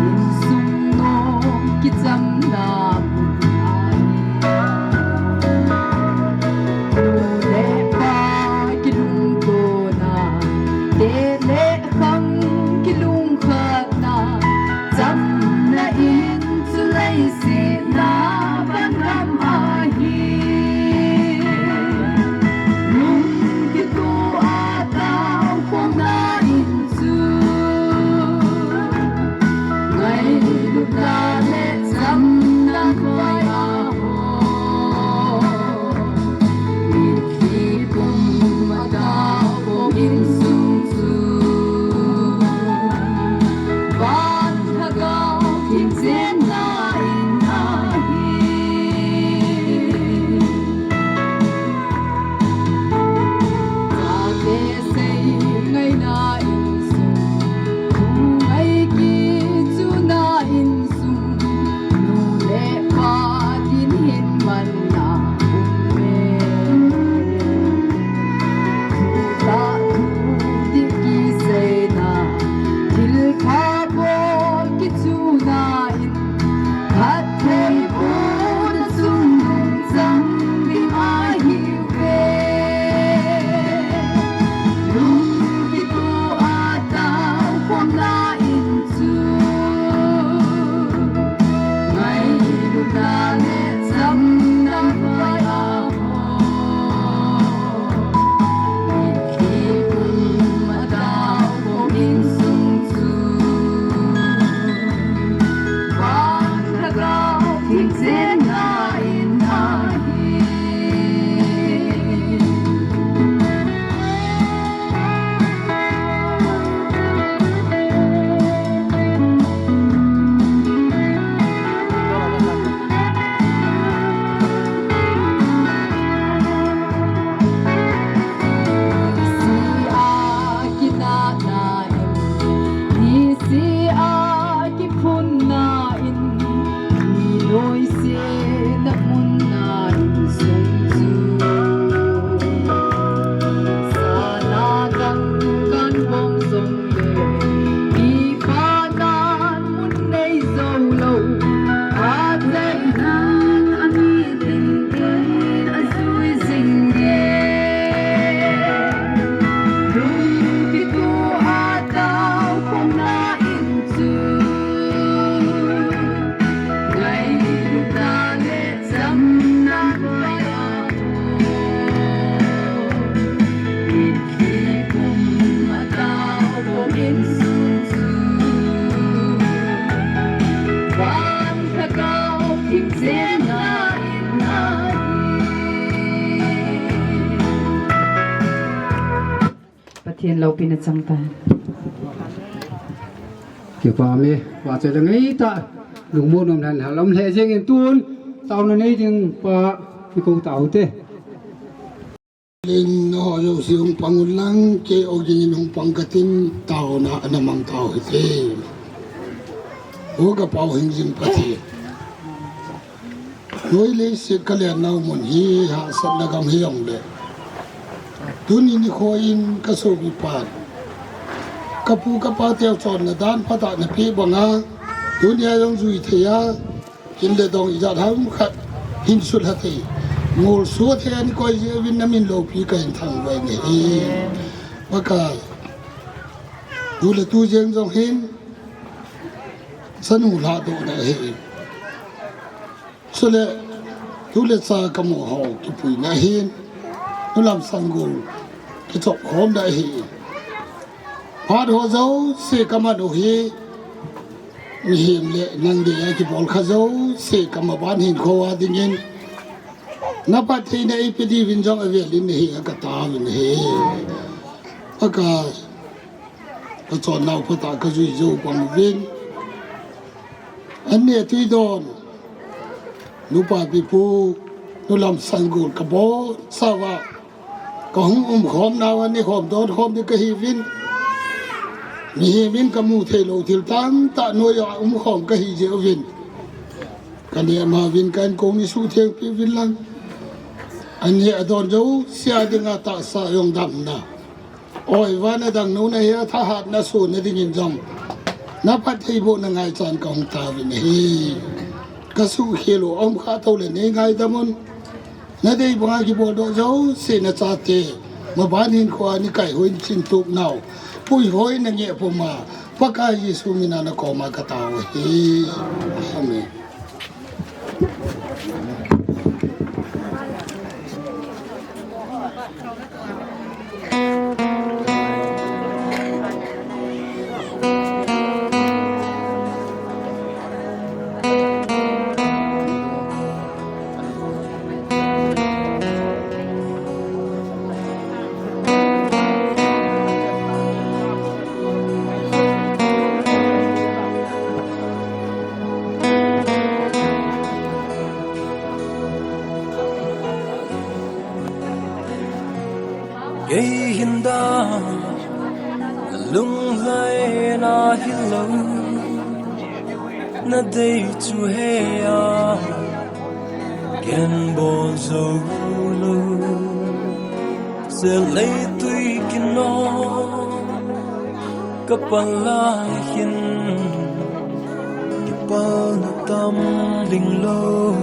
insung nom kichamna mun ahi. Nu le pa kilungtona, te le khang kilungkhatna, chamna in chu leiset na van gam ahi. Lungkituh a tao khomna in chu, ngailutna le chamna vai a ho. Mitlhi pum a tao khom insung chu, van lhagao thingchenna in ahi. Chate sei ngaina insung, thu ngai kichuna insung, nu le pa din hin manna um e. Thu tah thu dih kiseina, thilpha bol kichuna in, phattheibohna sung nungchang ding ahiuve. Lungkituh a tao khomna in chu, ngailutna le chamna vai a ho. Mitlhi pum a tao khom insung chu, van lhagao thingchenna in ahi. Nisia kinahna in, nisia kiphunna in, ni loise na munna insung chu, sana dang kan bom jong le, mi pa nan mun nei jou lou, a tei nan a ni tin tin a jui jing e. Lungkituh a tao khomna in chu, ngailutna le chamna vai a ho. Mitlhi pum a tao khom insung chu, van lhagao thingchenna in ahi. Pathen loupina chang tai. Kipa me, va che le ngai ta, lungmon um lhan halam le jeng in tun, tauna nei ding pa, mi ko tau te. Ling no jo si hung pang un lang, ke o jing in hung pang katin, tauna ana mang tau hite. O ka pau hing jing Pathen. Noi leiset ka len nau mun hi hahsatna gam hi jong le. Tuni nikho in ka sopi pan, ka pu ka pa teu chonna dan phatah na pe banga, tuni a jong jui thei a, in le dong ijat ham khat hin sulha thei. Ngol suat he ani koi je vin na min lopi ka hin thangvah in ahi. Pakai. Tu le tu jeng jong hin. Sanu la do na ahi. Chule, tu le cha ka mo ho, kipui na hin, nu Lamsangol, kichop khom na hi. Phat ho jouse ka man u hi, mihem le nang dia kibol kha jouse ka maban hinkho a dingin. Na phattheina eipe diuvin jong avel in na hi a ka taovin ahi. Pakai, ka chonnau phatah ka jui jou pang uvin. An ne tui don. Nupa pipu, nu Lamsangol ka bon, sava. Ka hung um khom nau ani khom don khom di ka hi uvin. Mihem in ka mu thei lou thil tamtah noiya um khom ka hi jeh uvin. Ka ne ma uvin ka in kong ni su theng pi uvin lang. An ne a don jouse a dinga tahsa jong damna. Oi, vana dang nu na hi a thahatna sun na dingin jong. Na phattheibohna ngaichan ka hung taovin ahi. Ka suhkhel u aum kha tole nei ngaidam un. Na dei banga kibol doh jouse na chate. Maban hinkho a ni kaihoi ni chin tup nau. Puihoi na nge puma. Pakai Jesu mina na koma ka tao ahi. Amen. Kei hin da lunglai na hilou, na dei chu he a, ken bol jou lou. Sel leitui kinom ka pal lai hin, kipalna tam ding lou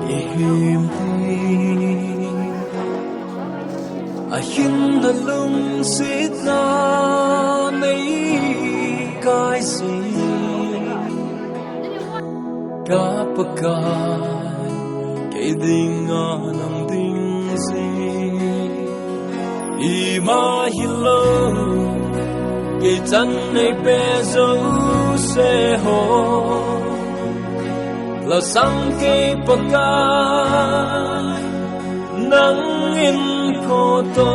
i him hi. Ahin na lungsetna nei kai si. Ka Pakai, kei dinga nang ding si. Ima hilou, kei chan nei pe jouse ho. Lasang kei Pakai, nang in khoto.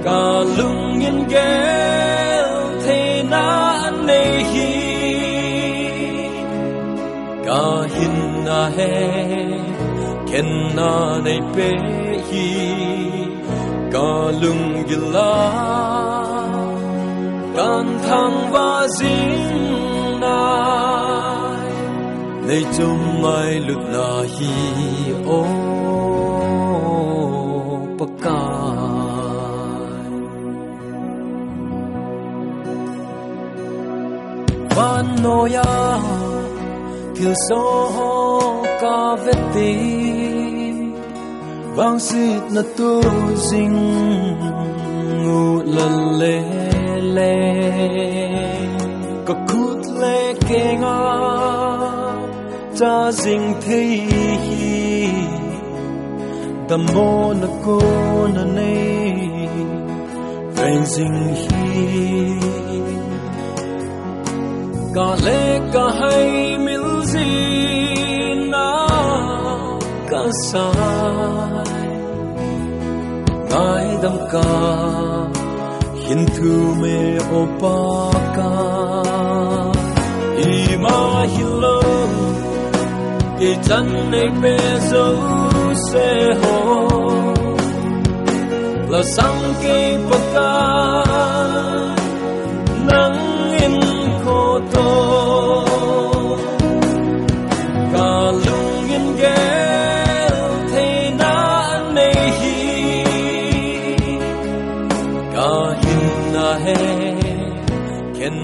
Ka lung in gel theina nei hi. Ka hinna he, khenna nei pe hi. Ka lunggil a, kan thangvah jing nai. Nei chom ngailutna hi, o Pakai. Vannoi a thilsoh ho ka vete, vangsetna toh jing u la lele. Ka khut le keng a cha jing thei hi, dammona kona nei veng jing hi. Ka le ka hai mil jin a ka sai. Ngaidam ka hin thum e, o Pakai. Ima hilou, kei chan nei pe jouse ho. Lasang kei Pakai, nang in khoto. Ka lung in gel theina nei hi. Ka hinna he, khen